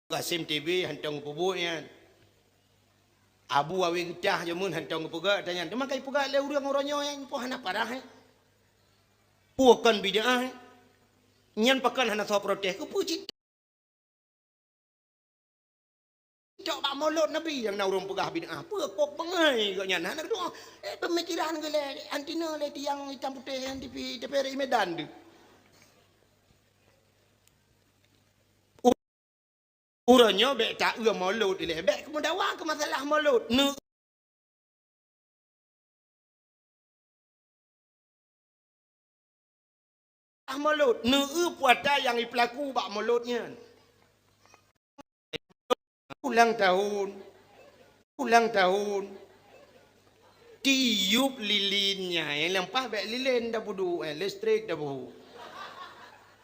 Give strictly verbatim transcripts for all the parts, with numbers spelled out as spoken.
Kasim T B hantom geupeubuet nyan. Abu Awe Geutah jameun hantom geupeugah ata nyan. Teuma ka ipeugah lé ureuëng uroe nyoe nyan, peue hana parah, eh? Peue kon bid'ah, eh? Nyan pakon hana soe protes? Keupeue cit tok bak mulod Nabi nyang na ureuëng peugah bid'ah? Peue kok beungai gobnyan? Hana geudoa. Eh, pemikiran geuh lé, anti na lé tiang itam putéh nyan di T V, T V R I Medan tu. Uroe nyoe bék taeu mulod ilée, bék keumeudawa keu masalah mulod. Neu-, mulod, neu-eu peue ata nyang ipeulaku bak mulod nyan. Ulang tahun, ulang tahun. Tiup lilin nyan, eh, leumpah bék lilin dah peuduek, eh, listrik dah peuduek.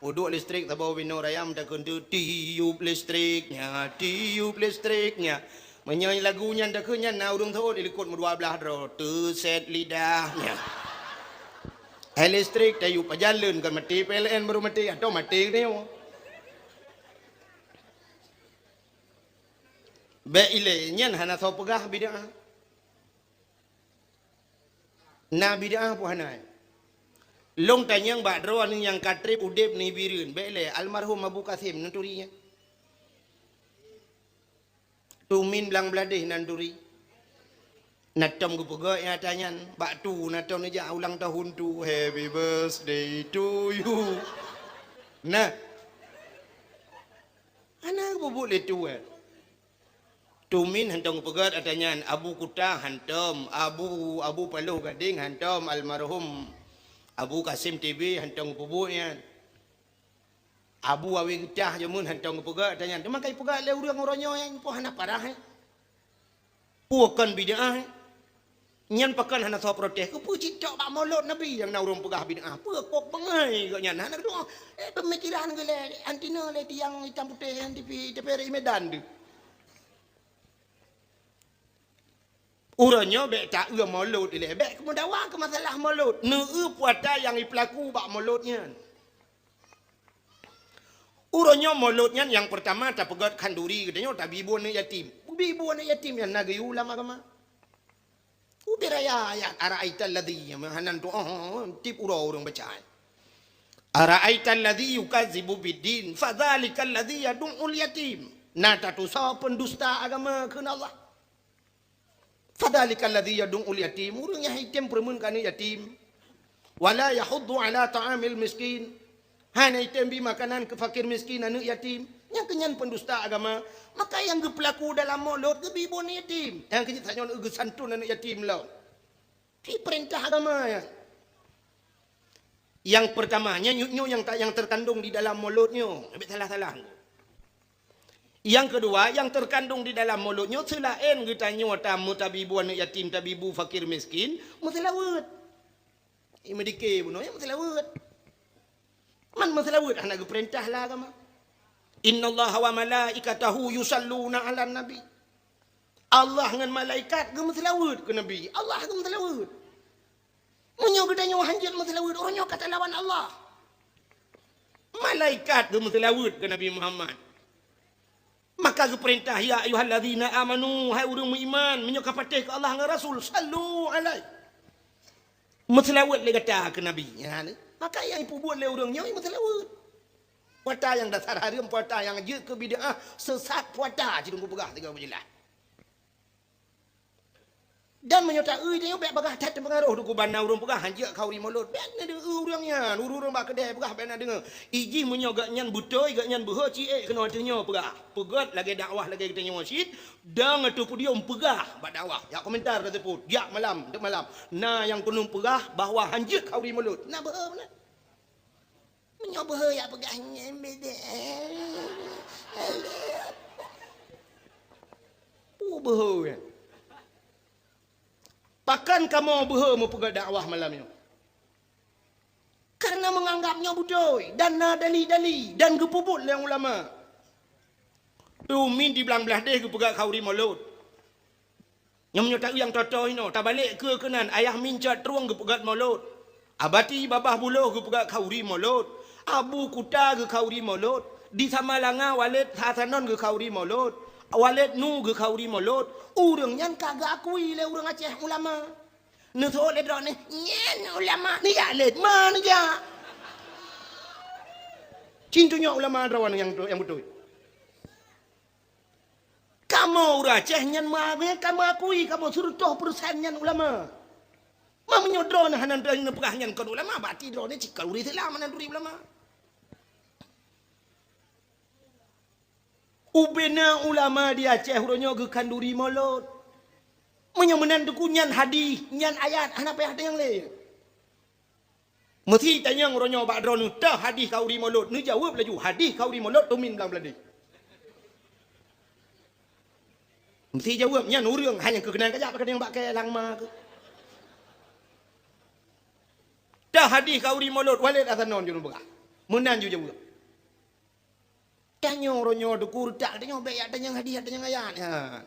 Peuduek listrik saboh binoe raya meutakheun tu, tiup listrik nyan, tiup listrik nyan. Meunyoe lagu nyan takheun nyan na ureuëng seuôt di likot meudua blaih droe, teuset lidah nyan. Eh, listrik tayup pajan leuen kon maté P L N baru maté, atau maté geutanyoe. Bék ilée nyan hana soe peugah bid'ah. Na bid'ah peue hana? Lôn tanyong bak droeneuh nyang ka treb udeb nibak Bireuen, bék lé almarhum Abu Kasim neuturi nyan. Tumin blang bladeh nan turi. Natom geupeugah nyata nyan, bak tu natom neujak ulang tahun tu, happy birthday to you. Nah. Hana geupeubeuet lé tu, eh. Tumin hantom geupeugah ata nyan, Abu Kuta hantom, Abu, Abu Paloh Gadeng hantom, almarhum Abu Kasim T B hantom geupeubeuet nyan. Abu Awe Geutah jameun hantom geupeugah ata nyan. Teuma ka ipeugah lé ureuëng uroe nyoe nyan, peue hana parah, eh? Peue kon bid'ah, eh? Nyan pakon hana soe protes? Keupeue cit tok bak mulod Nabi nyang na ureuëng peugah bid'ah? Peue kok beungai gobnyan? Hana geudoa. Eh, pemikiran geuh lé, anti na lé tiang itam putéh nyan di T V, T V R I Medan tu. Uroe nyoe bék taeu mulod ilée, bék keumeudawa keu masalah mulod. Neu-eu peue ata nyang ipeulaku bak mulod nyan. Uroe nyoe mulod nyan nyang peurtama tapeugét khanduri geutanyoe tabi bu aneuëk yatim. Bi bu aneuëk yatim nyan na geuyue lam agama. Ubé raya ayat, "Ara'aital ladzi," meuhanan tu, oh, tieb uroe ureuëng baca. "Ara'aital ladzi yukazzibu biddin, fadzalikal ladzi yadu'ul yatim." Na tatusoe pendusta agama kheun Allah. "Fadzalikal ladzi yadu'ul yatim," ureuëng nyang item peureumeun keu aneuëk yatim. "Wala yahuddu ala ta'amil miskin," hana item bi makanan keu fakir miskin aneuëk yatim. Nyang keu nyan pendusta agama. Maka nyang geupeulaku dalam mulod geubi bu aneuëk yatim. Nyang keu nyan tanyoe geusantun aneuëk yatim lom. Di peurintah agama nyan. Nyang peurtama, nyan nyoe nyang ta-, nyang teukandong di dalam mulod nyoe. Bék salah-salah. Nyang keudua, nyang teukandong di dalam mulod nyoe seulaén geutanyoe tamu tabi bu aneuëk yatim, tabi bu fakir miskin, meuseulaweuet. Imeudiké bunoe nyan meuseulaweuet. Man meuseulaweuet hana geupeurintah lé agama. "Innallaha wa malaikatahu yusalluna 'alan nabi." Allah ngon malaikat geumeuseulaweuet keu Nabi. Allah geumeuseulaweuet. Meunyoe geutanyoe hanjeuet meuseulaweuet, uroe nyoe ka talawan Allah. Malaikat geumeuseulaweuet keu Nabi Muhammad. Maka geupeurintah, "Ya ayyuhalladzina amanu," hai ureuëng meuiman, meunyoe ka patéh keu Allah ngon Rasul, "Sallu alaihi." Meuseulaweuet lé gata keu Nabi. Nyan, maka nyang ipeubuet lé ureuëng nyoe meuseulaweuet. Peue ata nyang dasar hareuem, peue ata nyang jeuet keu bid'ah, seusat peue ata, ci Teungku peugah sigoe beujeulaih. Dan meunyoe taeu tanyoe bék bagah that teupeungaroh Teungku bak na ureuëng peugah hanjeuet khanduri mulod. Bék na deueu ureuëng nyan, ureuëng-ureuëng bak keudè peugah bék na deungoe. Ijih meunyoe gobnyan beutôi, gobnyan beuhe ci ék keunoe ateueh nyoe peugah. Peugét lagée dakwah lagée geutanyoe cit, dong ateueh podium peugah bak dakwah. Jak komentar ka seupôt, jak malam, teuk malam. Na nyang keuneuk peugah bahwa hanjeuet khanduri mulod. Na beuhe meunan. Meunyoe beuhe jak peugah nyan beda. Peue beuhe nyan? Pakon kamoe beuhe meupeugah dakwah malam nyoe? Kareuna meunganggab nyoe beutôi dan na dali-dali dan geupeubuet lé ulama. Tumin di blang blaih deh geupeugah khanduri mulod. Nyoe meunyoe taeu nyang toe-toe inoe, tabalek keue keunan, Ayah Mincot Trueng geupeugét mulod. Abati Babah Buloh geupeugét khanduri mulod. Abu Kuta geukhanduri mulod. Di Samalanga Walid Hasanon geukhanduri Molot, Walid Nu geukhanduri Molot, ureuëng nyan ka geuakui lé ureuëng Aceh ulama. Neuseuôt lé droeneuh, "Nyan ulama, neujak lé, ma neujak." Cit tanyoe ulama droeneuh nyang, nyang beutôi. Kamoe ureuëng Aceh nyan meuakui, kamoe akui, kamoe siratoh persen nyan ulama. Ma meunyoe droeneuh hana neupeugah nyan kon ulama, berarti droeneuh cit khanduri Islam, hana khanduri ulama. Ubena ulama di Aceh uroe nyoe geukhanduri Molot. Meunyoe meunan Teungku, nyan hadih, nyan ayat, hana payah tanyong lé. Meusi tanyong uroe nyoe bak droeneuh, "Teuh hadih khanduri Molot?" Neujaweueb laju, "Hadih khanduri Molot, teumin blang Bladeh." Meusi jaweueb, nyan ureuëng hana keukeunang kajak bak keudeung bak kée langma keuh. "Teuh hadih khanduri Molot, Walid Hasanon jeuet neupeugah." Meunan jijaweueb. Tanyoe uroe nyoe Teungku, reutak tanyoe bék jak tanyong hadih, jak tanyong ayat. Ha.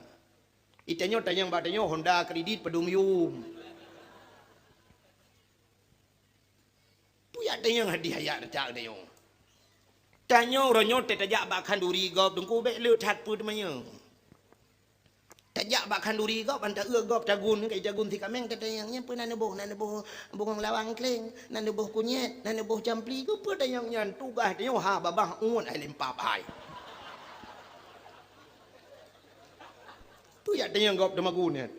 Itanyoe tanyong bak tanyoe Honda kredit padum yum. Peue jak tanyong hadih ayat reutak tanyoe. Tanyoe uroe nyoe tajak bak khanduri gob Teungku, bék le that peue teumanyong. Tajak bak khanduri gob, ban taeu gob tagun, kai tagun si kaméng, tatanyong, "Nyan peue na neuboh?" "Na neuboh bungong lawang kleng, na neuboh kunyét, na neuboh campli." Keupeue tanyong nyan? Tugaih tanyoe ha babah uet hai lempap hai. Peue jak tanyong gob teumagun nyan?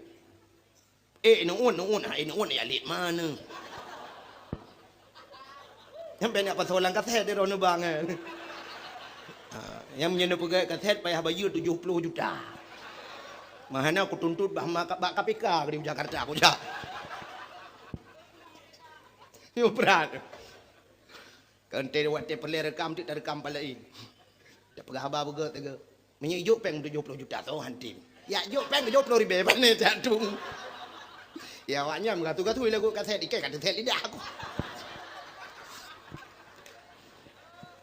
"Eh, neuuet, neuuet, hai neuuet, ya lét mana?" Nyang banyak pasal lam kaset dia droeneuh bang, eh. Ha, nyang meunyoe neupeugah kaset payah bayeue tujoh ploh juta. Mahana kutuntot bah ma-, bak K P K di Jakarta kujak. Nyoe brat. Kan teuh watée peureulée rekam, teuk tarekam palai. Tapeugah haba beugét teuga. Meunyoe ijok péng tujoh ploh juta, soe han tem. Ya jok péng tujoh ploh ribée, pane jak tueng. Ya, awak nyan meugatu-gatu lagu kaset, ikée ka teuset lidah aku.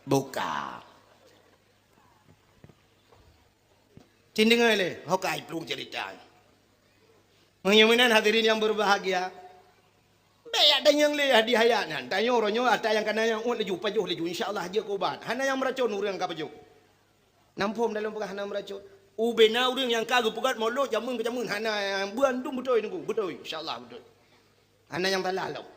Buka. Cit deungoe lé, ho ka iplueng cerita. Meunyoe meunan hadirin yang berbahagia, bék jak tanyong lé hadih ayat nyan. Tanyoe uroe nyoe ata nyang kana nyang uet laju, pajoh laju, insya Allah jeuet keu ubat. Hana nyang meuracon ureuëng ka pajoh. Nam phom dalam peugah hana meuracon. Ubena ureuëng nyang ka geupeugét molot jameun keu jameun hana, bandum beutôi Teungku, beutôi, insya Allah beutôi. Hana nyang salah lom.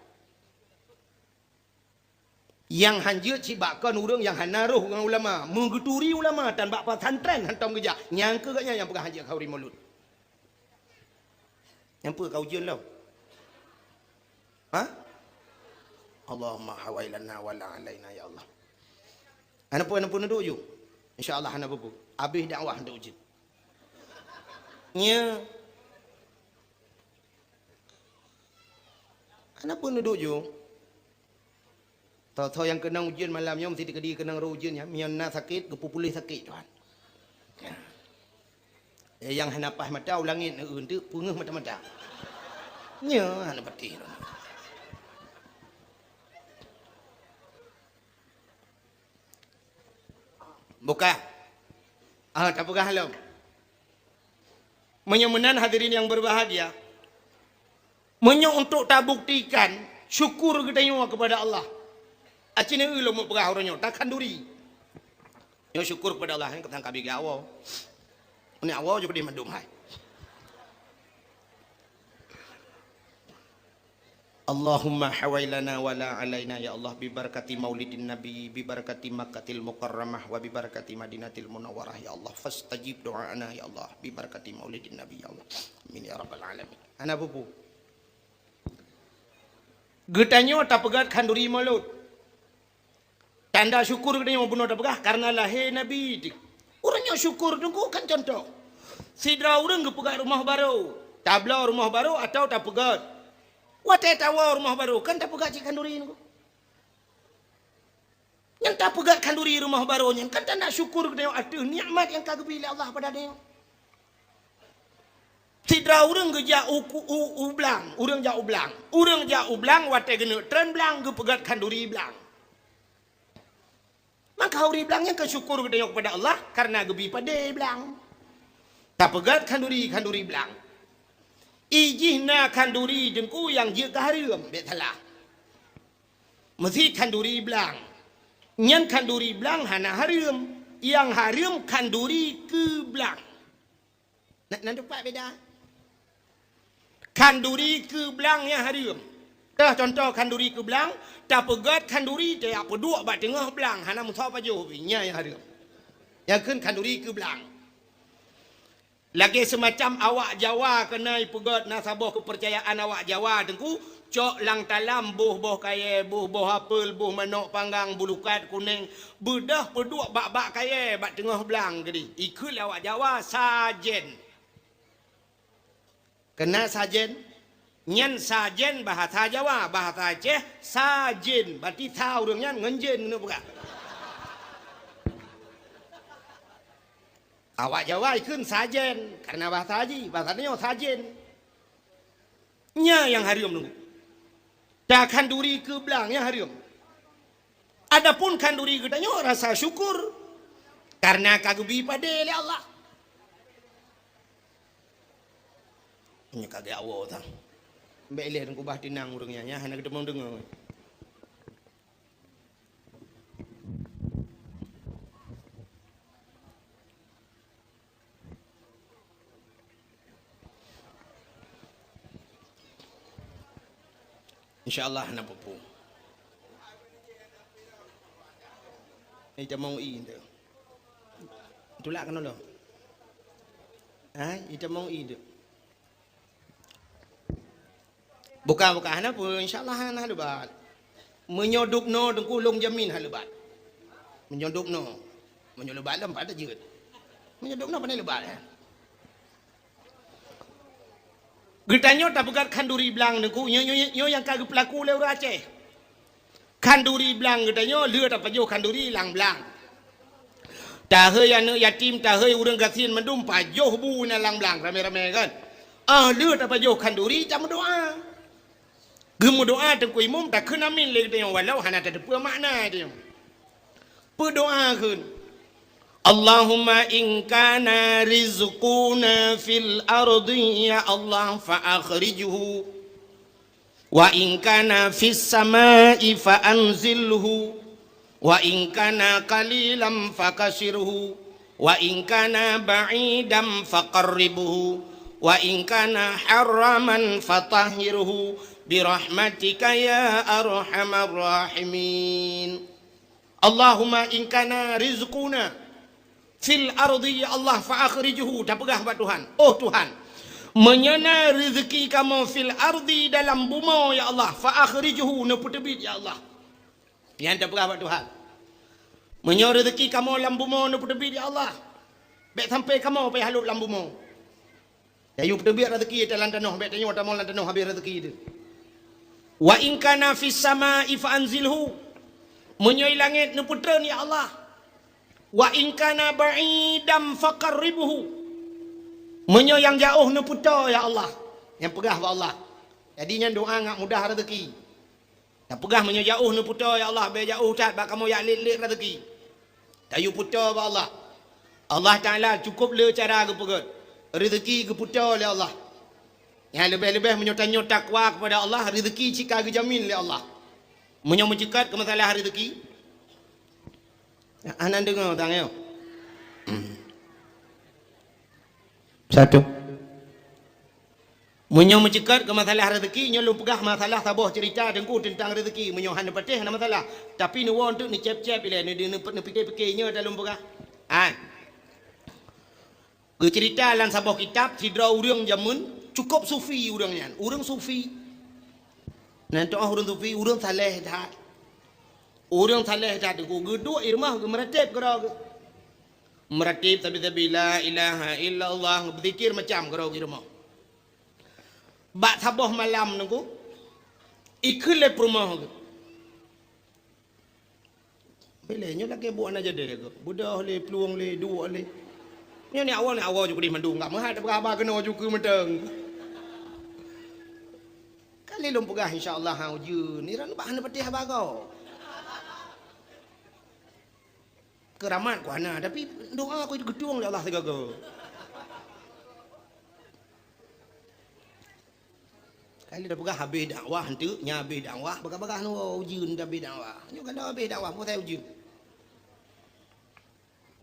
Nyang han jeuet cit bak kon ureuëng nyang hana roh ngon ulama, meugeuturi ulama tan bak pesantren hantom geujak, nyang keuh gobnyan nyang peugah han jeuet khanduri molot. Nyang peue ka ujeuen lom? Ha? Allahumma hawailana wala alaina ya Allah. Hana peue, hana peue neuduek ju. Insya Allah hana peue-peue. Abéh dakwah neuduek ju. Nya. Hana peue neuduek ju. Tho-tho nyang keunong ujeuen malam nyoe meusti teukeudi keunong roh ujeuen nyan, meunyoe na sakét, geupeupuléh sakét Tuhan. Ya. Eh, nyang hana paih mata u langét, eh, eunteuk peungeuh mata-mata. Nyoe hana patéh. Buka. Ah, tapeugah lom. Meunyoe meunan hadirin yang berbahagia, meunyoe untuk tabuktikan syukur geutanyoe kepada Allah, aci neu lom peugah uroe nyoe, takhanduri. Nyoe syukur kepada Allah, eh, keutang kabi geuawoe. Ni awoe ju keudeh mandum hai. Allahumma hawailana wala alaina ya Allah, bi barakati maulidin nabi, bi barakati Makkatil Mukarramah, wa bi barakati Madinatil Munawwarah ya Allah, fastajib do'ana ya Allah, bi barakati maulidin nabi ya Allah. Amin ya rabbal alamin. Hana peue-peue. Geutanyoe tapeugét khanduri molot. Tanda syukur geutanyoe bunoe tapeugah karena lahé Nabi. Ureuëng nyang syukur Teungku kan contoh. Sidroe ureuëng geupeugét rumoh barô, tabloe rumoh barô atawa tapeugét. Watée tawoe rumoh barô kan tapeugét cit khanduri Teungku. Nyang tapeugét khanduri rumoh barô nyan kan tanda syukur geutanyoe ateueh nikmat nyang ka geubri lé Allah bak tanyoe. Sidroe ureuëng geujak u, u, u blang, ureuëng jak u blang. Ureuëng jak u blang watée geuneuk treun blang geupeugét khanduri blang. Maka khanduri blang nyan keu syukur geutanyoe kepada Allah karena geubri padé blang. Tapeugét khanduri, khanduri blang. Ijih na khanduri Teungku nyang jeuet keu hareuem, bék salah. Meusi khanduri blang. Nyan khanduri blang hana hareuem. Nyang hareuem khanduri keu blang. Na, na teumpat beda. Khanduri keu blang nyang hareuem. Teuh contoh khanduri keu blang, tapeugét khanduri tajak peuduek bak teungoh blang, hana meusoe pajoh pih, nyan nyang hareuem. Nyang kheun khanduri keu blang. Lagée seumacam awak Jawa keunoe peugét na saboh keupeurcayaan awak Jawa teungku, cok lam talam boh-boh kayée, boh-boh apel, boh manok panggang, bulukat kuneng, beudôh peuduek bak-bak kayée bak teungoh blang keudeh. Ikheun lé awak Jawa sajen. Keunan sajen, nyan sajen bahasa Jawa, bahasa Aceh sajen, berarti sa ureuëng nyan ngon jen keuneuk peugah. Awak Jawa ikheun sajen, karena bahasa jih, bahasa tanyoe sajen. Nyan nyang hareuem nunggu. Dan khanduri keu blang nyang hareuem. Adapun khanduri geutanyoe rasa syukur, karena ka geubri padé lé Allah. Nyoe ka geuawoe tang. Bék ilée dan kubah tinang ureuëng nyan, nyan hana geuteumong deungoe. Insya Allah hana peue-peue. Itamong i tu. Tulak keunoe lom. Ha, itamong i tu. Buka-buka hana peue, insya Allah hana leubat. Meunyoe dubnoe teungku lôn jamin hana leubat. Meunyoe dubnoe, meunyoe leubat lom pat jeuet. Meunyoe dubnoe pandai leubat, eh. Geutanyoe tapeugét khanduri blang teungku, nyoe, nyoe, nyoe nyang ka geupeulaku lé ureuëng Aceh. Khanduri blang geutanyoe lheueh tapajoh khanduri lam blang. Tahôi aneuëk yatim, tahôi ureuëng gasien mandum pajoh bu na lam blang ramé-ramé kan. Ah lheueh tapajoh khanduri tameudoá. Geumeudoá teungku imum takheun amin lé geutanyoe walau hana tateupeue makna tanyoe. Peudoá kheun, Allahumma in kana rizquna fil ardi ya Allah fa akhrijhu. Wa in kana fis sama'i fa anzilhu, wa in kana qalilan fakasirhu, wa in kana ba'idan faqarribhu, wa in kana haraman fatahhirhu, bi rahmatika ya arhamar rahimin. Allahumma in kana rizquna fil ardi ya Allah fa akhrijhu, tapeugah bak Tuhan, "Oh Tuhan, meunyoe na reuzeuki kamoe fil ardi dalam bumoe ya Allah, fa akhrijhu, neupeuteubiet ya Allah." Nyan tapeugah bak Tuhan. Meunyoe reuzeuki kamoe lam bumoe neupeuteubiet ya Allah, bék sampai kamoe payah lhôk lam bumoe. Tayue peuteubiet reuzeuki ata lam tanoh, bék tanyoe tamong lam tanoh habéh reuzeuki teuh. Wa in kana fis sama'i fa anzilhu. Meunyoe langét neupeutreun ya Allah. Wa in kana ba'idan faqarribhu. Meunyoe nyang jaoh neupeutoe ya Allah. Nyang peugah bak Allah. Jadi nyan doá ngat mudah reuzeuki. Tapeugah meunyoe jaoh neupeutoe ya Allah, bék jaoh that bak kamoe jak lét-lét reuzeuki. Tayue peutoe bak Allah. Allah Taala cukup le cara geupeugét. Reuzeuki geupeutoe lé Allah. Nyang leubeh-leubeh meunyoe tanyoe takwa kepada Allah, reuzeuki cit ka geujamin lé Allah. Meunyoe meuceukat keu masalah reuzeuki, hana deungoe tanyoe. Satu. Meunyoe meuceukat keu masalah reuzeuki, nyoe lôn peugah masalah saboh ceurita teungku teuntang reuzeuki. Meunyoe hana patéh hana masalah, tapi neuwoe teuk neucép-cép ilée, neu-, neu-, neupike-pike nyoe dah lôn peugah. Hai. Geuceurita lam saboh kitab sidroe ureuëng jameun cukôp sufi ureuëng nyan. Ureuëng sufi. Nan teuh ureuëng sufi, ureuëng saleh that. Ureuëng saleh that teungku geuduek i rumoh geumeuratéb keudroe geuh. Meuratéb sabe-sabe la ilaha illallah, beuzikir macam keudroe geuh i rumoh. Bak saboh malam teungku, ikheun lé peurumoh geuh. Bilé nyoe lagée buet hana jadi geuh. Beudôh lé, plueng lé, duek lé. Nyoe ni awai ni awai ju keudeh mandum, enggak meuhat peugah haba keunoe ju keu mantong. Kali lôn peugah insya Allah ha ujeuen, ni ran bah hana patéh haba goe. Keuramat ku hana, tapi doa ku geutueng lé Allah sigoe-goe. Kali tapeugah habéh dakwah, enteuk nyan habéh dakwah, bagah-bagah nyoe ujeuen dah habéh dakwah. Nyoe kan dah habéh dakwah, peue ujeuen.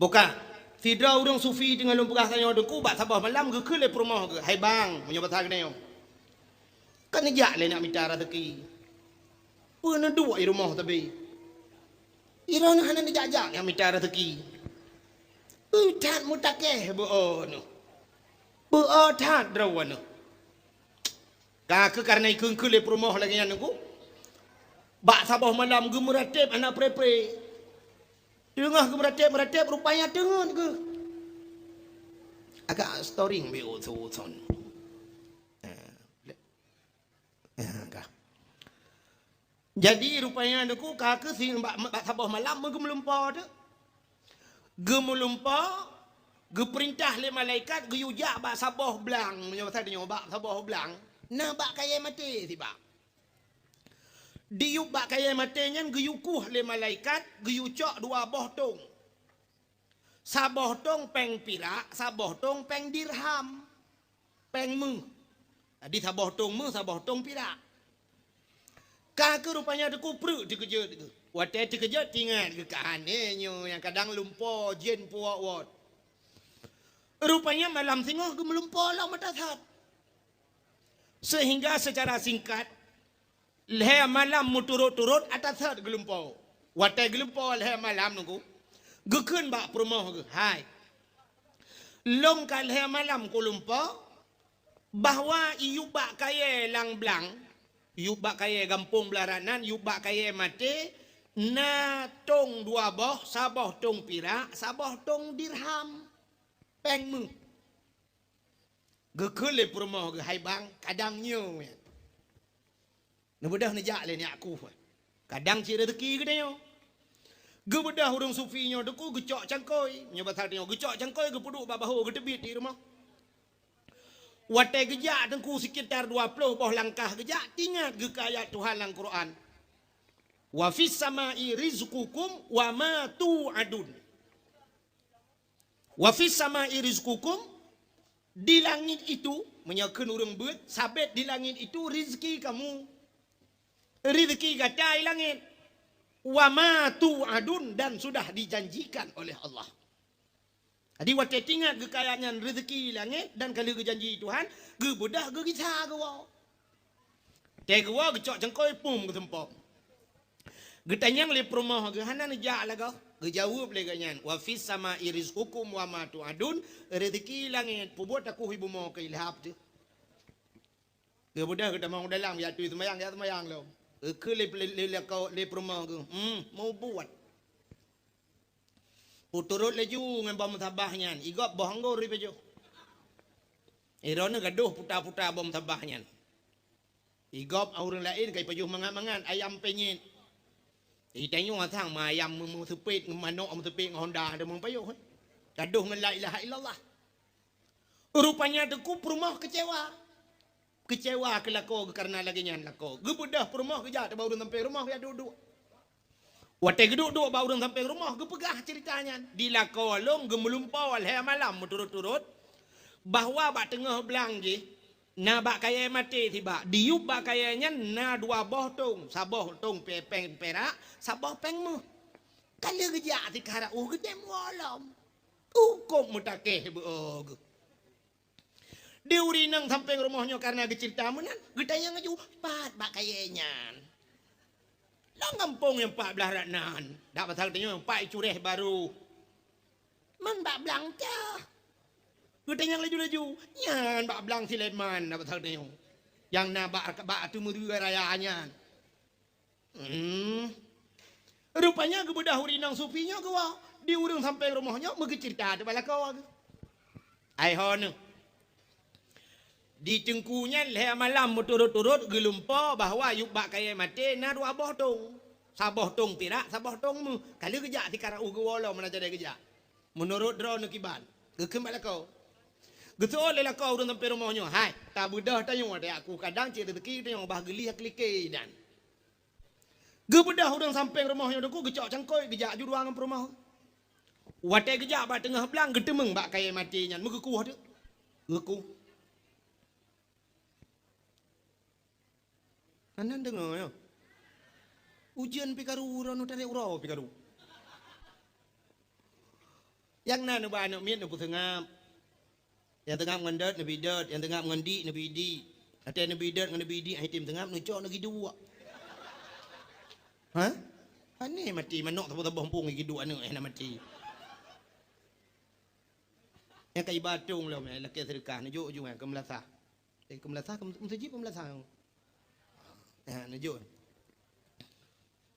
Buka, sidroe ureuëng sufi teungoh lôn peugah tanyoe Teungku bak saboh malam geukheun lé peurumoh geuh, "Hai bang," meunyoe basa geutanyoe, "ka neujak lé neujak mita raseuki. Peue neuduek i rumoh sabe? Droeneuh hana neujak-jak neujak mita raseuki. Ui that mutakéh beu-o neuh. Beu-o that droeneuh." Ka kheueh kareuna ikheun-kheun lé peurumoh lagée nyan Teungku, bak saboh malam geumeuratéb hana pré-pré. Teungoh geumeuratéb-meuratéb rupanya teungeut geuh. Agak storing bi usu-usun. Eh, eh, ka. Jadi rupanya Teungku ka kheueh si bak, bak saboh malam geumeulumpo tu. Geumeulumpo, geupeurintah lé malaikat geuyue jak bak saboh blang, meunyoe basa tanyoe bak saboh blang, na bak kayée maté sibak. Diyueb bak kayée maté nyan geuyue kueh lé malaikat, geuyue cok dua boh tong. Saboh tong péng pirak, saboh tong péng dirham. Péng méuh. Jadi saboh tong méuh, saboh tong pirak. Ka kheueh rupanya Teungku preuk teukeujot geuh. Watée teukeujot teuingat geuh ka aneuk nyoe nyang kadang lumpo jén puwok wot. Rupanya malam singoh geumeulumpo lom ata that. Sehingga secara singkat, lhée malam meuturot-turot ata that geulumpo. Watée geulumpo lhée malam Teungku, geukheun bak peurumoh geuh, "Hai, lôn ka lhée malam kulumpo, bahwa i yueb bak kayée lam blang, yueb bak kayée gampông blah ranan, yueb bak kayée maté, na tong dua boh, saboh tong pirak, saboh tong dirham, péng méuh." Geukheun lé peurumoh geuh, "Hai bang, kadang nyoe." Neubeudôh neujak lé neujak kueh. Kadang cit raseuki geutanyoe. Geubeudôh ureuëng sufi nyoe Teungku geucok cangkôi. Nyoe basa tanyoe geucok cangkôi geupeuduek bak bahô geuteubiet di rumoh. Watée geujak Teungku sekitar dua ploh boh langkah geujak, teuingat geuh keu ayat Tuhan lam Quran, "Wa fis samai rizqukum wa ma tu'adun." "Wa fis samai rizqukum," di langit itu, meunyoe kheun ureuëng beuet, sabet di langit itu rizki kamu. Rizki gata di langit. "Wa ma tu'adun," dan sudah dijanjikan oleh Allah. Jadi watée teuingat geuh keu ayat nyan rizki di langit dan ka lheueh geujanji Tuhan, geubeudôh geugisa geuwoe. Watée geuwoe geucok cangkôi pum geuseumpom. Geutanyong lé peurumoh geuh, "Hana neujak lagoe?" Geujaweueb lé geuh nyan, "Wa fis samai rizqukum wa ma tu'adun," rezeki langét, peubuet takuh ibu mo keu ilhab teuh. Geubeudôh geutamong u dalam, ya tui seumayang, ya seumayang lom. Geukheun lé, lé, lé, lé peurumoh geuh, "Hmm, mubuet." Peuturot laju ngon boh meusabah nyan, igop boh anggô ipajoh. Droeneuh gadôh puta-puta boh meusabah nyan. Igop ureuëng laén ka ipajoh mangat-mangat ayam penyet. Itanyoe sang ma ayam meuseupet, manok meuseupet ngon honda ada meupajoh, eh. Gadôh ngon la ilaha illallah. Rupanya teungku peurumoh keucewa. Keucewa keu lakoe geuh kareuna lagée nyan lakoe. Geubeudôh peurumoh geujak teubak ureuëng sampéng rumoh geujak duek-duek. Watée geuduek-duek bak ureuëng sampéng rumoh geupeugah ceurita nyan. Di lakoe lôn geumeulumpoe lhée malam meuturot-turot bahwa bak teungoh blang jih na bak kayée maté sibak. Diyueb bak kayée nyan na dua boh tong, saboh tong pe-, péng perak, saboh péng méuh. Ka lheueh geujak sikara uh geudem woe lom. Cukôp meutakeh beu-o geuh. Di ureuëng inong sampéng rumoh nyoe kareuna geuceurita meunan, geutanyong laju, "Pat bak kayée nyan?" "Lam gampông nyang pat blaih rat nan, dak pasal tanyoe nyang pat i Cureh Barô." "Man bak blang teuh?" Geutanyong laju-laju, "Nyan bak blang Sulaiman, dak pasal tanyoe nyang na bak, bak ateueh meuruya raya nyan." Hmm. Rupanya geubeudôh ureuëng inong sufi nyoe geuwoe di ureuëng sampéng rumoh nyoe meugeuceurita teuh bak lakoe geuh. Ai ho neuh. Di teungku nyan lhée malam meuturot-turot geulumpoe bahwa yueb bak kayée maté na dua boh tong. Saboh tong pirak, saboh tong méuh. Ka lheueh geujak sikara uh geuwoe lom meunan jadeh geujak. Meunurot droeneuh kiban, geukheun bak lakoe. Geuseuôt lé lakoe ureuëng sampéng rumoh nyoe, "Hai, tabeudôh tanyoe, watée aku kadang cit rezeki tanyoe bah geulieh keu like nyan." Geubeudôh ureuëng sampéng rumoh nyoe teungku geucok cangkôi geujak aju dua ngon peurumoh. Watée geujak bak teungoh blang geuteumeung bak kayée maté nyan meugeukueh teuh. Geukueh. Hana deungoe nyoe. Ujeuen pih karu, uroe nyoe tarek uroe pih karu. Nyang na neuba aneuk miet neupeuseungab. Nyang seungab ngon dot neubi dot, nyang seungab ngon dik neubi dik. Watèe neubi dot ngon neubi dik, han tem seungab neucok neugi duek. Ha? Aneh mati manok saboh-saboh muphom neugi duek aneuk, eh, na mati. Nyang ka iba tong lom, eh, lakèe seudeukah, neujok ju, eh, keu meulasah. Eh, keu meulasah, keu meuseujid, keu meulasah. Ha, neujok.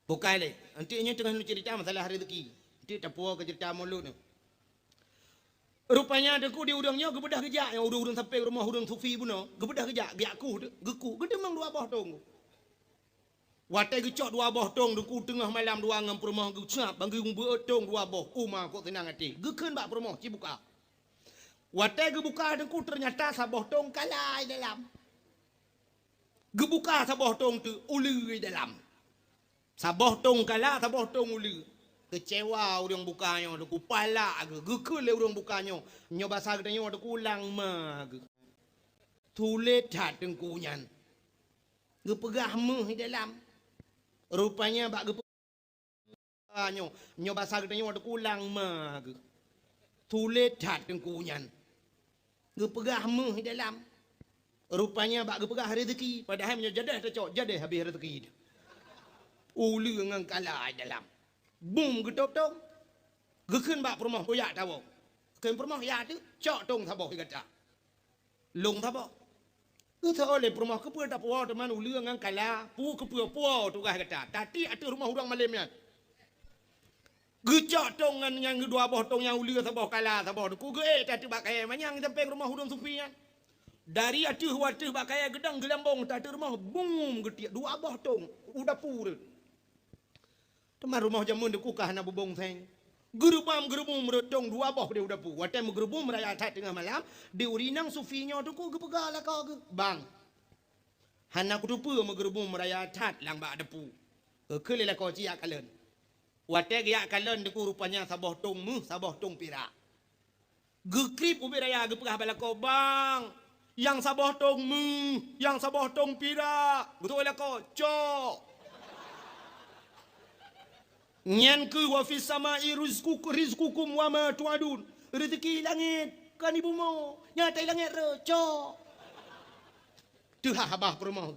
Bukai lé. Enteuk nyoe teungoh neuceurita masalah rezeki. Enteuk tapuwoe keu ceurita mulod nyoe. Rupanya teungku di ureueng nyoe geubeudôh geujak, nyang ureueng-ureueng sampéng rumoh ureueng sufi bunoe, geubeudôh geujak, geujak kueh, geukueh, geuteumeung dua boh tong. Watèe geucok dua boh tong teungku teungoh malam dua ngon peurumoh geucab, ban geubeuet tong dua boh, uma kok seunang até. Geukheun bak peurumoh, "Ci buka." Watèe geubuka teungku teunyata saboh tong kala i dalam. Geubuka saboh tong teuk uleue i dalam. Saboh tong kala, saboh tong uleue. Keucewa ureueng buka nyoe teungku, palak geuh, geukheun lé ureueng buka nyoe. Nyoe basa geutanyoe teungku lang ma geuh. Tuléh that teungku nyan. Geupeugah meuh i dalam. Rupanya bak geupeugah nyoe, nyoe basa geutanyoe teungku lang ma geuh. Tuléh that teungku nyan. Geupeugah meuh i dalam. Rupanya bak geupeugah rezeki, padahai meunyoe jadeh tacok, jadeh habéh rezeki. Uleue ngon kala i dalam. Bum geutôp tong. Geukheun bak peurumoh, "Kujak tawoe." Kheun peurumoh, "Ya teuk, cok tong saboh di gata." Lông saboh. Geuseuôt lé peurumoh, "Keupeue tapuwoe teuma uleue ngon kala, peue keupeue puwoe tugaih gata? Tatiek ateueh rumoh ureueng malém nyan." Geucok tong ngon nyang dua boh tong nyang uleue saboh kala saboh teungku, geuék ateueh bak kayèe manyang sampéng rumoh ureueng sufi nyan. Dari ateueh u ateueh bak kayèe geudong geulambong ateueh rumoh, bum geutiek dua boh tong u dapu rhot. Teuma rumoh jameun teungku ka hana bubông seng. Geureubam-geureubum rhot tong dua boh di u dapu. Watèe meugeureubum raya that teungoh malam, di ureueng inong sufi nyoe teungku geupeugah lakoe geuh, "Bang, hana kuteupeue meugeureubum raya that lam bak dapu." Geukheun lé lakoe, "Ci jak kalon." Watèe geujak kalon teungku rupanya saboh tong meuh, saboh tong pirak. Geukrieb ubit raya geupeugah bak lakoe, "Bang, nyang saboh tong meuh, nyang saboh tong pirak." Geutôk lakoe, "Cok." Nyan keuh wa fis sama'i rizqukum, rizqukum wa ma tu'adun. Rezeki langét, kon di bumoe. Nyang di langét rhot, cok. Teuhah babah peurumoh.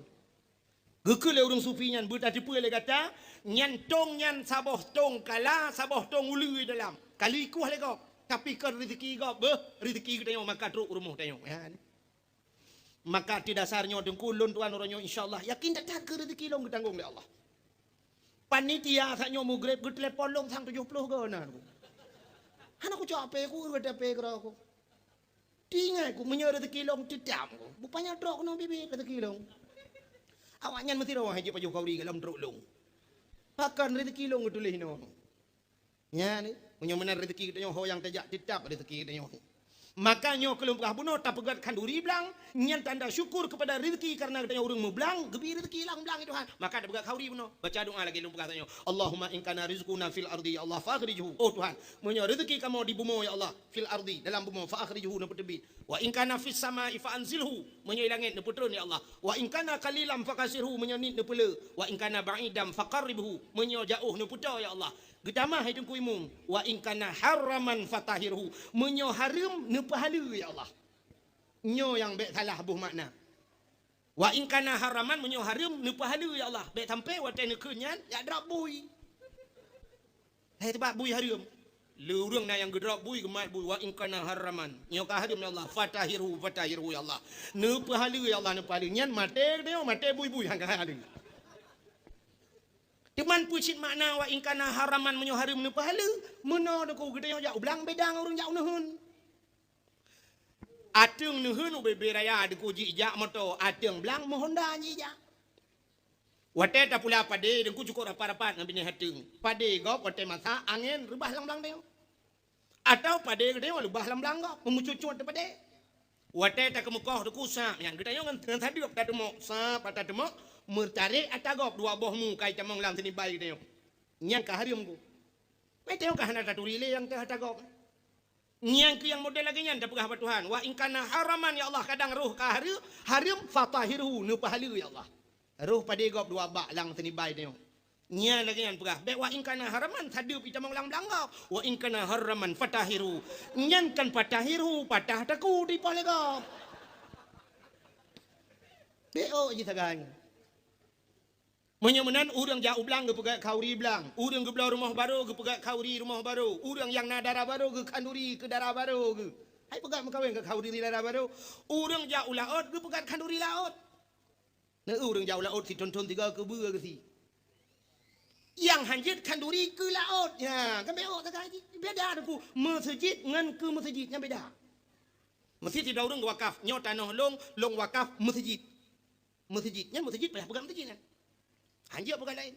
Geukheun lé ureueng sufi nyan, "Beutateupeue lé gata, nyan tong nyan saboh tong kala, saboh tong uleue dalam. Ka lheueh ikueh lé gob, tapi kon rezeki gob, beuh, rezeki geutanyoe maka trok u rumoh tanyoe." Ya. Maka ateueh dasar nyoe teungku lôn tuan uroe nyoe, insya Allah, yakin that-that keu rezeki lôn geutanggong lé Allah. Panitia saat nyoe mugreb geutelepon lôn sang tujoh ploh goe na. Hana kucok H P ku, rot H P keudroe ku. Teuingat ku, meunyoe rezeki lôn teutap ku, bupanya trok keunoe biet-biet rezeki lôn. Awaknyan meusidroe hai jeuet pajoh khauri golom trok lôn. Pakon rezeki lôn geutuléh inoe. Nyan, meunyoe meunan rezeki geutanyoe ho nyang tajak, teutap rezeki geutanyoe. Maka nyoe keu lôn peugah bunoe tapeugöt khanduri blang, nyan tanda syukur keupada rezeki kareuna geutanyoe ureueng meublang, geubri rezeki lam blang, ya Tuhan. Maka tapeugöt khanduri bunoe. Baca doa lagèe lôn peugah tanyoe. Allahumma in kana rizquna fil ardi, ya Allah, fa akhrijhu. Oh Tuhan, meunyoe rezeki kamoe di bumoe, ya Allah, fil ardi, dalam bumoe, fa akhrijhu, neupeuteubiet. Wa in kana fis samai fa anzilhu, meunyoe di langét neupeutron, ya Allah. Wa in kana qalilan fa kassirhu, meunyoe niet neupeulé. Wa in kana ba'idan fa qarribhu, meunyoe jaoh neupeutoe, ya Allah. Geutamah hai Teungku Imum, wa in kana haraman fa tahhirhu, meunyoe hareuem neupeuhaleue, ya Allah. Nyoe nyang bèk salah boh makna. Wa in kana haraman, meunyoe hareuem neupeuhaleue, ya Allah. Bèk sampai watèe neukheun nyan, jak drop bui. Hai, sabab bui hareuem. Le ureueng na nyang geudrop bui, geumat bui, wa in kana haraman. Nyoe ka hareuem, ya Allah. Fa tahhirhu, fa tahhirhu, ya Allah. Neupeuhaleue, ya Allah, neupeuhaleue. Nyan maté geutanyoe, maté bui-bui, han ka haleue. Teuma peue cit makna wa in kana haraman, meunyoe hareuem neupeuhaleue? Meunoe Teungku, geutanyoe jak u blang beda ngon ureueng jak u neuheun. Ateueng neuheun ubé-bé raya Teungku jijak moto, ateueng blang meuhonda jijak. Watèe tapula padé Teungku cukôp rapat-rapat ngon binéh ateueng. Padé gob watèe masak angén reubah lam blang tanyoe. Atau padé geutanyoe leubah lam blang gob, meumucut-cut teuh padé. Watèe takeumeukoh Teungku sab nyan, geutanyoe ngon, ngon sadeueb tateumok, sab tateumok, meutarek ata gob dua boh mu ka itamong lam seunibai geutanyoe. Nyan ka hareuem Teungku. Meutanyoe ka hana taturi lé nyang teuh ata gob. Nyan keuh nyang model lagèe nyan tapeugah bak Tuhan, "Wa in kana haraman, ya Allah," kadang roh ka hareu-, hareuem, "fa tahhirhu," neupeuhaleue, ya Allah. Roh padé gob dua bak lam seunibai tanyoe. Nyan lagèe nyan peugah, bèk wa in kana haraman sadeup itamong lam blang gob. Wa in kana haraman fatahiru. Nyan kan fatahiru, patah takue dipoh lé gob. Bèk ôk jih sagai. Meunyoe meunan, ureueng jak u blang geupeugèt khanduri blang, ureueng geubloe rumoh barô geupeugèt khanduri rumoh barô, ureueng nyang na dara barô geukhanduri keu dara barô geuh. Hai peugèt meukawen keu khanduri dara barô, ureueng jak u laôt geupeugèt khanduri laôt. Na ureueng jak u laôt si thon-thon tiga keubeue geuh si. Nyang hanjeuet khanduri keu laôt. Nya, kan bèk ôk sagai jih. Beda Teungku, meuseujid ngon keu meuseujid nyan beda. Meuseujid sidroe ureueng geuwakaf, nyoe tanoh lôn, lôn wakaf meuseujid. Meuseujid, nyan meuseujid payah peugah meuseujid nyan. Hanjeuet peugah laén.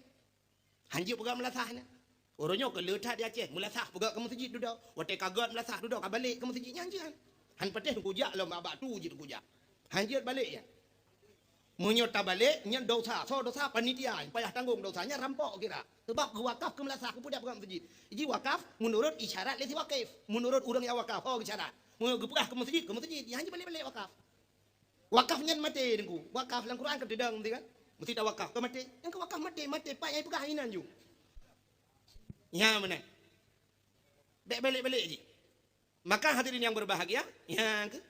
Hanjeuet peugah meulasah nyan. Uroe nyoe keu le that di Aceh, meulasah peugah keu meuseujid dudoe. Watèe ka gèt meulasah dudoe, ka balek keu meuseujid nyan hanjeuet. Han patéh kujak lom bak tu jeuet kujak. Hanjeuet balek nyan. Meunyoe tabalek, nyan dosa. Soe dosa? Panitia. Payah tanggong dosa. Nyan rampok kira. Sebab geuwakaf keu meulasah, keu peugah meuseujid. Jadi wakaf meunurot isyarat lé si wakif. Meunurot ureueng nyang wakaf, ho geusyarat. Meunyoe geupeugah keu meuseujid, keu meuseujid. Nyan hanjeuet balek-balek wakaf. Wakaf nyan maté Teungku. Wakaf lam Quran ka teudong meusti kan? Meusti tawakaf, ka maté. Nyang ka wakaf maté, maté pat nyang peugah inan ju. Nya meunan. Bèk balek-balek jih. Maka hadirin yang berbahagia, nyang keu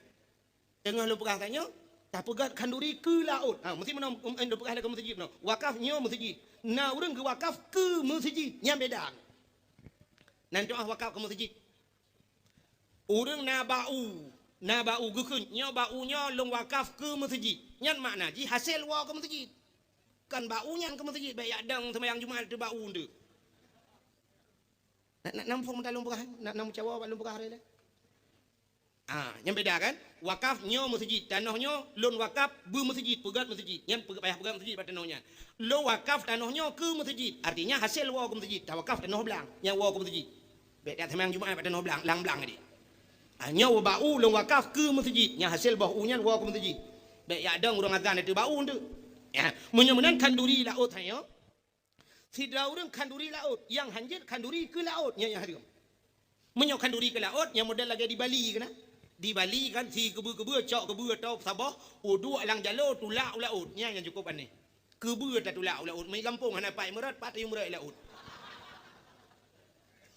teungoh lôn peugah tanyoe, tapeugèt khanduri keu laôt. Ha, meusti meunan, um, lôn peugah lé keu meuseujid meunan. Wakaf nyoe meuseujid. Na ureueng geuwakaf keu meuseujid, nyan beda. Nan doa wakaf keu meuseujid. Ureueng na bak u, na bak u geukheun, nyoe bak u nyoe lôn wakaf keu meuseujid. Nyan makna jih hasé woe keu meuseujid. Kan bak u nyan keu meuseujid, bèk jak dong seumayang Jumat teuh bak u teuh. Na, na, na muphom meutalông peugah, na, na meucawa bak lôn peugah hari lé. Ah, nyan beda kan? Wakaf nyoe meuseujid, tanoh nyoe lôn wakaf beu meuseujid, peugèt meuseujid. Nyan peugèt, payah peugèt meuseujid bak tanoh nyan. Lôn wakaf tanoh nyoe keu meuseujid, artinya hasé woe keu meuseujid, tawakaf tanoh blang, nyan woe keu meuseujid. Bèk that seumayang Jumat bak tanoh blang, lam blang tadi. Ah, nyoe bak u lôn wakaf keu meuseujid, nyang hasé boh u nyan woe keu meuseujid. Bèk jak dong ureueng azan ateueh bak u teuh. Ya, meunyoe meunan khanduri laôt tanyoe. Sidroe ureueng khanduri laôt, nyang hanjeuet khanduri keu laôt, nyan nyang hareuem. Meunyoe khanduri keu laôt, nyan model lagèe di Bali keunan. Di Bali kan si keubeue-keubeue cok keubeue atau saboh, uduek lam jaloe tulak u laôt, nyan nyang cukôp aneh. Keubeue tatulak u laôt, mi gampông hana pat meurot, pat tayue meurot laôt.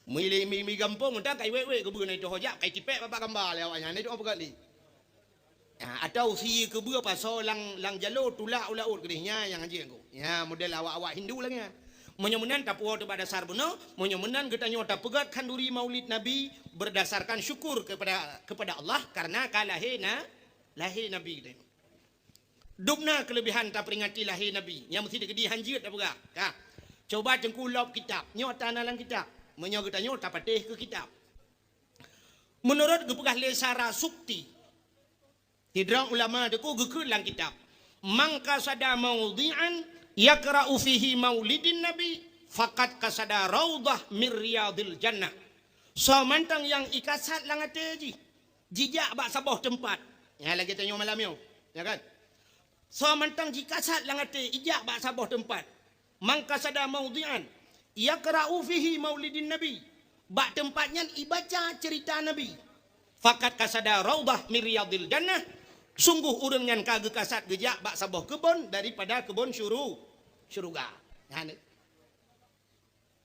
Mi, mi, mi gampông, entah kai wèk-wèk keubeue na itu ho jak, kai tipèk babah gamba lé awak nyan, na itu ho peugah lé. Ha, atau sie keubeue pasoe lam, lam jaloe tulak u laôt keudeh, nyan nyang hanjeuet Teungku. Nyan model awak-awak Hindu lagèe nyan. Meunyoe meunan tapuwoe teuh bak dasar bunoe, meunyoe meunan geutanyoe tapeugèt khanduri Maulid Nabi berdasarkan syukur kepada, kepada Allah karena ka lahé na, lahé Nabi geutanyoe. Dum na keuleubehan taperingati lahé Nabi, nyang meusti teukeudi hanjeuet tapeugah. Ka. Coba Teungku lop kitab, nyoe ata na lam kitab. Meunyoe geutanyoe tapatéh keu kitab. Meunurot geupeugah lé Sarasukti, sidroe ulama Teungku geukheun lam kitab, "Man qasada maudhi'an yaqra'u fihi maulidin nabi, faqad qasada raudhah min riyadhil jannah." Soe mantong nyang ikasat lam até jih, jijak bak saboh teumpat. Nyan lagèe tanyoe malam nyoe, ya kan? Soe mantong jikasat lam até, ijak bak saboh teumpat. "Man qasada maudhi'an yaqra'u fihi maulidin nabi." Bak teumpat nyan ibaca ceurita Nabi. "Faqad qasada raudhah min riyadhil jannah." Sungguh ureueng nyan ka geukasat geujak bak saboh keubon daripada keubon syuru-, syeuruga. Nyan.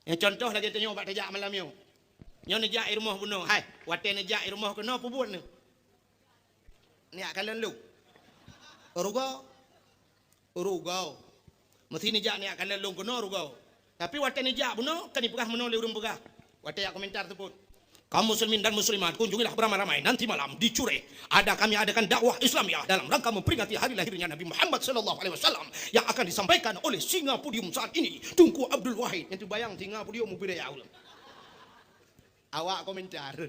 Nyang contoh lagèe tanyoe bak tajak malam nyoe. Nyoe neujak i rumoh bunoe. Hai, watèe neujak i rumoh keunoe, peue buet neuh? Neujak kalon lôn. Rugoe. Rugoe. Meusti neujak neujak kalon lôn keunoe rugoe. Tapi watèe neujak bunoe, kan ipeugah meunoe lé ureueng peugah. Watèe jak komentar seupôt. Kaum muslimin dan muslimat, kunjungilah beramai-ramai nanti malam di Cureh. Ada kami adakan dakwah Islamiah dalam rangka memperingati hari lahirnya Nabi Muhammad sallallahu alaihi wasallam yang akan disampaikan oleh singa podium saat ini, Teungku Abdul Wahid. Nyan teubayang singa podium ubé ya Allah. Awak komentar.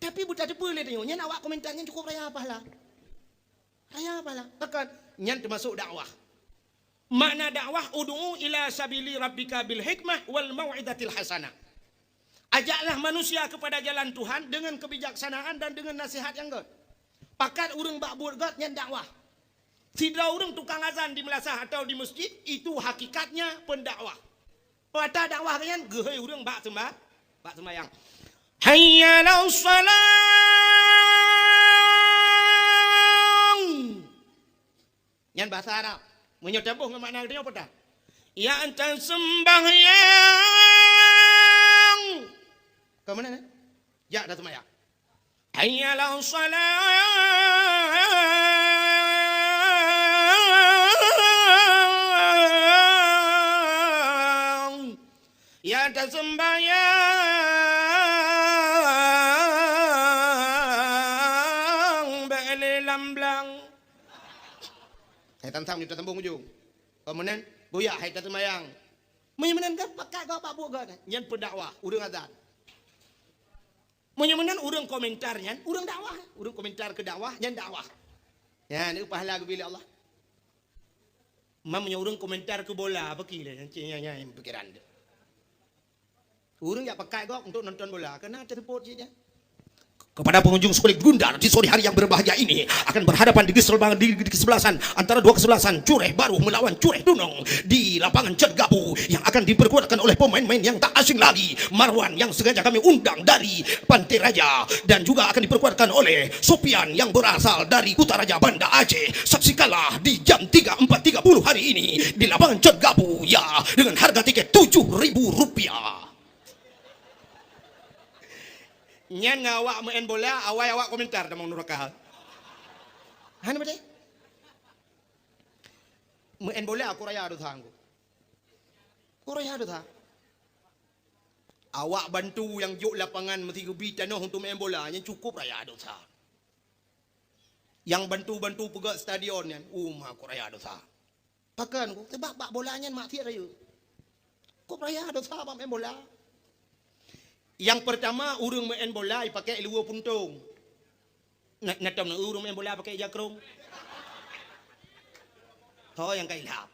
Tapi buta teupeu lé tanyoe, nyan awak komentar nyan cukup raya pahala. Raya pahala. Bahkan nyan termasuk dakwah. Makna dakwah, "Ud'u ila sabili rabbika bil hikmah wal mau'izatil hasanah." Ajaklah manusia kepada jalan Tuhan dengan kebijaksanaan dan dengan nasihat nyang gèt. Pakat ureueng bak buet gèt nyan dakwah. Sidroe ureueng tukang azan di meulasah atau di meuseujid, itu hakikatnya pendakwah. Peue ata dakwah geuh nyan, geuhôi ureueng bak seumba-, bak seumbayang. Hayya 'alas shalah. Nyan bahasa Arab. Meunyoe taboh ngon makna geutanyoe peue tah? Ya taseumbahyang. Ka meunan, eh? Ya taseumbahyang. Hayya 'alas shalah. Ya taseumbahyang bèk lé lam blang. Hai tam-tam, nyoe tasambong ujong. Ka meunan, buya hai taseumbahyang. Meunyoe meunan kan pakat gob bak buet gob nyan, nyan peudakwah, ureueng azan. Meunyoe meunan ureueng komentar nyan, ureueng dakwah. Ureueng komentar keu dakwah, nyan dakwah. Nyan, nyan pahala geubri lé Allah. Meunyoe ureueng komentar keu bola, apa ki lé? Nyan, nyan, nyan pikiran teuh. Ureueng jak pakat gob untuk nonton bola, karena tersebut je dia. Kepada pengunjung sekolah Gundar di sore hari yang berbahagia ini akan berhadapan di kesebelasan, di, di kesebelasan antara dua kesebelasan, Cureh Baru melawan Cureh Tunong di lapangan Cat Gabu yang akan diperkuatkan oleh pemain-pemain yang tak asing lagi, Marwan yang sengaja kami undang dari Pantai Raja dan juga akan diperkuatkan oleh Sopian yang berasal dari Kutaraja Banda Aceh. Saksikanlah di jam tiga empat tiga puluh hari ini di lapangan Cat Gabu, ya, dengan harga tiket tujuh ribu rupiah. Nyan ngon awak meu'en bola, awai awak komentar tamong nuraka. Hana beutôi? Meu'en bola ku raya dosa ngku. Ku raya dosa. Awak bantu nyang jok lapangan meusigeubri tanoh untuk meu'en bola, nyan cukup raya dosa. Nyang bantu-bantu peugöt stadion nyan, uma ku raya dosa. Pakon ku, sabab bak bola nyan maksiat rayeuk. Ku raya dosa bak meu'en bola. Nyang peurtama, ureueng meu'en bola jipakèk luweue puntông. Na, na tom na ureueng meu'en bola pakèk ija krông? Ho nyang ka ilham.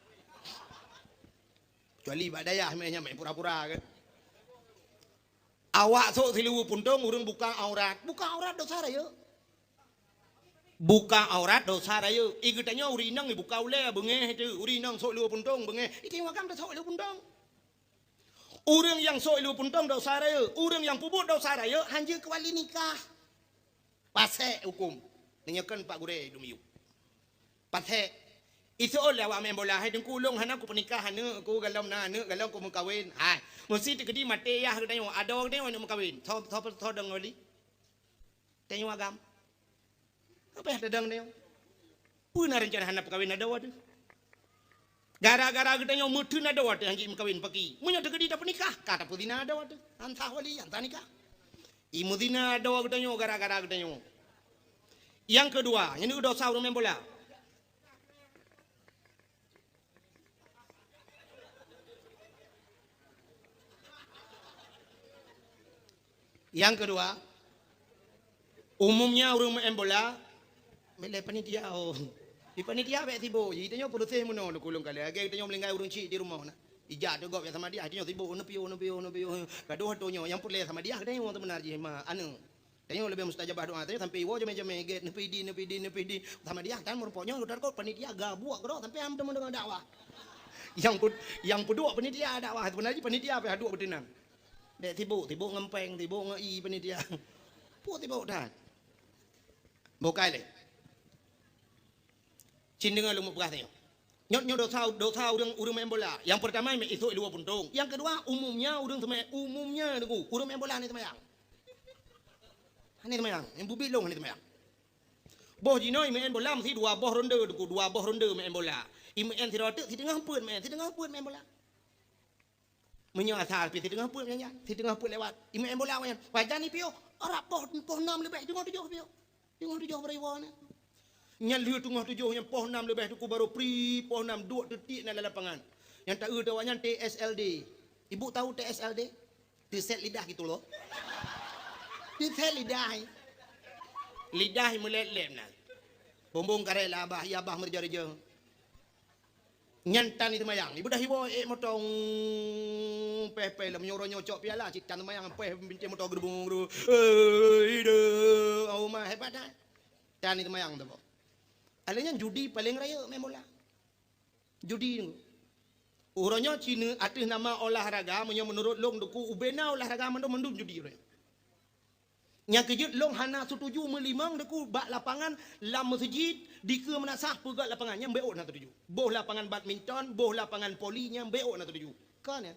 Kecuali bak dayah meu'en nyan meu'en pura-pura kan. Awak sôk siluweue puntông, ureueng buka aurat. Buka aurat dosa rayeuk. Buka aurat dosa rayeuk. I geutanyoe ureueng inong ibuka ulèe beungèh teuh. Ureueng inong sôk luweue puntông beungèh. I tanyoe agam tasôk luweue puntông. Ureueng nyang sôk luweue puntông dosa rayeuk. Ureueng nyang peubuet dosa rayeuk hanjeuet keuwali nikah. Pasék hukôm. Meunyoe kon Pak Gurèe dum yub. Pasék. Iseuôt lé awak meu'en bola, "Hai Teungku, ulôn hana kupeunikah aneuk ku, galom na aneuk, galom kumeukawen." Hai, meusi teukeudi maté yah geutanyoe, adoe geutanyoe aneuk meukawen. Soe, soe, soe dong wali? Tanyoe agam. Apa yah tadong tanyoe? Peue na reuncana hana peukawen adoe teuh? Gara-gara geutanyoe meuteun adoe teuh hanjeuet meukawen paki. Meunyoe teukeudi tapeunikah, ka tapeuzina adoe teuh. Han sah wali, han sah nikah. I meuzina adoe geutanyoe gara-gara geutanyoe. Nyang keudua, nyan dosa ureueng meu'en bola. Nyang keudua, umumnya ureueng meu'en bola, mileh panitia, oh. Di panitia bèk sibuk, ji tanyoe peureuseh meunoe lôn kulong kali. Lagèe tanyoe meuninggai ureueng chik di rumoh na. Ijak teuh gob jak samadiah, tanyoe sibuk, neupiôh, neupiôh, neupiôh. Gadoh tanyoe, nyang peureulèe samadiah tanyoe seubeuna jih ma aneuk. Tanyoe leubeh mustajabah doa, tanyoe sampoe iwoe jamé-jamé gèt, neupidi, neupidi, neupidi. Samadiah tan meurumpok nyoe, lôn takot panitia gabuek keudroe sampoe han teumeudeungoe dakwah. Nyang peuduek, nyang peuduek panitia dakwah, seubeuna jih panitia pih duek beuteunang. Dek sibuk, sibuk ngon pèng, sibuk ngon ie panitia. Peue sibuk that. Bukai lé. Cit deungoe lôn peugah tanyoe. Nyoe, nyoe dosa, dosa ureueng, ureueng main bola. Nyang peurtama, meu'en sôk luweue puntông. Nyang keudua, umumnya ureueng seumai-, umumnya deungoe, ureueng main bola hana seumayang. Hana seumayang. Nyang bubit lôn hana seumayang. Boh jinoe meu'en bola meusti dua boh ronde deungoe, dua boh ronde meu'en bola. I meu'en sidroe teuk, siteungoh peuet meu'en, siteungoh peuet meu'en bola. Meunyoe asai pih siteungoh peuet nyan, siteungoh peuet lewat. I meu'en bola nyan, pajan ipiôh, rab poh, poh nam leubeh, teungoh tujoh piôh. Teungoh tujoh beurewoe nyan. Nyan lheueh teungoh tujoh nyan poh nam leubeh teungku barô pri poh nam duek teutiek na lam lapangan. Nyang taeu teuh awaknyan T S L D. Ibu tahu T S L D? Teuset lidah gitu loh. Teuset lidah. Lidah meulét-lét na. Bumbong karét lah abah, ya abah meureuja-reuja. Nyan tan seumayang. Ibu dah iwoe ék moto, peh-peh lah meunyoe uroe nyoe cok piala, cit tan seumayang, peh bintéh moto geurubung-geurubung. Eh, ide, oh ma, hebat dah. Tan seumayang tu. Alèh nyan judi paleng rayeuk main bola. Judi tu. Uroe nyoe cina ateueh nama olahraga, meunyoe meunurot lôn deungoe ubena olahraga mandum-mandum judi uroe nyoe. Nyang keujeuet lôn hana setuju meulimong deku bak lapangan lam meuseujid, dikeue meunasah peugöt lapangan nyan beuôt na setuju. Boh lapangan badminton, boh lapangan voli nyan beuôt na setuju. Ka nyan.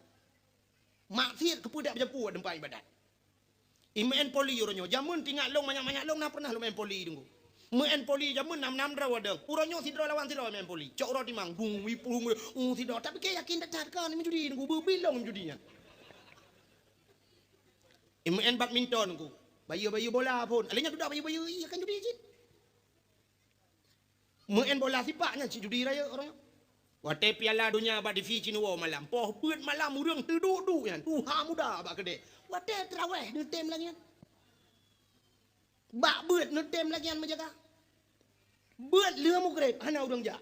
Maksiet keupeue dak beujampu teumpat ibadat. Imeu'en voli uroe nyoe. Jameun tingat lôn manyak-manyak lôn na pernah lôn meu'en voli deungoe. Meu'en voli jameun nam-nam droe deuh. Uroe nyoe sidroe lawan sidroe meu'en voli. Cok uroe timang, bung, wipung, uh, sidroe. Tapi keu yakin that-that ka ni meujudi deungoe. Beubilong meujudi nyan. Imeu'en badminton deungoe. Bayeue-bayeue bola phon. Alèh nyan dudak bayeue-bayeue, iya kan judi cit. Meu'en bola sipak nyan cit judi rayeuk uroe nyoe. Watèe Piala Donya bak T V cit neuwoe malam, poh beuet malam ureueng teuduek-duek nyan, tuha muda bak keudè. Watèe teurawèh neutem lagèe nyan. Bak beuet neutem lagèe nyan meujaga. Beuet lheueh mugreb hana ureueng jak.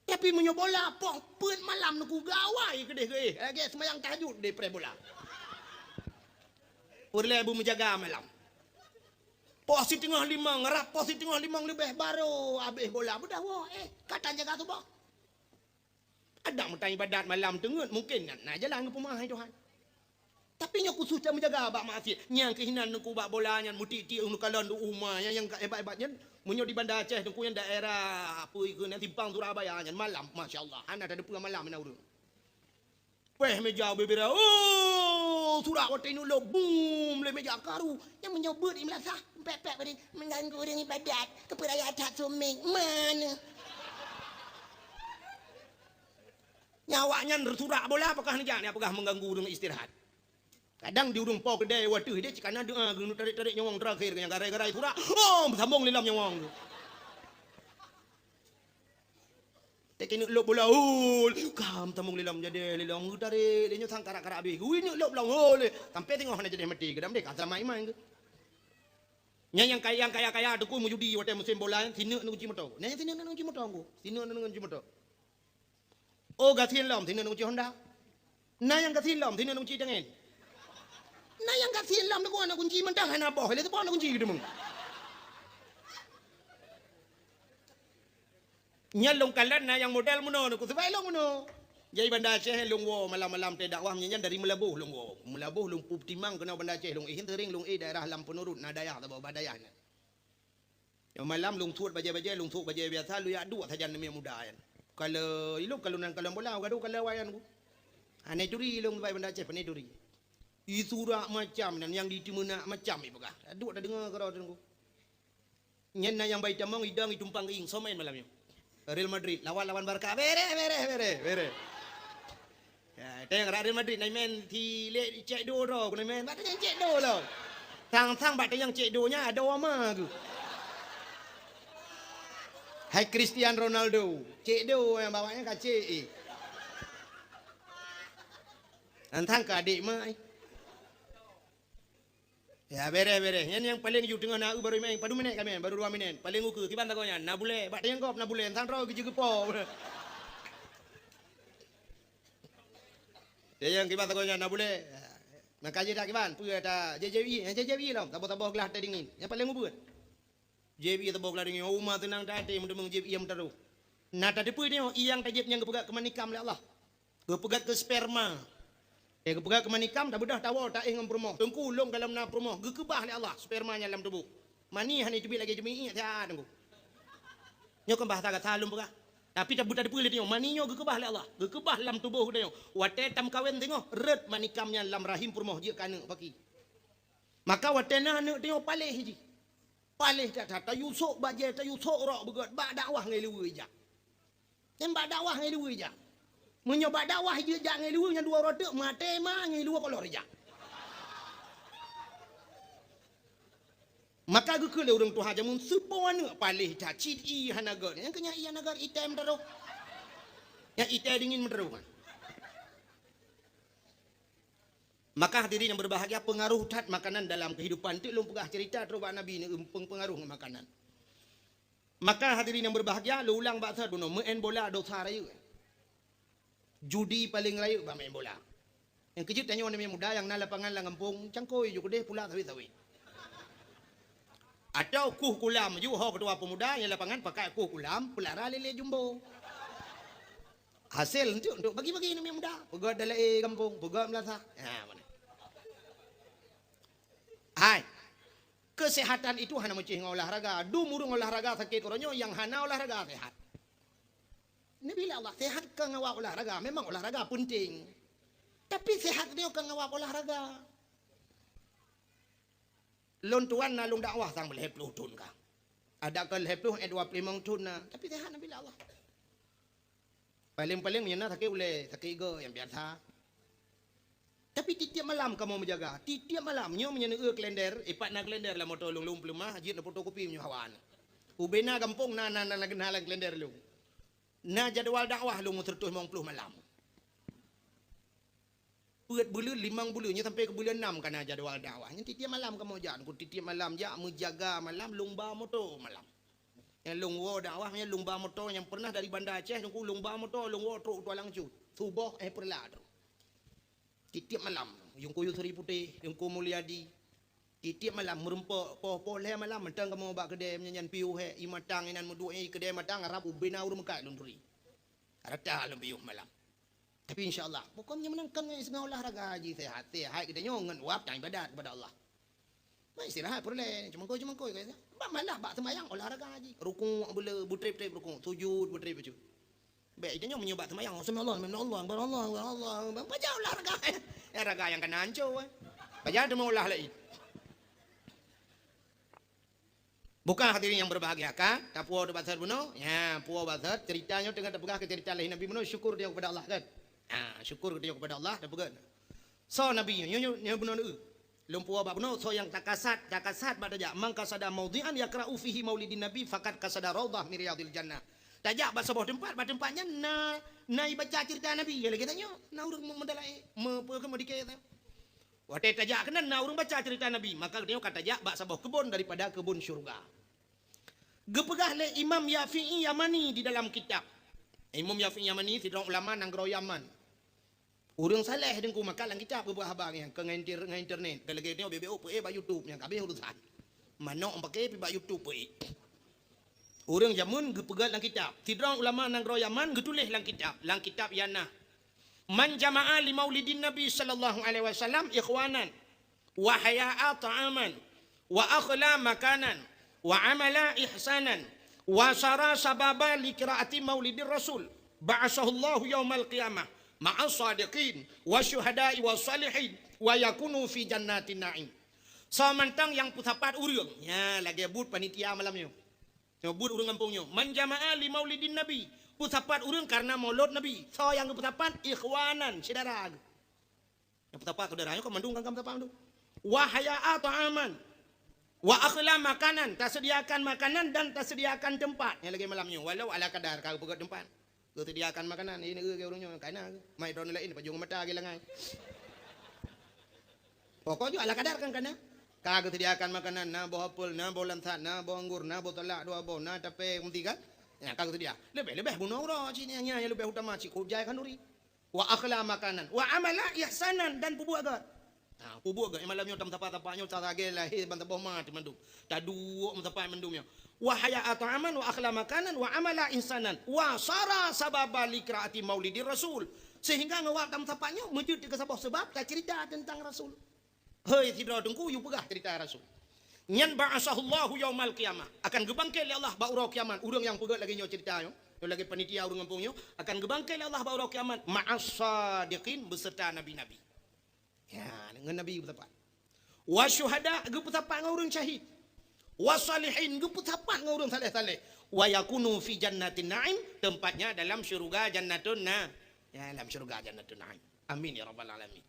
Tapi meunyoe bola poh peuet malam neuku gawai keudeh geuéh, lagèe seumayang tahajud deh preh bola. Peureulèe beumeujaga malam. Poh siteungoh limong, rab poh siteungoh limong leubeh barô abéh bola. Beudah woe, eh, ka tan jaga suboh. Adak meutan ibadat malam teungeut, mungken na, na jalan geupeumeu'ah hai Tuhan. Tapi nyoe khusos that meujaga bak maksiet. Nyang keuh inan neuku bak bola nyan, meutik-tik neukalon di uma nyan, nyang ka hebat-hebat nyan. Meunyoe di Banda Aceh neuku nyan daerah, apa ikeu nyan, Simpang Surabaya nyan, malam, masya Allah, hana tadeungoe malam na ureueng. Weh, meja bebera, oh, surak watèe ineuk lôb, bum, lé meja karu. Nyang meunyoe beuet di meulasah, pek-pek bari, mengganggu ureueng ibadat, keupeue raya that suméng, mana? Nyan awaknyan surak bola, pakah neujak, nyan peugah mengganggu ureueng istirahat. Kadang di ureueng po keudè watèe deh, cit kana doa, geuneuk tarek-tarek nyawong terakhir, nyang garai-garai surak, oh, beusambong lé lom nyawong tu. Teuka ineuk lôb bola, hol, kam tamong lé lom jadi lé lom geutarek, lé nyoe sang karak-karak abéh. Ui, ineuk lôb lom, hol, sampai teungoh hana jadi maté, keudam deh, ka seulamat iman keuh. Nyan nyang kaya, nyang kaya-kaya teungku meujudi watèe musém bola, sineuk neukunci moto. Nyan sineuk neukunci moto teungku. Sineuk neukunci moto. Oh, gasien lom, sineuk neukunci Honda. Na nyang gasien lom, sineuk neukunci tangen. Na nyang gasien lom, teungku neukunci mantong hana boh, lé teupon neukunci keudeumeung. Nyan lôn kalon na nyang model meunoe, neuku, sabab lôn meunoe. Jadi Banda Aceh lôn woe malam-malam teuh dakwah, nyan dari Meulaboh lôn woe. Meulaboh lôn peutimang keunoe Banda Aceh lôn, eh, sering lôn, eh, daerah Lam Peunurut, na dayah saboh, bah dayah nyan. Nyoe malam lôn suet bajèe-bajèe, lôn suet bajèe biasa, lôn jak duek sajan namiet muda nyan. Kalau ilôn, kalau nan kalon bola, gadoh kalau awaknyan ku. Hana turi lôn bak Banda Aceh, pane turi. Isurak macam nan nyang diteumeunak macam ipeugah. Duek tadeungoe keudroe teungku. Nyan na nyang bai tamong idong itumpang geuieng, soe main malam nyoe? Real Madrid lawan, lawan Barca. Bereh, bereh, bereh, bereh. Ya, teuh rot Real Madrid na imen si lé cek do droe, keuneuk imen, bak teuh cek do lom. Sang-sang bak teuh cek do nyan adoe ma geuh. Hai Cristiano Ronaldo, cek do nyang bawak nyan ka cek, eh. Sang-sang ka adék ma, eh. Ya, bereh, bereh. Nyan nyang paleng ju teungoh na eu baru imen, padum minét ka imen, baru dua minét. Paleng ukeue, kiban sagoe nyan, na bulèe, bak teuh gob na bulèe, sang droe geujeuet geupo. Teuh nyang kiban sagoe nyan, na bulèe. Maka jeuet dak kiban, peue ata J J W, eh, J J W lom, saboh-saboh glah teh dingin. Nyang paleng ubeut. Jieb ie teuboh keularing nyoe, uma teunang that até meudeumeung jieb ie meutarôh. Na tateupeue nyoe, ie nyang tajieb nyan geupeugöt keu manikam lé Allah. Geupeugöt keu sperma. Eh, geupeugöt keu manikam, tabeudôh tawoe taéh ngon peurumoh. Teungku, lôn gohlom na peurumoh, geukeubah lé Allah sperma nyan lam tuboh. Mani hana teubiet lagèe jeumiék siat teungku. Nyoe kon bahasa gata lôn peugah. Tapi tabeuteupeue lé tanyoe, mani nyoe geukeubah lé Allah. Geukeubah lam tuboh geutanyoe. Watèe tameukawen teungoh, rhot manikam nyan lam rahim peurumoh jeuet keu aneuk paki. Maka watèe na aneuk tanyoe paléh jih. Paléh that-that, tayue sôk bajèe, tayue sôk rok beugöt, bak dakwah ngon luweue jak. Nyan bak dakwah ngon luweue jak. Meunyoe bak dakwah jeuet jak ngon luweue nyan dua uroe teuk, maté ma ngon luweue kolor jak. Maka geukheun lé ureueng tuha jameun, seupo aneuk paléh that, cit ie hana göt. Nyang keu nyan ie hana göt, item meutarôh. Nyang item dingin meutarôh. Maka hadirin yang berbahagia, pengaruh that makanan dalam kehidupan. Teuk lôn peugah cerita trok bak Nabi ni, peng-, pengaruh makanan. Maka hadirin yang berbahagia, lôn ulang bak sat bunoe, meu'en bola dosa rayeuk. Judi paleng rayeuk bak meu'en bola. Nyang keujeuet tanyoe aneuk muda nyang na lapangan lam gampông, cangkôi ju keudeh pula sawét-sawét. Atau kueh kulam ju ho keutua pemuda nyang lapangan pakai kueh kulam, peulara lélé jumbo. Hasé enteuk, enteuk bagi-bagi aneuk muda. Peugöt dalam gampông, peugöt meulasah. Ha, mana? Hai. Kesehatan itu hana meucih ngon olahraga. Dum ureuëng olahraga sakét uroe nyoe, nyang hana olahraga sehat. Nabi lé Allah, sehat ka ngon awak olahraga. Memang olahraga penting. Tapi sehat nyoe ka ngon awak olahraga. Lôn tuan na lôn dakwah sang lhée ploh thon ka. Ada ka lhée ploh, eh, dua ploh limong thon na. Tapi sehat Nabi lé Allah. Paléng-paléng meunyoe na sakét ulée, sakét igoe nyang biasa. Tapi tiep-tiep malam kamoe meujaga. Tiep-tiep malam, nyoe meunyoe neueu kalender, ipat na kalender lam moto lôn, lôn peuleumah, jeuet neufotokopi meunyoe hawa na. Ubena gampông na, na, na, na, na lam kalender lôn. Na jadwal dakwah lôn meuseureutoh limong ploh malam. Peuet buleuen, limong buleuen, nyoe sampai keu buleuen nam ka na jadwal dakwah. Nyan tiep-tiep malam kamoe jak, tiep-tiep malam jak meujaga malam, lôn ba moto malam. Nyang lôn woe dakwah, nyang lôn ba moto nyang pernah dari Banda Aceh, nyang ku lôn ba moto, lôn woe trok u Tualang Cut. Suboh, eh, peureulak trok. Tiep-tiep malam, Teungku Yusri Putéh, Teungku Mulyadi. Tiep-tiep malam meureumpok, poh-poh lhée malam, mantong kamoe bak keudée meunyan piôh hék, ié matang inan meuduek, eh, keudée matang, rab ubena ureuëng meukat lôn turi. Rata lôn piôh malam. Tapi insya Allah, pokoknya menangkan ngon olahraga haji sehat. Sehat kita nyoe ngon wab dan ibadat kepada Allah. Mai istirahat peureulée, cumangkoi-cumangkoi kata. Bak malah bak seumayang olahraga haji. Rukuk bela, butrip-trip rukuk, sujud butrip bacut. Baik, kita nyoe meunyoe bak seumayang, subhanallah, subhanallah, subhanallah, subhanallah. Baca olahraga. Olahraga nyang kana hancô, eh. Baca teuma olah lain. Bukan hadirin yang berbahagia, ka? Tapuo teuh bak sot bunoe? Ya, puo bak sot. Cerita nyoe teungoh tapeugah keu cerita lahé Nabi bunoe, syukur tanyoe kepada Allah, kan? Ha, syukur tanyoe kepada Allah, tapeugah. Soe Nabi nyoe, nyoe, nyoe bunoe neu. Lôn puo bak bunoe, soe nyang takasad, takasad bak tajak. Man qasada maudhi'an yaqra'u fihi maulidin Nabi, faqad qasada raudhah min riyadil jannah. Tajak bak saboh teumpat, bak teumpat nyan na, na ibaca cerita Nabi. Ya lagée tanyoe, na ureuëng meudalai, me-, pe-, meudike. Watée tajak keunan na ureuëng baca cerita Nabi, maka geutanyoe ka tajak bak saboh keubon daripada keubon syeuruga. Geupeugah lé Imam Yafi'i Yamani di dalam kitab. Imam Yafi'i Yamani sidroe ulama nanggroe Yaman. Ureuëng saleh deungku, maka lam kitab geupeugah haba nyan, kon ngon inter-, ngon internet. Ka lagée nyoe beubaih peuék bak YouTube nyang ka habéh urusan. Manok pakè pi bak YouTube peuék. Ureuëng jameun geupeugah lam kitab. Sidroe ulama nanggroe Yaman geutuléh lam kitab. Lam kitab Yana. Man jama'a li maulidin Nabi sallallahu alaihi wasallam ikhwanan, wa haya'a ta'aman, wa akhla makanan, wa amala ihsanan, wa sara sababa li qiraati maulidir Rasul, ba'asahullahu yaumal qiyamah ma'as sadiqin, wa syuhada'i wa salihin, wa yakunu fi jannatin na'im. Soe mantong nyang peusapat ureuëng, nya lagée buet panitia malam nyoe. Nyoe buet ureuëng gampông nyoe. Man jama'a li maulidin Nabi. Peusapat ureuëng karena maulud Nabi. Soe nyang geupeusapat? Ikhwanan, syedara. Nyang peusapat syedara nyoe kon mandum kan peusapat mandum. Wa haya'a ta'aman. Wa akhla makanan, taseudiakan makanan dan taseudiakan teumpat. Nyang lagée malam nyoe, walau ala kadar ka geupeugét teumpat. Geuseudiakan makanan, ini ureuëng nyoe kana. Mai droeneuh laén pajoh mata lagée langai. Pokok jih ala kadar kan kana. Ka geuseudiakan makanan, na boh apel, na boh lansat, na boh anggur, na boh salak dua boh, na tapé meuti kan. Ya, ka geuseudia. Leubeh-leubeh bunoe uroe cit nyan, nyan leubeh utama cit kujai khanduri. Wa akhla makanan, wa amala ihsanan, dan peubuet gét. Ha, peubuet gét. Malam nyoe tam sapa-sapa nyoe salah lagée lahé ban saboh ma teumandum. Taduek meusapat mandum nyoe. Wa haya'a ta'aman wa akhla makanan wa amala ihsanan wa sara sababa li qiraati maulidir Rasul. Sehingga ngon wak tam sapat nyoe meujeuet keu saboh seubab tacerita teuntang Rasul. Hei sidroe teungku, yue peugah cerita Rasul. Nyan ba'asahullahu yaumal qiyamah, akan geubangkét lé Allah bak uroe kiamat. Ureuëng nyang peugét lagée nyoe cerita nyoe, nyoe lagée panitia ureuëng gampông nyoe, akan geubangkét lé Allah bak uroe kiamat ma'as sadiqin, beserta nabi-nabi. Ya, ngon nabi geupeusapat. Wa syuhada, geupeusapat ngon ureuëng syahid. Wa salihin, geupeusapat ngon ureuëng saleh-saleh. Wa yakunu fi jannatin na'im, tempatnya dalam syurga Jannatun Na-, ya, dalam syurga Jannatun Na'im. Amin ya rabbal alamin.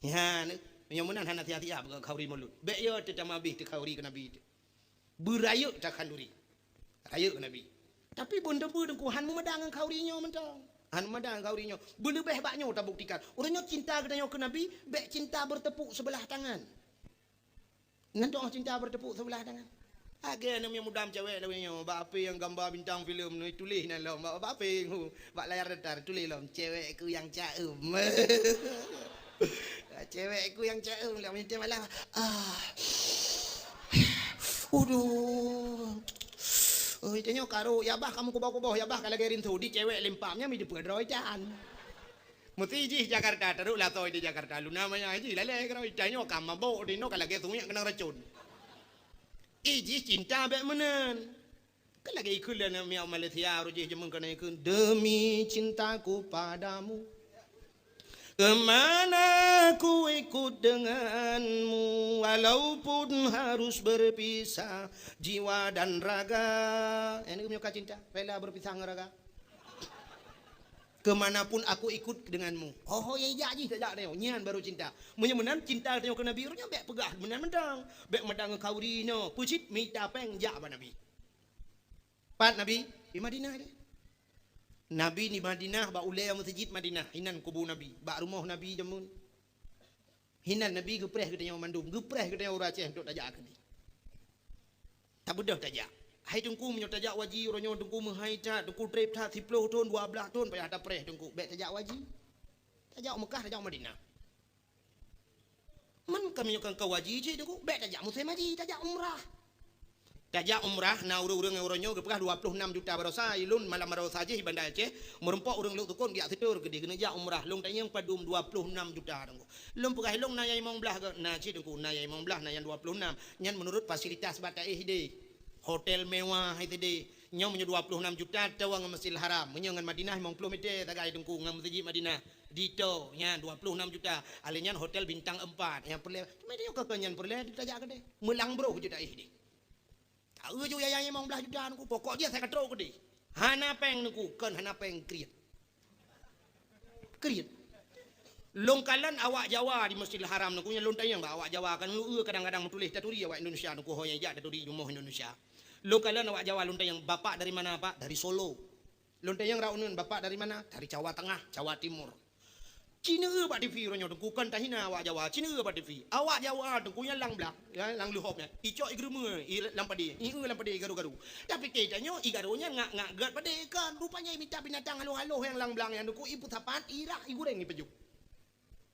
Ya, ni, nyang meunan hana sia-sia bak khanduri maulud. Bék yo teuh tamah abéh teuh khanduri keu Nabi teuh. Beurayeuk takhanduri. Rayeuk Nabi. Tapi bun teupeu teungku han meumada ngon khanduri nyoe mantong. Han meumada ngon khanduri nyoe. Beuleubeh bak nyoe tabuktikan. Ureuëng nyoe cinta geutanyoe keu Nabi, bék cinta bertepuk sebelah tangan. Nyan doh cinta bertepuk sebelah tangan. Lagée aneuk muda cewek lawét nyoe, bak H P nyang gamba bintang filem nyoe tuléh nan lom, bak, bak H P, bak layar datar tuléh lom, "Cewekku yang caem." "Cewekku yang caem," lom nyan malah, ah. Uduh. Oh, itu nyoe karu, ya bah kamu kuboh-kuboh, ya bah ka lagée rinso, di cewek lempam, nya mi dipeudroe itan. Meusti jih Jakarta, taruhlah soe di Jakarta, luna maya jih, lalée keudroe itan nyoe ka mabok, di nyoe ka lagée sungiek keunong racun. Ih, jih cinta bék meunan. Kan lagée ikheun lé aneuk miet Malaysia, roh jih jameun keunan ikheun, "Demi cintaku padamu, kemana ku ikut denganmu, walaupun harus berpisah jiwa dan raga." Nyan keuh meunyoe ka cinta, rela berpisah ngon raga. "Kemanapun aku ikut denganmu." Oh, oh, ya, jak jih, tajak tanyoe. Nyan baru cinta. Meunyoe meunan cinta tanyoe keu Nabi, uroe nyoe bék peugah meunan mantong. Bék meudan ngon khanduri nyoe. Peue cit, mita péng jak bak Nabi. Pat Nabi? Di Madinah deh. Nabi di Madinah, bak ulée meuseujid Madinah. Inan kubu Nabi. Bak rumoh Nabi jameun. Hinan Nabi geupreh geutanyoe mandum, geupreh geutanyoe ureuëng Aceh untuk tajak keudeh. Tabeudôh tajak. Hai Teungku, meunyoe tajak u haji, uroe nyoe Teungku meuhai that, Teungku treb that, siplôh thon, dua blaih thon, payah tapreh Teungku. Bék tajak u haji. Tajak u Meukah, tajak u Madinah. Man ka meunyoe kan ka u haji cit Teungku, bék tajak musém haji, tajak umrah. Tajak umrah, na ureuëng-ureuëng nyang uroe nyoe geupeugah dua ploh nam juta baroesa, ilôn malam baroesa jih i Banda Aceh, meurumpok ureuëng Lhoksukon geujak seutôt keudeh keuneuk jak umrah, lôn tanyong padum dua ploh nam juta Teungku. Lôn peugah ilôn na nyang limong blaih gét, na cit Teungku, na nyang limong blaih, na nyang dua ploh nam. Nyan meunurot fasilitas bak taéh ideh. Hotel mewah ideh. Nyoe meunyoe dua ploh nam juta tawa ngon Masjidil Haram. Meunyoe ngon Madinah limong ploh meter sagai Teungku ngon Meuseujid Madinah. Ditoe nyan dua ploh nam juta. Alèh nyan hotel bintang empat nyang peureulèe. Cuma nyoe keu nyan peureulèe tajak keudeh. Meulang broh jeuet taéh ideh. Taeu ju yaya limong blaih juta Teungku, pokok jih asai ka trok keudeh. Hana péng Teungku, kon hana péng kriet. Kriet. Lôn kalon awak Jawa di Masjidil Haram Teungku, nyang lôn tanyong bak awak Jawa kan, lôn eu kadang-kadang meutuléh taturi awak Indonesia Teungku, ho nyang jak taturi rumoh Indonesia. Lôn kalon awak Jawa lôn tanyong, "Bapak dari mana, Pak?" "Dari Solo." Lôn tanyong raunun, "Bapak dari mana?" "Dari Jawa Tengah, Jawa Timur." Ci neueu bak T V uroe nyoe Teungku, kon tahina awak Jawa, ci neueu bak T V. Awak Jawa Teungku nyang lam blang, ya, lam leuhop nyan. Icok i geurumeue, i lam padé, i eu lam padé i garu-garu. Tapi tanyoe i garu nyan ngak-ngak gét padé kan. Rupanya i mita binatang haloh-haloh nyang lam blang nyan Teungku, i peusapat, i rah, i gureng, i pajoh.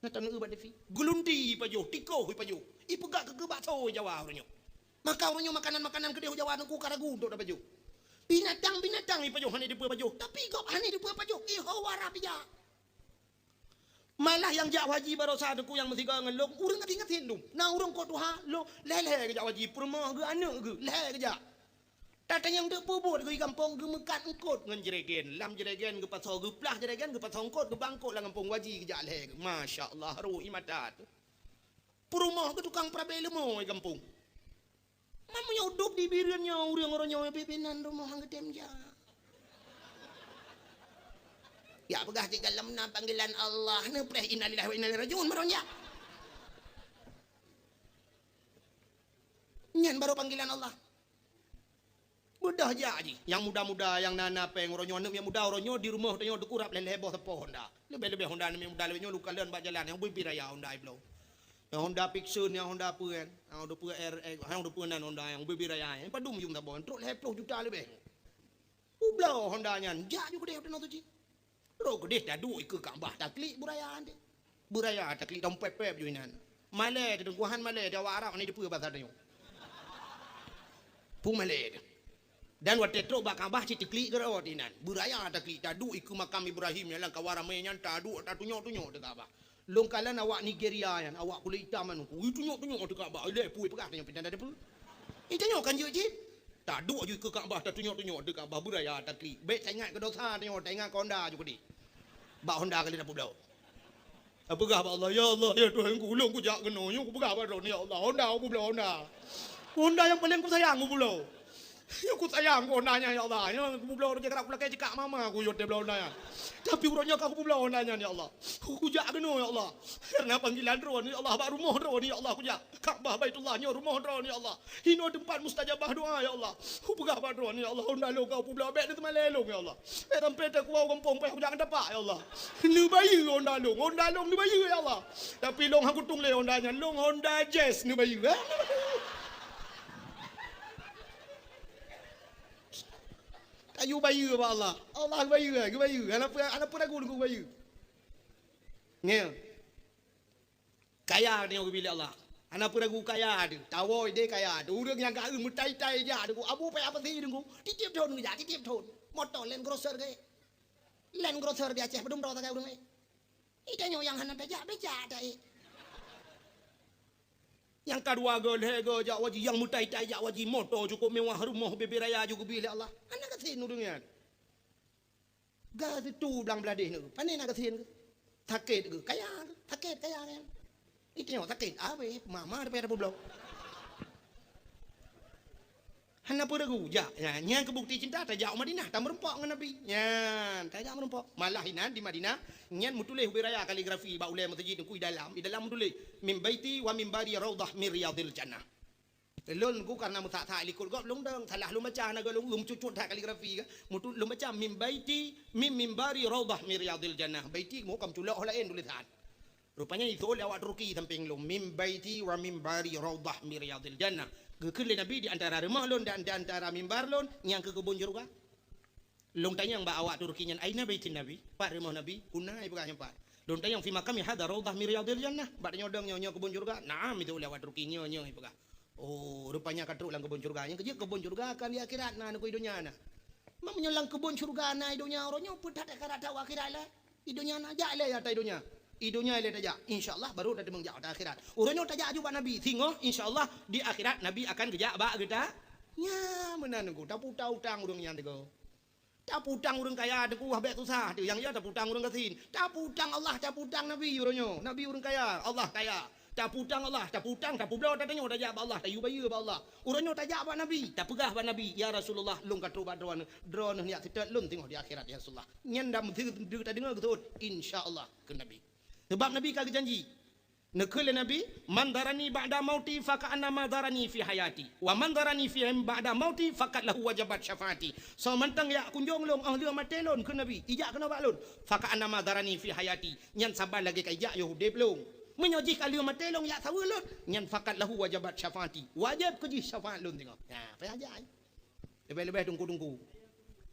Na taneueu bak T V. Geulunti i pajoh, tikoh i pajoh. I peugah keu bakso Jawa uroe nyoe. Maka uroe nyoe makanan-makanan keudeh Jawa Teungku ka ragu untuk tapajoh. Binatang-binatang i pajoh hana dipeue pajoh, tapi gob hana dipeue pajoh, i ho wara pija. Malah nyang jak haji baroesa Teungku nyang meusigoe ngon lôn, ureuëng gasien-gasien dum. Na ureuëng kot tuha, lôn lhèe-lhèe geujak haji, peurumoh geuh, aneuk geuh, lhèe geujak. Tatanyong teuk peubuet geuh i gampông, geumeukat eungkot ngon jregen. Lam jregen geupasoe, geuplah jregen, geupasoe eungkot, geuba eungkot lam gampông, haji geujak lhèe geuh. Masya Allah, rhot i mata teuh. Peurumoh geuh tukang peurabé leumo i gampông. Man meunyoe udeb di Bireuen nyoe, ureuëng uroe nyoe bit-bit nan rumoh han geutem jak. Jak peugah sigohlom na panggilan Allah, neupreh innalillahi wa inna ilaihi raji'un, barô jak. Nyan barô panggilan Allah. Beudôh jak jih. Nyang muda-muda, nyang na-na péng uroe nyoe, aneuk miet muda uroe nyoe di rumoh tanyoe Teungku rab lhèe-lhèe boh sapo Honda. Leubeh-leubeh Honda aneuk miet muda lagèe nyoe lôn kalon bak jalan, nyang bui-bui raya Honda i bloe. Nyang Honda Vixion, nyang Honda peue nyan, nyang Honda peue R X, nyang Honda peue nan Honda nyang bui-bui raya nyan. Padum yum saboh, trok lhèe ploh juta leubeh. Peubloe Honda nyan, jak ju keudeh u Tanoh Suci. Trok keudeh taduek ikeue Ka'bah, taklik beuraya teuh. Beuraya taklik, dong pép-pép ju inan. Malèe teuh Teungku, han malèe teuh, awak Arab hana dipeue basa tanyoe. Peue malèe teuh. Dan watèe trok bak Ka'bah cit taklik keudroe teuh inan. Beuraya taklik, taduek ikeue makam Ibrahim nyang lam kawan ramè nyan, taduek tatunyok-tunyok teuh Ka'bah. Lôn kalon awak Nigeria nyan, awak kulét itam nyan, ui tunyok-tunyok teuh Ka'bah, ilèe peue peugah tanyoe pih hana dipeue. Ih, tanyoe kan jeuet cit. Taduek ju ikeue Ka'bah, tatunyok-tunyok teuh Ka'bah, beuraya taklik. Bèk taingat keu dosa tanyoe, taingat keu Honda ju keudeh. Bak Honda kali tapeubloe. Tapeugah bak Allah, "Ya Allah, ya Tuhanku, ulôn kujak keunoe, nyoe kupeugah bak Droeneuh, ya Allah, Honda kupeubloe Honda. Honda nyang paleng kusayang kupeubloe. Nyoe kusayang keu Honda nyan, ya Allah. Nyoe kupeubloe, lagèe karab kulakèe jikak mama ku yot deh bloe Honda nyan. Tapi uroe nyoe ka kupeubloe Honda nyan, ya Allah. Kujak keunoe, ya Allah. Karena panggilan Droeneuh, ya Allah, bak rumoh Droeneuh, ya Allah, kujak." Ka'bah Baitullah nyoe rumoh Droeneuh, ya Allah. Inoe teumpat mustajabah doa, ya Allah. Kupeugah bak Droeneuh, ya Allah, Honda lôn ka kupeubloe, bèk neuteumalèe lôn, ya Allah. Bèk sampai teukuwoe gampông payah kujak ngon tapak, ya Allah. Neubayeue Honda lôn, Honda lôn neubayeue, ya Allah. Tapi lôn han kutueng lé Honda nyan, lôn Honda Jazz neubayeue, eh? Ka geubayeue bak Allah. Allah geubayeue, geubayeue. Hana peue, hana peue ragu Teungku geubayeue. Ngieng. Kaya tanyoe geubri lé Allah. Hana peue ragu kaya teuh. Tawoe ideh kaya teuh. Ureueng nyang ka meutai-tai jak Teungku. Abu payah pasi Teungku. Tiep-tiep thon geujak, tiep-tiep thon. Moto Land Cruiser geuék. Land Cruiser di Aceh padum droe sagai ureueng ék. Ih, tanyoe nyang hana tajak, bèk jak taék. Nyang ka dua go, lhèe go jak haji, nyang meutai-tai jak haji, moto cukôp mewah, rumoh bubé raya jeuet geubri lé Allah. Hana gasien ureueng nyan. Ga situ blang bladeh nyoe, pane na gasien geuh? Sakét geuh, kaya geuh, sakét kaya nyan. Itu nyoe sakét, abéh mama daripada peublok. Hana peue ragu, jak. Nyan, nyan keu bukti cinta, tajak u Madinah, tameurumpok ngon Nabi. Nyan, tajak meurumpok. Malah inan di Madinah, nyan meutuléh ubé raya kaligrafi bak ulèe meuseujid Teungku, i dalam, i dalam meutuléh, "Min baiti wa minbari raudhah min riyadhil jannah." Lôn Teungku karena meusak-sak likot gob lôn dong, salah lôn baca, hana gob lôn, lôn cucut that kaligrafi ka. Meutu-, lôn baca, "Min baiti, min minbari raudhah min riyadhil jannah." Baiti mo ka meuculok ho laén tulésan. Rupanya jiteu'ôt lé awak Turki sampéng lôn, "Min baiti wa minbari raudhah min riyadhil jannah." Geukheun lé Nabi, "Di antara rumoh lôn dan di antara mimbar lôn, nyan keuh keubon syeuruga." Lôn tanyong bak awak Turki nyan, "Aina baitin Nabi?" Pat rumoh Nabi? Huna, ipeugah nyan pat. Lôn tanyong, "Fi maqami hadza raudhah min riyadhil jannah?" Bak tanyoe dong nyoe, "Nyoe keubon syeuruga?" "Na'am," jiteu'ôt lé awak Turki, "Nyoe, nyoe," ipeugah. Oh, rupanya ka trok lam keubon syeuruga. Nyang keujeuet keubon syeuruga kan di akhirat na, nukui donya na. Meunyoe lam keubon syeuruga na i donya, uroe nyoe peue that ka rata u akhirat lé? I donya na, jak lé ata i donya. I donya lé tajak, insya Allah baru tateumeung jak ata akhirat. Uroe nyoe tajak aju bak Nabi, singoh insya Allah di akhirat Nabi akan geujak bak geuta. Nya meunan Teungku, taputang-utang ureueng nyan Teungku. Taputang ureueng kaya Teungku, wah bèk susah tu. Nyang ya taputang ureueng gasien. Taputang Allah, taputang Nabi uroe nyoe. Nabi ureueng kaya, Allah kaya. Taputang Allah, taputang, tapubloe, tatanyoe tajak bak Allah, tayue bayeue bak Allah. Uroe nyoe tajak bak Nabi, tapeugah bak Nabi, "Ya Rasulullah, lôn ka trok bak Droeneuh, Droeneuh neujak seutôt lôn singoh di akhirat, ya Rasulullah." Nyan dam tadeungoe geuseuôt, "Insya Allah," kheun Nabi. Sabab Nabi ka geujanji. Neukheun lé Nabi, "Man zarani ba'da mauti faka'annama zarani fi hayati. Wa man zarani fi ba'da mauti faqad lahu wajabat syafaati." Soe mantong jak kunjong lôn, óh lheueh maté lôn, kheun Nabi, ijak keunoe bak lôn, "Faka'annama zarani fi hayati." Nyan saban lagèe ka ijak yoh udép lôn. Meunyoe jih ka lheueh maté lôn jak saweue lôn, nyan faqad lahu wajabat syafaati. Wajéb keu jih syafaat lôn singoh. Nah, payah jak. Leubeh-leubeh teungku-teungku.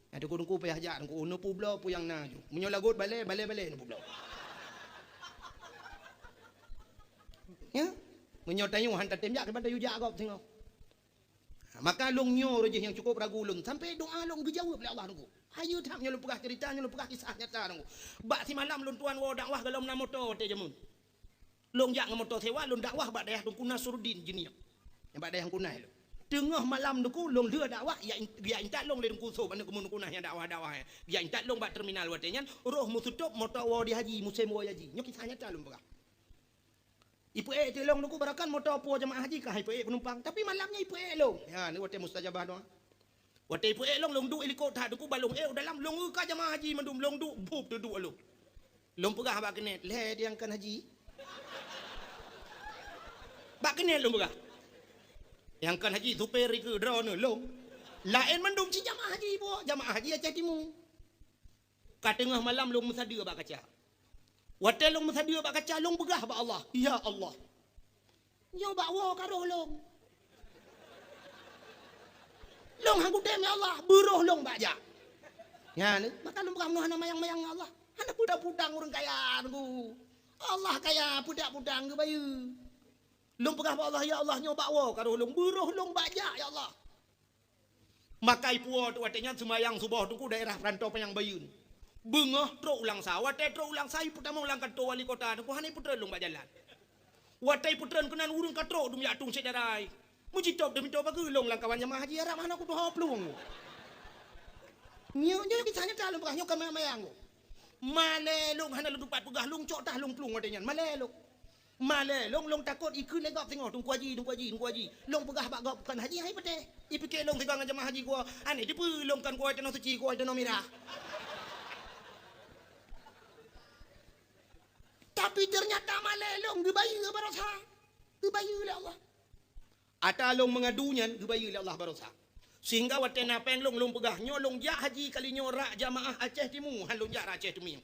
Nah, teungku-teungku payah jak, teungku. Neupubloe peue nyang na ju. Meunyoe lagot balèe, balèe-balèe neupubloe. Ya? Meunyoe tanyoe han tatém jak, kiban tayue jak gob singoh. Maka lôn nyoe roh jih nyang cukôp ragu lôn. Sampai doa lôn geujaweueb lé Allah, teungku. Hayeue that nyoe lôn peugah ceurita, nyoe lôn peugah kisah nyata, teungku. Bak simalam lôn tuan woe dakwah golom na moto watèe jameun. Lôn jak ngon moto sewa, lôn dakwah bak dayah Teungku Nasruddin Jeunieb. Nyang bak dayah Teungku Nas lôn. Teungoh malam Teungku, lôn lheueh dakwah, jak in-, jak intat lôn lé Teungku Sob, aneuk keumeung Teungku Nas nyang dakwah-dakwah nyan. Jak intat lôn bak terminal watèe nyan, roh meuseutôt moto woe di haji, musém woe haji. Nyoe kisah nyata lôn peugah. Ipeuék teuk lôn Teungku, barangkapeue moto puwoe jamaah haji ka ipeuék peunumpang. Tapi malam nyan ipeuék lôn. Ya, ni watèe mustajabah doa. Watèe ipeuék lôn, lôn duek i likot that Teungku, ban lôn ék u dalam, lôn eu ka jamaah haji mandum, lôn duek, bup teuduek lôn. Lôn peugah bak keuneuk, "Lhèe nyang kon haji?" Bak keuneuk lôn peugah. Nyang kon haji supir dikeue droeneuh lôn. Laén mandum cit jamaah haji bunoe, jamaah haji Aceh Timu. Ka teungoh malam lôn meusadeue bak kaca. Watèe lôn meusadeue bak kaca, lôn peugah bak Allah, "Ya Allah, nyoe bak woe ka roh lôn. Lôn han kutem, ya Allah, beuroh lôn bak jak." Nyan, maka lôn peugah, "Meunoe hana mayang-mayang ngon Allah. Hana peue taputang ureueng kaya Teungku. Allah kaya, peue taputang geubayeue." Lôn peugah bak Allah, "Ya Allah, nyoe bak woe ka roh lôn, beuroh lôn bak jak, ya Allah." Maka ipuwoe teuk watèe nyan seumayang suboh Teungku daerah Peurantô Panyang Bayeuen. Beungoh trok u Langsa. Watèe trok u Langsa, ipeutamong lam kantô wali kota Teungku, hana ipeutreun lôn bak jalan. Watèe ipeutreun keunan ureueng ka trok dum jak tueng syedara. Meujitôb deuh meutoe bageue lôn lam kawan jamaah haji Arab hana kutuho plueng. Nyoe, nyoe kisah nyata lôn peugah, nyoe kon mayang-mayang. Malèe lôn hana lôn teumpat peugah, lôn cok tah lôn plueng watèe nyan. Malèe lôn. Malèe lôn, lôn takot ikheun lé gob singoh, "Teungku Haji, Teungku Haji, Teungku Haji." Lôn peugah bak gob, "Kon haji hai patéh." Ipike lôn sigoe ngon jamaah haji geuh, "Aneh dipeu lôn kon keuhai tanoh suci, keuhai tanoh mirah." Tapi ternyata malèe lôn geubayeue baroesa. Geubayeue lé Allah. Ata lôn meungadu nyan geubayeue lé Allah baroesa. Sehingga watèe na péng lôn, lôn peugah, nyoe lôn jak haji kali nyoe rak jamaah Aceh Timu, han lôn jak rak Aceh Teumieng.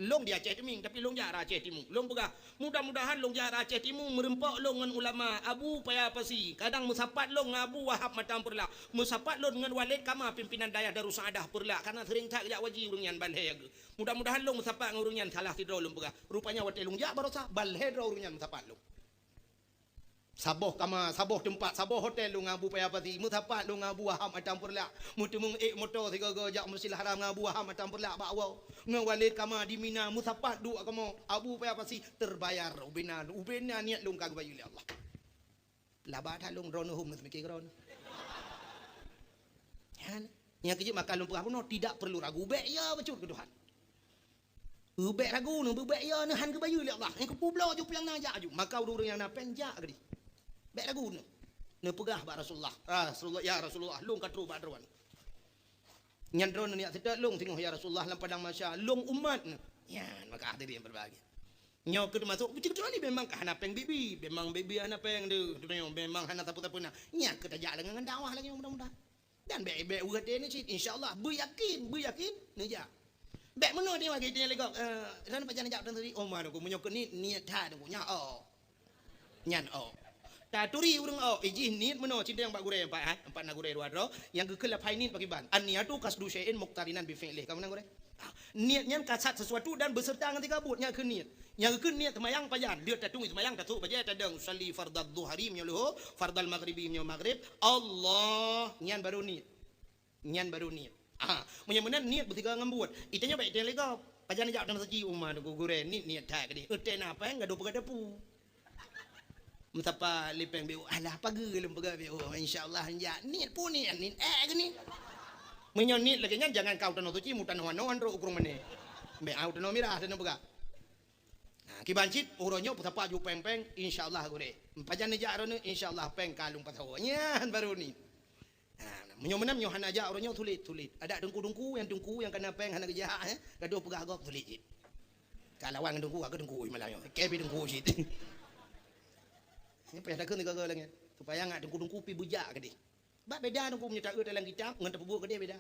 Lôn di Aceh Teumieng, tapi lôn jak rak Aceh Timu. Lôn peugah, mudah-mudahan lôn jak rak Aceh Timu meureumpok lôn ngon ulama Abu Paya Pasi. Kadang meusapat lôn ngon Abu Wahab Matang Peureulak. Meusapat lôn ngon Waled Kama, pimpinan dayah Darussaaddah Peureulak. Karena seuring that jak haji ureueng nyan ban lhèe geuh. Mudah-mudahan lôn meusapat ngon ureueng nyan salah sidroe lôn peugah. Rupanya watèe lôn jak baroesa, ban lhèe droe ureueng nyan meusapat lôn. Saboh kama, saboh teumpat, saboh hotel lôn ngon Abu Paya Pasi, meusapat lôn ngon Abu Wahab Matang Peureulak, meuteumeung ék moto sigoe-goe jak Masjidil Haram ngon Abu Wahab Matang Peureulak bak woe, ngon Waled Kama di Mina, meusapat duek kamoe, Abu Paya Pasi, terbayar ubena, ubena niet lôn ka geubayeue lé Allah. Laba that lôn droeneuh hom neuseumiké keudroe. Nyan, nyang keujeuet maka lôn peugah bunoe tidak perlu ragu, bék ya bacut keu Tuhan. Bék ragu neuh, bék ya neuh, han geubayeue lé Allah. Nyang keupeubloe ju piang na jak aju. Maka ureuëng-ureuëng nyang na péng jak keudeh. Bék ragu neuh. Neupeugah bak Rasulullah, "Rasulullah, ya Rasulullah, lôn ka trok bak droeneuh." Nyan droeneuh neujak seutôt lôn singoh, ya Rasulullah, lam padang mahsyar, lôn umat neuh. Nyan, maka hadirin berbahagia. Nyoe keuh teumasok, beutôi-beutôi ni memang ka hana péng bibi, memang bibi hana péng deuh, dunia memang hana sapeue-sapeue na. Nyan keuh tajak lagée ngon dakwah lagée nyoe mudah-mudahan. Dan bék, bék weueh até neuh cit, insya Allah, beuyakin, beuyakin, neujak. Bék meunoe dia lagée dia legok, eh, dan pajan jak dan tadi, oh, ma, meunyoe keuh ni, niet that, nyan, oh. Nyan, oh. Taturi ureuëng, oh, ijih niet meunoe, cindeng bak gurée empat, ha? Empat na gurée dua droe, nyang geukheun lapai niet pakriban. An-niyatu qasdu syai'in muqtarinan bi fi'lih. Kamu na gurée? Ah, niet nyan kasat sesuatu dan beserta ngon tingkah buet, nyan keuh niet. Nyang keuh niet seumayang pajan, lheueh tatueng seumayang, tasôk bajée tadong, usalli fardadz zuhri meunyoe luhô, fardal maghribi meunyoe maghrib, Allah, nyan baru niet. Nyan baru niet. Ah, meunyoe meunan niet beutiga ngon buet. Itanyoe bék itanyoe lego. Pajan jak dalam saji uma gurée niet, niet that keudeh. Eutai na péng gadoh peugah dapu. Meusapa lipeng biu, alah pageue lôn peugah biu. Insya Allah jak niet pun niet, niet eh geunie. Meunyoe niet lagée nyan jangan kau tanoh suci, mu tanoh anoe, andro ukrong mane. Bék au tanoh mirah tanoh peugah. Ha, kiban cit, uroe nyoe peusapat ju péng-péng, insya Allah gurée. Pajan neujak droeneuh, insya Allah péng ka lôn pasoe. Nyan baru niet. Ha, meunyoe meunan, nyoe hana jak uroe nyoe sulet, sulet. Adak teungku-teungku, nyang teungku nyang kana péng hana geujak, eh, gadoh peugah gob sulet cit. Ka lawan ngon teungku, ka teungku malam nyoe. Ke pi teungku cit. Nyoe payah takheun sigoe-goe lagée nyan. Supaya ngat teungku-teungku pi beujak keudeh. Bak beda teungku meunyoe taeu dalam kitab ngon tapeubuet keudeh beda.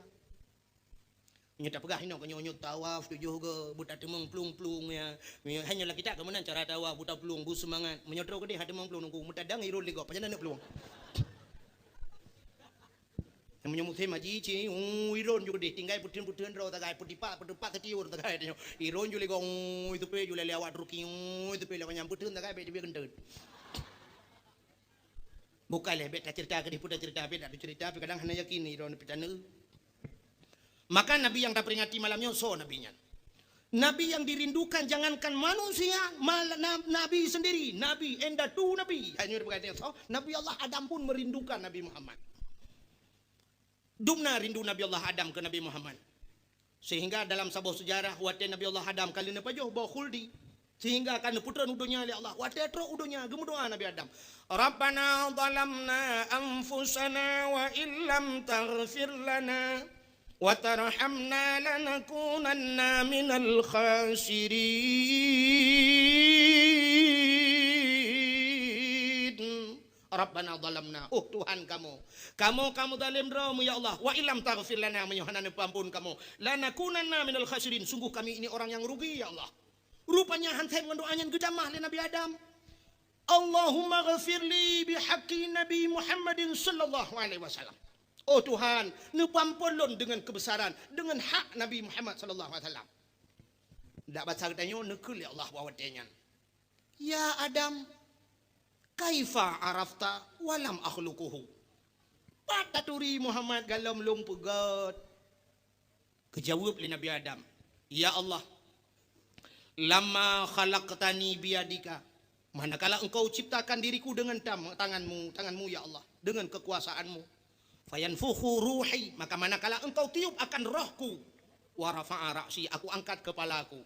Meunyoe tapeugah inoe keu nyoe, nyoe tawaf tujoh goe, beutateumong plueng-plueng ya. Meunyoe hana lam kitab keu meunan cara tawaf, beutaplueng, beuseumangat. Meunyoe troh keudeh hana teumong plueng teungku, meutadang iron lé gob, pajan na plueng. Meunyoe musém haji, ci, uu, iron ju keudeh, tinggai peuteun-peuteun droe sagai, peudipat, peudipat setiur sagai nyoe. Iron ju lé gob, uu, itu pe ju lé awak Turki, uu, itu pe lé nyang peuteun sagai, bék teubiet keunteun. Bukan lé, bék tacerita keudeh, peue tacerita, bék tacerita, tapi kadang hana yakin iron peutaneu. Maka Nabi yang taperingati malam nyoe soe Nabi nyan? Nabi yang dirindukan jangankan manusia, mal-, na-, Nabi sendiri, Nabi, indatu Nabi. Hanya dipeugah soe, Nabi Allah Adam pun merindukan Nabi Muhammad. Dumna rindu Nabi Allah Adam keu Nabi Muhammad. Sehingga dalam saboh sejarah, watée Nabi Allah Adam ka lheueh neupajoh boh khuldi, sehingga ka neupeutron u donya lé Allah. Watée trok u donya, geumeudoa Nabi Adam, "Rabbana zalamna anfusana wa illam taghfir lana wa tarhamna lanakunanna minal khasirin." Rabbana zalamna, oh Tuhan kamoe, kamoe ka meuzalim droe mu, ya Allah. Wa illam taghfir lana, meunyoe hana neupeuamphon kamoe, lanakunanna minal khasirin, sungguh kami ini orang yang rugi, ya Allah. Rupanya han sép ngon doa nyan geutamah lé Nabi Adam. Allahumma ghfirli bihaqqi Nabi Muhammadin sallallahu alaihi wasallam. Oh Tuhan, neupeuamphon lôn deungon keubeusaran, deungon hak Nabi Muhammad sallallahu alaihi wasallam. Dak basa geutanyoe neukheun lé Allah bak watée nyan. Ya Adam, kaifa arafta wa lam akhluquhu? Pat taturi Muhammad galom lôn peugét? Geujaweueb lé Nabi Adam, "Ya Allah, lamma khalaqtani biyadika, manakala Engkau ciptakan diriku dengan tam-, tangan-Mu, tangan-Mu, ya Allah, dengan kekuasaan-Mu. Fayanfukhu ruhi, maka manakala Engkau tiup akan rohku, wa rafa'a ra'si, aku angkat kepalaku."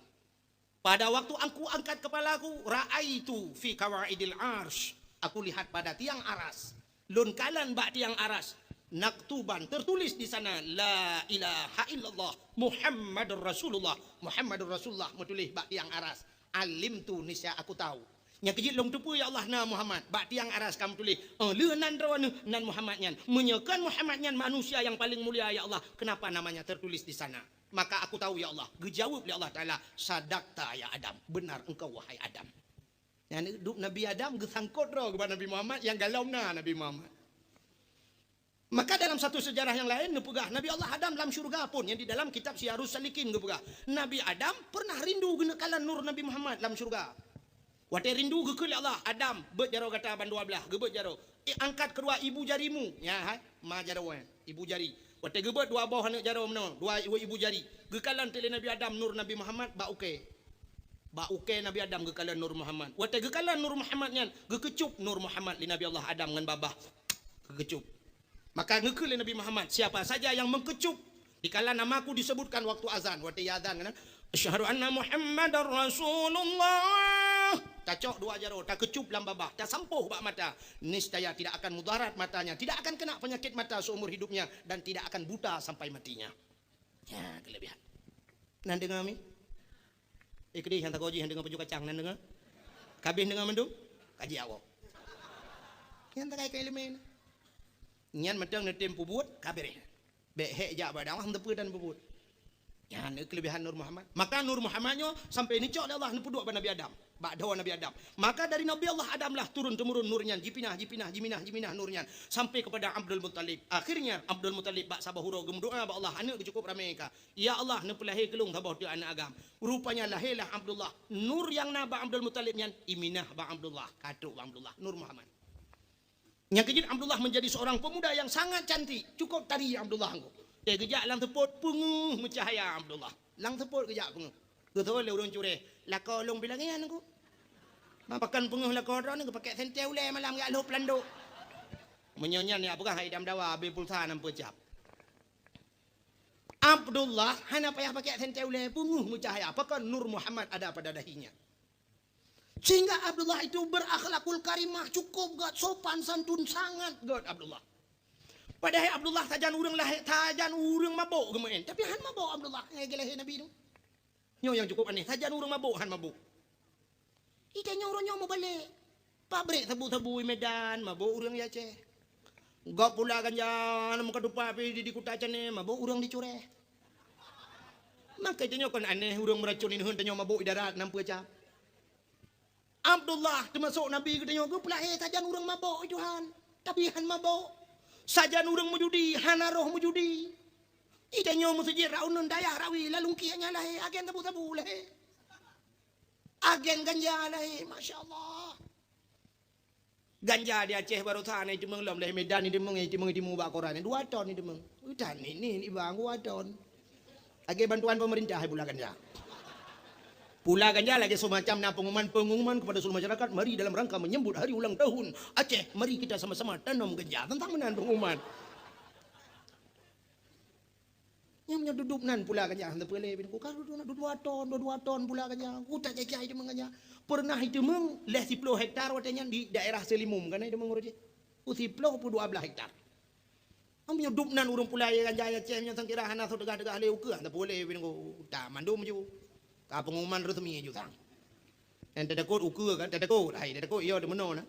Pada waktu aku angkat kepalaku, ra'aitu fi qawaidil arsy. Aku lihat pada tiang aras. Lôn kalon bak tiang aras. Maktuban, tertulis di sana, "La ilaha illallah Muhammadur Rasulullah." Muhammadur Rasulullah meutuléh bak tiang aras. Alimtu, niscaya aku tahu. Nyang keujeuet lôn teupeue, ya Allah, na Muhammad. Bak tiang aras ka meutuléh, "Oh, lheueh nan droeneuh, nan Muhammad nyan." Meunyoe kon Muhammad nyan manusia yang paling mulia, ya Allah, kenapa namanya tertulis di sana? Maka aku tahu, ya Allah. Geujaweueb lé Allah Taala, "Sadaqta ya Adam." Benar engkau, wahai Adam. Nyan dup Nabi Adam geusangkot droe keu Nabi Muhammad nyang galom na Nabi Muhammad. Maka dalam satu sejarah yang lain neupeugah, Nabi Allah Adam lam syurga pun, yang di dalam kitab Siyarus Salikin geupeugah, Nabi Adam pernah rindu geuneuk kalon nur Nabi Muhammad lam syurga. Watée rindu geukheun lé Allah, "Adam, beuet jaroe gata bandua blaih." Geubeuet jaroe. "Eh, angkat keudua ibu jarimu." Ya, hai, ma jaroe, ibu jari. Watée geubeuet dua boh aneuk jaroe meunoe, dua ibu, ibu jari. Geukalon teuk lé Nabi Adam nur Nabi Muhammad bak ukée. Bak ukée Nabi Adam geukalon Nur Muhammad. Watée geukalon Nur Muhammad nyan, geukeucup Nur Muhammad lé Nabi Allah Adam ngon babah. Geukeucup. Maka geukheun lé Nabi Muhammad, siapa saja yang mengkecup dikala namaku disebutkan waktu azan, watée azan kan, "Asyhadu anna Muhammadar Rasulullah." Tacok dua jaroe, takeucup lam babah, tasampôh bak mata. Niscaya tidak akan mudarat matanya, tidak akan kena penyakit mata seumur hidupnya, dan tidak akan buta sampai matinya. Ya, kelebihan. Nan deungoe mi? Eh, keudeh nyang tagoji nyang deungoe paju kacang nan deungoe. Kabeh deungoe mandum? Kaji awak. Nyang takai keu ileumé. Nyan mantong neutem peubuet, kabeh. Bék hék jak bak dakwah, hana teupeu dan peubuet. Nyan kelebihan Nur Muhammad. Maka Nur Muhammad nyoe sampai neucok lé Allah neupeuduek bak Nabi Adam. Bak dawa Nabi Adam. Maka dari Nabi Allah Adam lah turun temurun nur nyan jipinah, jipinah, jiminah, jiminah nur nyan sampai kepada Abdul Muttalib. Akhirnya Abdul Muttalib bak saboh uroe geumeudoa bak Allah, aneuk geuh cukup ramé ka. Ya Allah, neupeulahé keu lôn saboh teuk aneuk agam. Rupanya lahé lah Abdullah. Nur nyang na bak Abdul Muttalib nyan iminah bak Abdullah, ka trok bak Abdullah, Nur Muhammad. Nyang keujeuet Abdullah menjadi seorang pemuda yang sangat cantik, cukup tari Abdullah engko. Eh, geujak lam seupôt peungeuh meucahaya Abdullah. Lam seupôt geujak peungeuh. Geutho lé ureuëng cureh, "Lakoe lôn pih lagée nyan engko." Pakon peungeuh lakoe droeneuh, geupakék sentée ulée malam jak lhôb landok. Meunyoe nyan nyang peugah hai dam dawa, abéh pulsa nan peucab. Abdullah hana payah pakai sentée ulée, peungeuh meucahya, pakon Nur Muhammad ada pada dahinya. Sehingga Abdullah itu berakhlakul karimah, cukup gét, sopan santun sangat gét Abdullah. Padahai Abdullah sajan ureuëng lahé, sajan ureuëng mabök geumeuén, tapi han mabök Abdullah nyang lahé Nabi tu. Nyoe nyang cukup aneh, sajan ureuëng mabök han mabök. Ita nyoe uroe nyoe mubalek. Pabrék sabu-sabu i Medan, mabök ureuëng i Aceh. Gob pula ganja, na meuka tupat pih di, di kuta Cané, mabök ureuëng di Cureh. Maka ita nyoe kon aneh, ureuëng meuracun ineuheun tanyoe mabök i darat nan peucab. Abdullah teumasok Nabi geutanyoe geupeulahé sajan ureuëng mabök i Tuhan, tapi han mabök. Sajan ureuëng meujudi, hana roh meujudi. Ita nyoe meuseujid raunun dayah rawi, lalungkiek nyan lahé, agen sabu-sabu lahé. Agen ganja lahé, masya Allah. Ganja di Aceh baroesa na iteumeung lom, lé Medan iteumeung, iteumeung, iteumeung bak koran, dua ton iteumeung. Utan ni, ni, ni bang, dua ton. Lagée bantuan pemerintah pula ganja. Pula ganja lagée semacam na pengumuman-pengumuman kepada seluruh masyarakat, mari dalam rangka menyambut hari ulang tahun Aceh, mari kita sama-sama tanam ganja. Teuntang meunan pengumuman. Nyang nyoe dudup nan pula ganja, hana peureulée bin ku, ka dua, dua, dua ton, dua, dua ton pula ganja. Utak jai-jai iteumeung ganja. Pernah iteumeung lhée siploh hektar watée nyan di daerah Seulimum, kan iteumeung ureuëng jih. Ku siploh peuet dua blaih hektar. Am nyoe dup nan ureuëng pula ganja Aceh nyoe sangkira hana soe teugah-teugah lé ukeue, hana peureulée bin ku, utak mandum ju. Ka pengumuman resmi ju sang. Nyang teutakot ukeue kan, teutakot, hai teutakot, iya deumeunoe na.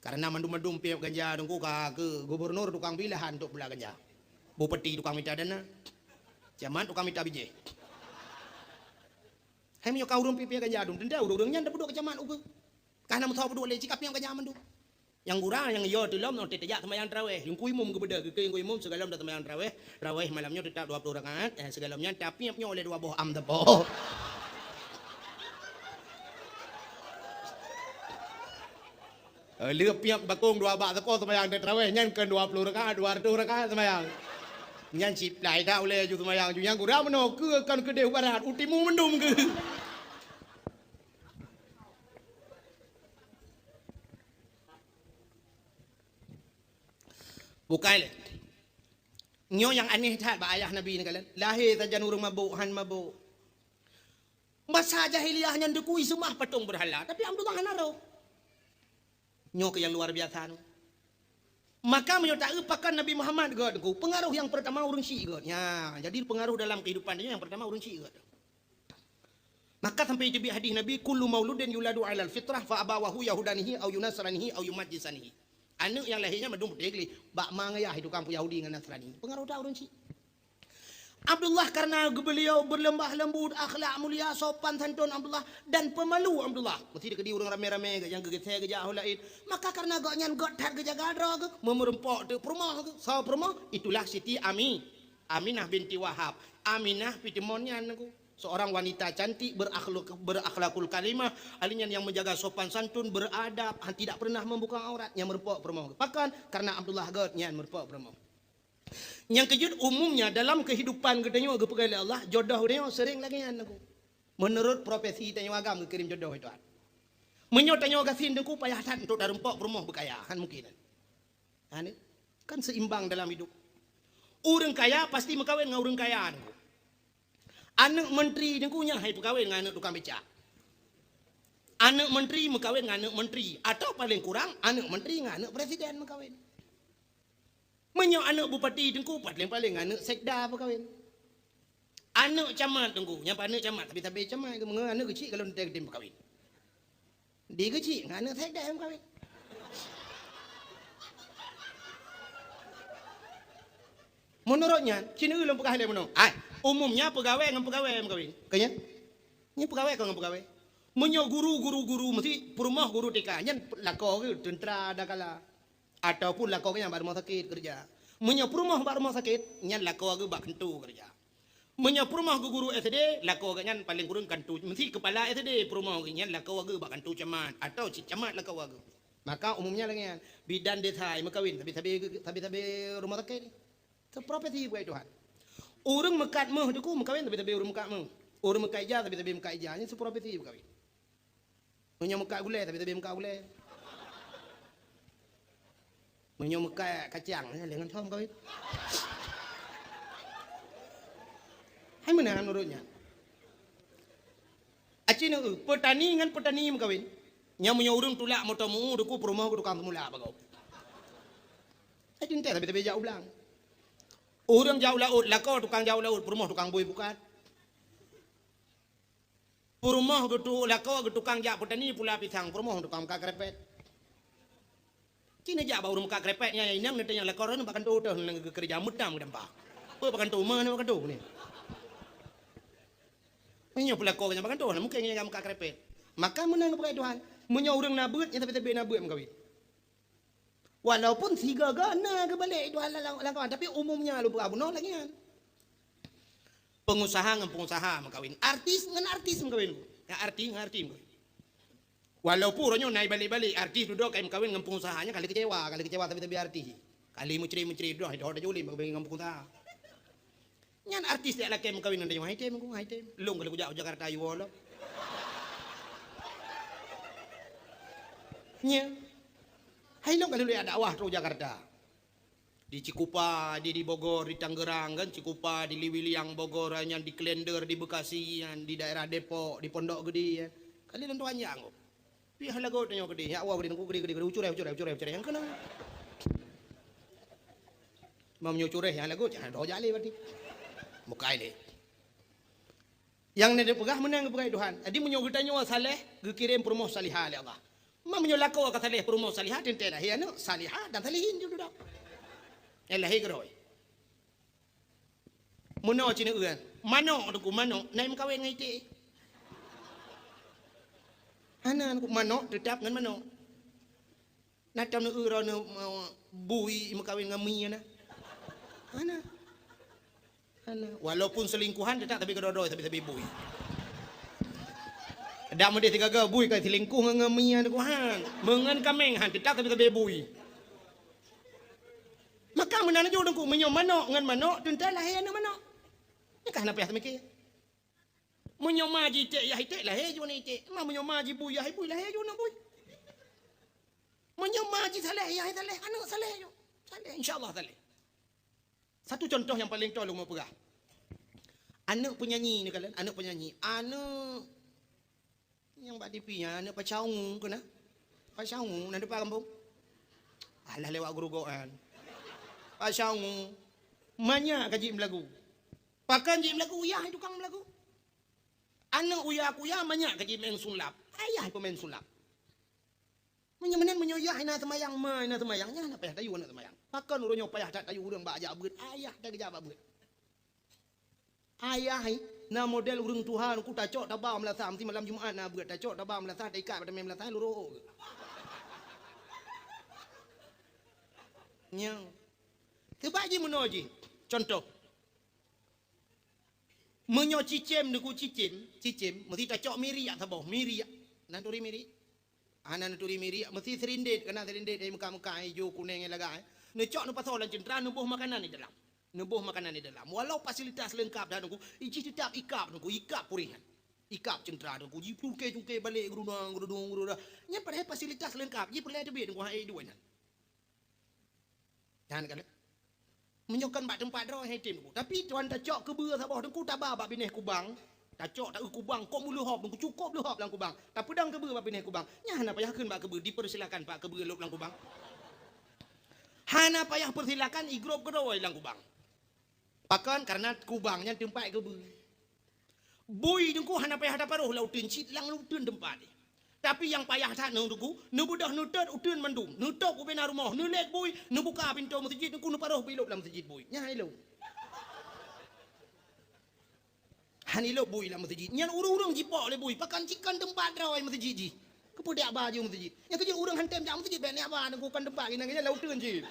Karena mandum-mandum piep ganja teungku ka keu gubernur tukang pih lahan untuk pula ganja. Bupati tukang mita dana. Camat tukang mita bijéh. Hai meunyoe ka ureuëng piep-piep ganja dum, teuntée ureuëng-ureuëng nyan tapeuduek keu camat ukeue. Ka na meusawa peuduek lé cit ka piep ganja mandum. Nyang gura nyang yo teulom nyoe tajak seumayang tarawéh. Teungku imum geubeudôh, geukheun teungku imum sigohlom taseumayang tarawéh. Tarawéh malam nyoe teutap dua ploh rakaat, eh, sigohlom nyan tapiep nyoe lé dua boh am teupok. Eh, lheueh piep bakong dua bak teupok seumayang tarawéh nyan keu dua ploh rakaat, dua ratus rakaat seumayang. Nyan siplai dak ulée ju seumayang ju nyang gura meunoe keu kon keudeh barat u timu mandum keu. Bukai lé. Nyoe nyang aneh that bak ayah Nabi ni kalian. Lahé sajan ureuëng mabök, han mabök. Masa jahiliyah nyan teukui seumah patong beurhala, tapi Abdullah hana roh. Nyoe keuh nyang luar biasa nyoe. Maka meunyoe taeu pakon Nabi Muhammad gét teungku, peungaroh nyang peurtama ureuëng syiek gét. Nya, jadi peungaroh dalam keuhidupan nyoe nyang peurtama ureuëng syiek gét. Maka sampai teubiet hadis Nabi, "Kullu mauludin yuladu 'alal fitrah fa abawahu yahudanihi au yunasranihi au yumajjisanihi." Aneuk nyang lahé nyan mandum putéh gleh, bak ma ngon yah tukang peu Yahudi ngon Nasrani. Peungaroh that ureuëng syiek. Abdullah karena beliau berlemah lembut, akhlak mulia, sopan santun Abdullah, dan pemalu Abdullah. Meusti dikeudi ureuëng ramé-ramé nyang geugeusé geujak ho laén. Maka karena gobnyan gét that geujaga droe geuh, meumeurumpok teuk peurumoh geuh. Soe peurumoh? Itulah Siti Ami. Aminah binti Wahab. Aminah pih timon nyan ku. Seorang wanita cantik, berakhlak-, berakhlakul karimah, ahli nyan nyang menjaga sopan santun, beradab, han tidak pernah membuka aurat, nyang meureumpok peurumoh. Pakon? Karena Abdullah gét nyan meureumpok peurumoh. Nyang keujeuet umumnya dalam kehidupan geutanyoe geupeugah lé Allah, jodoh geutanyoe sering lagée nyan lagu. Meunurot profesi tanyoe agam geukirém jodoh, Tuhan. Meunyoe tanyoe gasien Teungku, payah that untuk tarumpok peurumoh beukaya, han mungkin. Ha, ni kan seimbang dalam hidup. Ureuëng kaya pasti meukawen ngon ureuëng kaya, Teungku. Aneuëk menteri, Teungku, nyan hai peukawen ngon aneuëk tukang becak. Aneuëk menteri meukawen ngon aneuëk menteri, atau paling kurang aneuëk menteri ngon aneuëk presiden meukawen. Meunyoe aneuëk bupati, Teungku, paling-paling aneuëk sekda peukawen. Aneuëk camat, Teungku, nyang aneuëk camat, tapi sabe camat, meunyoe aneuëk keuchik kalau teuntèe geutem peukawen. Di keuchik ngon aneuëk sekda peukawen. Meunurot nyan, ci neueu lôn peugah lé meunoe. Ai, umumnya peugawée ngon peugawée meukawen. Ka nyan? Nyan peugawée kon ngon peugawée. Meunyoe guru, guru, guru, meusti peurumoh guru T K, nyan lakoe geuh teuntra dakala. Ataupun lakoe geuh nyan bak rumoh sakét keureuja. Meunyoe peurumoh bak rumoh sakét, nyan lakoe geuh bak keuntô keureuja. Meunyoe peurumoh geuh guru S D, lakoe geuh nyan paleng kureueng kantô, meusti keupala S D peurumoh geuh nyan lakoe geuh bak kantô camat, atawa cit camat lakoe geuh. Maka umumnya lagée nyan, bidan desa meukawen sabe-sabe, sabe-sabe rumoh sakét. Seprofesi bak Tuhan. Ureuëng meukat méuh Teungku meukawen sabe-sabe ureuëng meukat méuh. Ureuëng meukat ija sabe-sabe meukat ija. Nyan seprofesi meukawen. Meunyoe meukat gulée sabe-sabe meukat gulée. Meunyoe meukat kacang, nyan lé ngon soe meukawen. Hai meunan ureuëng nyan. Aci neueu, peutani ngon peutani meukawen. Nyan meunyoe ureuëng tulak moto meu-ueh Teungku peurumoh geuh tukang seumula bagoe. Hai teuntèe sabe-sabe jak u blang. Ureuëng jak u laôt, lakoe tukang jak u laôt, peurumoh tukang bui pukat. Peurumoh geutu-, lakoe geuh tukang jak peutani pula pisang, peurumoh tukang meukat krepet. Ci neujak bak ureuëng meukat krepet nyan, inong neutanyong lakoe droeneuh bak kantô teuh, nyan geukeureuja meutam geudampa. Peue bak kantô, ma nyoe bak kantô ni. Meunyoe peulakoe nyan bak kantô, na mungken nyan meukat krepet. Maka meunan geupeugah Tuhan, meunyoe ureuëng na beuet, nyan sabe-sabe na beuet meukawen. Walaupun sigoe-goe na geubalek Tuhan lam, lam kawan, tapi umumnya lôn peugah bunoe lagée nyan. Pengusaha ngon pengusaha meukawen, artis ngon artis meukawen, ngon artis ngon artis meukawen. Walaupun uroe nyoe na ibalek-balek, artis dudoe ka meukawen ngon pengusaha, nyan ka lheueh keucewa, ka lheueh keucewa sabe-sabe artis. Ka lheueh meucre-meucre dudoe, hidop tajak ulim meukawen ngon pengusaha. Nyan artis jak lakée meukawen ngon tanyoe, hai tem, hai tem. Lôn ka lheueh kujak u Jakarta, yue lom. Nyan. Hai lôn ka lheueh jak dakwah trok u Jakarta. Di Cikupa, di, di Bogor, di Tangerang kan, Cikupa, di Liwiliang, Bogor, nyan di Klender, di Bekasi, nyan di daerah Depok, di Pondok Gede, ya. Kali lôn tuan jak ngok. Pih lagot nyoe gede, ya Allah gede, gede, gede, gede, ucureh, ucureh, ucureh, ucureh, yang kena. Mam nyoe cureh yang lagot, jangan doh jale berarti. Mukai le. Nyang na dipeugah meunan geupeugah Tuhan. Jadi meunyoe geutanyoe saleh, geukirém peurumoh salihah lé Allah. Ma meunyoe lakoe ka saleh peurumoh salihah, teuntèe lahé aneuk salihah dan salihin ju dudoe. Eh, lahé geurôi. Meunoe ci neueu, manok Teungku, manok na meukawen ngon iték. Hana Teungku, manok teutap ngon manok. Na tam neueu droeneuh, eh, bui meukawen ngon mi na? Hana. Hana. Walaupun selingkuhan tetap tapi keudroe-droe sabe-sabe bui. Dak meudeh sigaga bui ka selingkuh ngon, ngon mi na Teungku han. Meungon kaméng han tetap sabe-sabe bui. Maka meunan laju Teungku, meunyoe manok ngon manok teuntèe lahé aneuk manok. Nyan ka hana payah teumiké. Meunyoe ma ji iték yah iték, lahé ju aneuk iték. Ma meunyoe ma ji bui yah bui, lahé ju aneuk bui. Meunyoe ma ji saleh yah saleh, aneuk saleh ju. Saleh, insya Allah saleh. Satu contoh nyang paleng toe lôn meu peugah. Aneuk penyanyi ni kalon, aneuk penyanyi. Aneuk nyang bak T V nyan, aneuk Pasha Ungu keunan. Pasha Ungu, na dipat gampông? Alah lewat geurugoe nyan. Pasha Ungu. Manyak ka jeuet meulagu. Pakon jeuet meulagu? Yah tukang meulagu. Aneuk uya kuya manyak ka jeuet meu'en sulap. Ayah peumain sulap. Meunyoe meunan, meunyoe yah na seumayang, ma na seumayang, nyan na payah tayue aneuk seumayang. Pakon uroe nyoe payah that tayue ureueng bak jak beuet, ayah that geujak bak beuet. Ayah hai, na model ureueng tuha Teungku tacok taba meulasah, meusti malam Jumat na beuet, tacok taba meulasah, taikat bak tameng meulasah, lurok. Nyan. Teuba jih meunoe jih. Contoh. Meunyoe cicém Teungku, cicém, cicém, meusti tacok miriek saboh, miriek. Na turi miriek? Hana neuturi miriek, meusti sirindit, kana sirindit, eh, meuka-meuka, eh, ijo, kuneng, eh, lagak, eh. Neucok neupasoe lam ceuntra, neuboh makanan di dalam. Neuboh makanan di dalam. Walau fasilitas leungkap dah Teungku, ijih teutap ikab Teungku, ikab puréh nyan. Ikab ceuntra Teungku, jicungke-cungke balek geurudong, geurudong, geurudong. Nyan padahai fasilitas leungkab, jih peureulèe teubiet Teungku, hai duek nyan. Nyan kan. Meunyoe kon bak teumpat droe hai tem Teungku. Tapi tuan tacok keubeue saboh Teungku, taba bak binéh kubang. Tacok taeu kubang, kok meuleuhob Teungku, cukôp leuhob lam kubang. Tapeudong keubeue bak binéh kubang. Nyan hana payah kheun bak keubeue, dipersilakan bak keubeue lôb lam kubang. Hana payah persilakan, igrôp keudroe lam kubang. Pakon? Karena kubang nyan teumpat keubeue. Bui Teungku hana payah taparoh lam uteuen, cit lam uteuen teumpat jih. Tapi nyang payah that nyoe Teungku, neubeudôh neutot uteuen mandum, neutôp ubena rumoh, neulét bui, neubuka pintoe meuseujid Teungku, neuparoh bui lôb lam meuseujid bui. Nyan ilôb. Han ilôb bui lam meuseujid. Nyan ureueng-ureueng jipok lé bui, pakon cit kon teumpat droe meuseujid jih. Keupeue dak baju meuseujid? Nyang keujeuet ureueng han tem jak meuseujid, bèk neujak ba Teungku, kon teumpat geuh nyan, geuh nyan lam uteuen cit.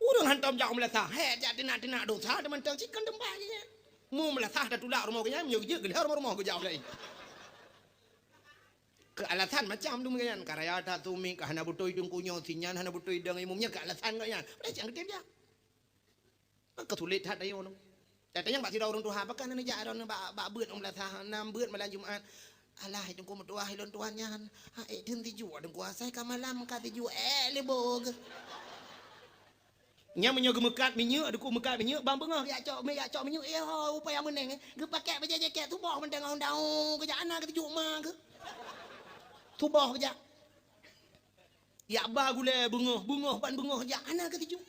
Ureueng hantom jak u meulasah, hék jak teunak-teunak dosa teumantong, cit kon teumpat geuh nyan. Mu meulasah tatulak rumoh geuh nyan, meunyoe geujeuet geulheueh rumoh-rumoh geujak u laén. Keu alasan macam tu geuh nyan, ka raya that sumiet, ka hana beutôi Teungku nyoe, si nyan hana beutôi dong imum nyan, keu alasan geuh nyan. Padahai cit han geutem jak. Ka sulet that ayoe nyoe. Datang nyang bak sidroe ureueng tuha, pakon hana jak droeneuh bak, bak beuet u meulasah, na beuet malam Jumat. Alah, Teungku meutuah, ilôn tuan nyan. Ha, ék theun sijuek Teungku, asai ka malam ka sijuek, ék lé boh geuh. Nyan meunyoe geumeukat minyeuk, Teungku meukat minyeuk, ban beungoh geujak cok, mé jak cok minyeuk, eh ho, upaya meuneng, eh. Geupakèk bajèe jakét, suboh mantong ngon daun, geujak hana keu sijuek ma geuh. Suboh geujak. Jak ba gulèe beungoh, beungoh ban beungoh jak hana keu sijuek.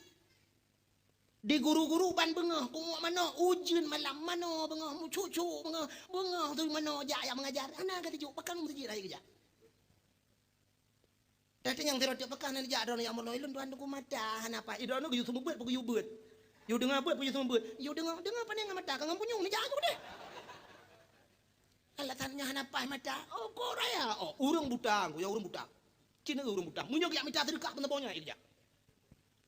Di guru-guru ban beungoh, punguek manok, ujeuen malam manoe beungoh, meucuk-cuk beungoh, beungoh turi manoe jak, jak meungajar, hana ka sijuek, pakon meuseujid hai geujak. Datang nyang sidroe teuk, pakon hana jak droeneuh, ya Allah, ilôn tuan Teungku mata hana paih, droeneuh geuyue seumeubeuet, peue geuyue beuet. Yue deungoe beuet, peue yue seumeubeuet. Yue deungoe, deungoe pane ngon mata, ka ngon punyueng neujak aju deh. Alasan nyan hana paih mata, oh, kok raya, oh, ureueng buta, Teungku, ya ureueng buta. Cit ureueng buta. Meunyoe geujak mita seudeukah peunaboh nyan, geujak.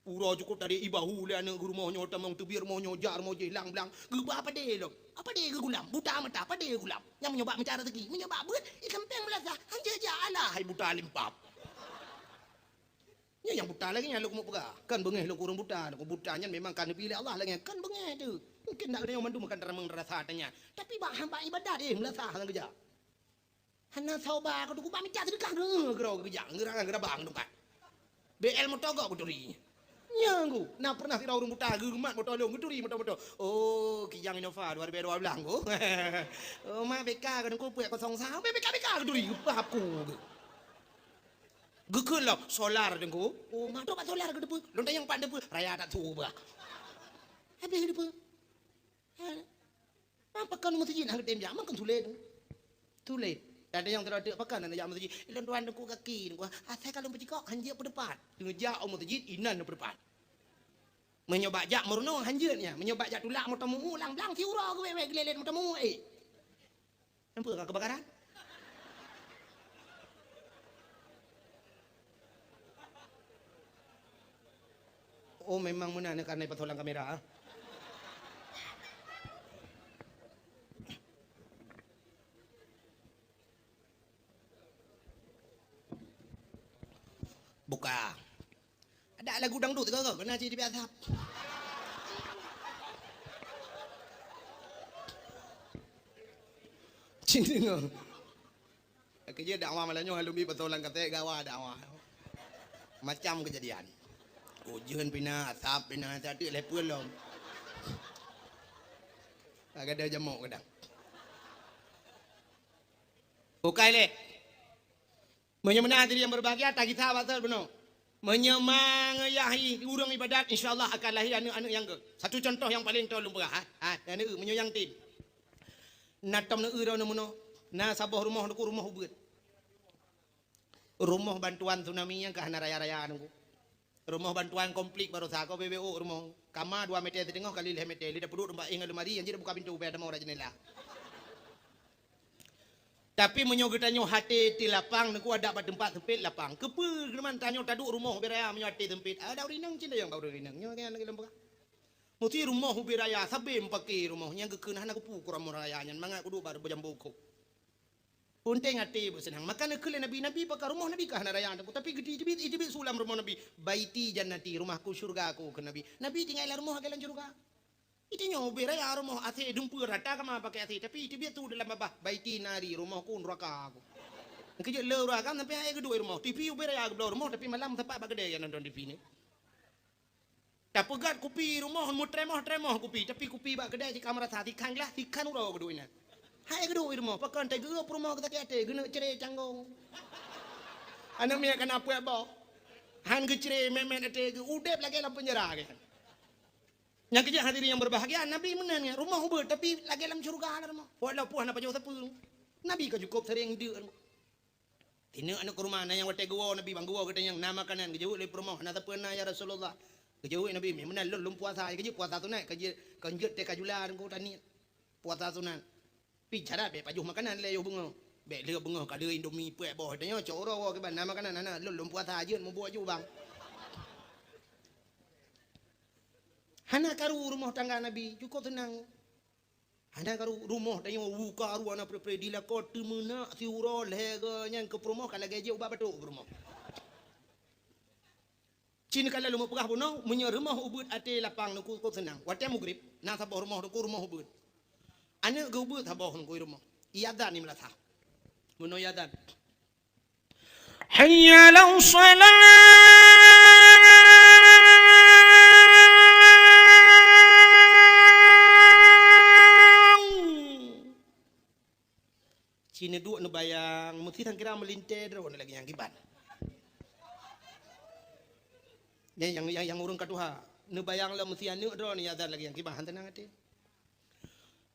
Uroe cukôp tadi ibahu lé aneuk geuh rumoh nyoe tamong teubiet rumoh nyoe jak rumoh jih lang blang. Geuba padé lom. Padé geugulam. Buta mata padé geugulam. Nyang meunyoe bak mita raseuki, meunyoe bak beuet, i sampéng meulasah. Hanjeuet jak alah hai buta limpab. Nyoe nyang buta lagèe nyan lôn keumeung peugah. Kan beungèh lôn keu ureueng buta, lôn keu buta nyan memang ka neubi lé Allah lagèe nyan. Kan beungèh teuh. Mungken dak geutanyoe mandum kan taramong rasa tanya. Tapi bak hamba ibadat, eh, meulasah nyang geujak. Hana soe ba keu Teungku, bak mita seudeukah ngon geurok geujak, geura-, geuraba ngon tungkat. B L moto gob geuturi. Nyan Teungku, na pernah sidroe ureueng buta geumat moto lôn geuturi moto-moto. Oh, Kijang Innova dua ribu dua belas Teungku. Oh, ma B K keu Teungku peuet kosong sa, B K B K geuturi, geupah aku. Geukheun lom, solar Teungku. Oh, ma, toh bak solar geuteupeue. Lôn tanyong pat teupeue, raya that su bah. Habéh geuteupeue. Ha. Pakon meuseujid hana geutem jak, makon sulet. Sulet. Ada nyang teurotek pakon hana jak meuseujid. Ilôn tuan Teungku gaki, Teungku. Asai ka lôn peucikok, hanjeuet peuteupat. Teungoh jak u meuseujid, inan peuteupat. Meunyoe bak jak meurunoe, hanjeuet nyan. Meunyoe bak jak tulak moto meu-eu, lang blang siuroe geuwèt-wèt geulélét moto meu-eu, eh. Nampak ka keubakaran? Oh, memang meunan, karena pasolang kamera, ah. Buka. Ada lagu dangdut ke, ke? Kena cit di biasa. Cit dengar. Keujeuet dakwah malam nyoe, alumni beutôi lam katek gawa dakwah. Macam kejadian. Ujeuen pina, asap pina, tadi level lom. Agak ada jamok kadang. Bukai leh. Meunyoe meunan hadirin yang berbahagia, tagisa bak sot bunoe. Meunyoe mangeuyah ureueng ibadat, insya Allah akan lahé aneuk-aneuk nyang gét. Satu contoh nyang paleng toe lôn peugah, ha. Ha, aneuk, meunyoe nyang tem. Na tom neu-eu droeneuh meunoe, na saboh rumoh Teungku, rumoh ubeuet. Rumoh bantuan tsunami nyang ka hana raya-raya Teungku. Rumoh bantuan komplit baroesa ko B B O rumoh. Kama dua meter siteungoh kali lhèe meter, lé dapeuduek ngon lemari, nyang jeuet buka pintoe, ubé tamong rot jeunela. Tapi meunyoe geutanyoe até ti lapang, Teungku, adak bak teumpat seumpet lapang. Keupeue keuneman tanyoe taduek rumoh ubé raya meunyoe até seumpet? Ada ureueng inong cit nyang bak ureueng inong. Nyoe kan lagèe lôn peugah. Musti rumoh ubé raya, sabe meupaké rumoh nyang geukheun hana kupu keu rumoh raya nyan, mangat kuduek bak jambo kok. Peunteng até beuseunang. Maka neukheun lé Nabi, Nabi pakai rumoh Nabi ka hana raya Teungku, tapi geuteubiet, iteubiet su lam rumoh Nabi, "Baiti jannati, rumahku syurgaku," kheun Nabi. Nabi tinggai lam rumoh lagèe lam syurga. Ita nyoe ubé raya rumoh, asèe dumpeue rata kama pakai asèe, tapi teubiet su dalam babah, baiti nari, rumohku nuraka ku. Keujeuet le ureueng agam sampai hai geuduek rumoh. Tivi ubé raya geubloe rumoh, tapi malam sapat bak keudè nyang nonton tivi nyoe. Tapeugöt kupi rumoh, meutremoh-tremoh kupi, tapi kupi bak keudè sikhan meurasa, sikhan glah, sikhan uroe geuduek inan. Hai geuduek rumoh, pakon teugeue rumoh geusakét até, geuneuk cre canggong. Aneuk miet kana puet boh. Han geucre mèt-mèt até geuh, udép lagèe lam peunjara geuh. Nyang keujeuet hadirin yang berbahagia, Nabi meunan nyan, rumoh ubeuet, tapi lagèe lam syeuruga na rumoh. Walaupun hana pajoh sapeue. Nabi ka cukôp sering deuk. Sineuk aneuk keureuma na nyang watèe geuwoe Nabi bang geuwoe geutanyong na makanan, geujaweueb lé peurumoh, "Hana sapeue na ya Rasulullah." Geujaweueb Nabi, "Meunan lôn lôn puasa, keujeuet puasa sunat, keujeuet, keujeuet teuka jula Teungku taniet. Puasa sunat." Pi cara bèk pajoh makanan lé yoh beungoh. Bèk lé beungoh ka lheueh Indomie peuet boh tanyoe cok uroe woe kiban na makanan hana lôn lôn puasa jeuet mubuet ju bang. Hana karu rumoh tangga Nabi, cukôp seunang. Hana karu rumoh tanyoe wu karu hana pre-pre dilakoe teumeunak siuroe lhèe goe nyan keu peurumoh ka lagèe jeuet ubak batuk peurumoh. Cit ka lheueh lôn peugah bunoe, meunyoe rumoh ubeuet até lapang Teungku cukôp seunang. Watèe mugrib, na saboh rumoh Teungku rumoh ubeuet. Aneuk geuh ubeuet saboh Teungku rumoh. Iazan di meulasah. Bunoe iazan. Hayya 'alas shalah. Cit neuduek neubayang, meusti sang kira meulintèe droeneuh lagèe nyang kiban. Nyang, nyang, nyang, nyang ureueng ka tuha, neubayang lom meusti aneuk droeneuh iazan lagèe nyang kiban, han teunang até.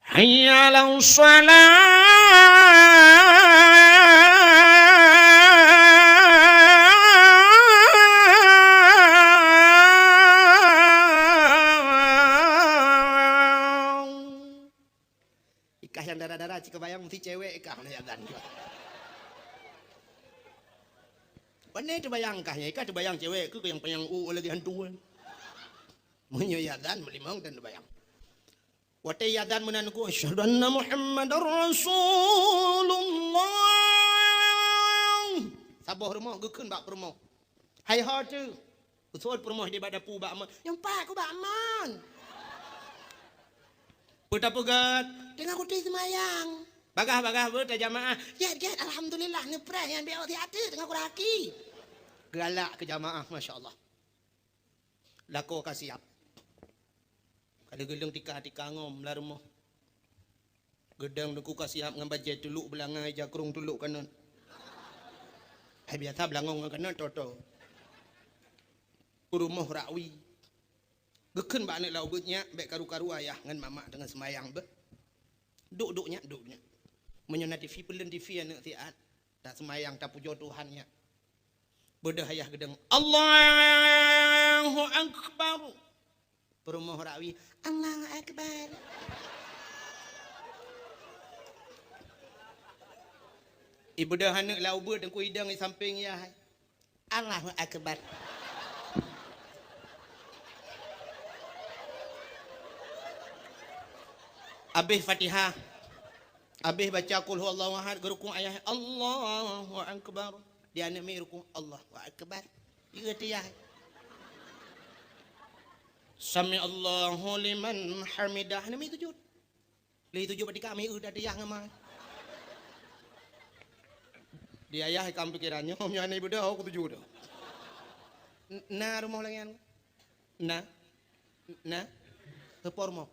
Hayya 'alas shalah. Ikah nyang dara-dara cit kabayang meusti cewek ikah na nyang dan. Pane teubayang kah nyan, ikah teubayang cewek keu nyang panyang u lagèe hantu kan. Meunyoe iazan meulimong dan teubayang. Watèe iazan meunan ku, "Asyhadu anna Muhammadar Rasulullah." Saboh rumoh geukheun bak peurumoh. Hai ho teuh. Usul peurumoh di bak dapu bak mon. Nyang pat ku bak mon. Peue tapeugöt? Teungoh kutem seumayang. Bagah-bagah beuta jamaah. Gèt-gèt, alhamdulillah, neupreh nyan bèk ôk siat teuk teungoh kuraki. Galak keu jamaah, masya Allah. Lakoe ka siap. Ka lheueh geuleueng tika-tika ngom lam rumoh. Geudong Teungku ka siap ngon bajèe tulok beulangöng, jakrong tulok kanot. Hai biasa beulangöng ngon kanot, toto. Peurumoh rakwi. Geukheun bak aneuk lam ubeuet, "Nyak, bèk karu-karu ayah ngon mamak teungoh seumayang beuh. Duek-duek nyak, duek nyak. Meunyoe na tivi, peuleueng tivi aneuk siat. Taseumayang, tapujoe Tuhan nyak." Beudôh ayah geudong, "Allahu Akbar." Peurumoh rakwi, "Allahu Akbar." Ibeudôh aneuk lam ubeuet Teungku idong i sampéng yah. "Allahu Akbar." Abéh Fatihah. Abéh baca Qul Huwallahu Ahad, geurukuk ayah, "Allahu Akbar." Di aneuk miet rukuk, "Allahu Akbar." Ieu tiyah. "Sami'allahu liman hamidah." Aneuk miet sujud. Lé sujud bak tika, miet that tiyah ngon ma. Di ayah ikam pikeran nyoe, nyoe aneuk ibeudôh, aku sujud. N-, na rumoh lagèe nyan? Na? Na? Keupeue rumoh?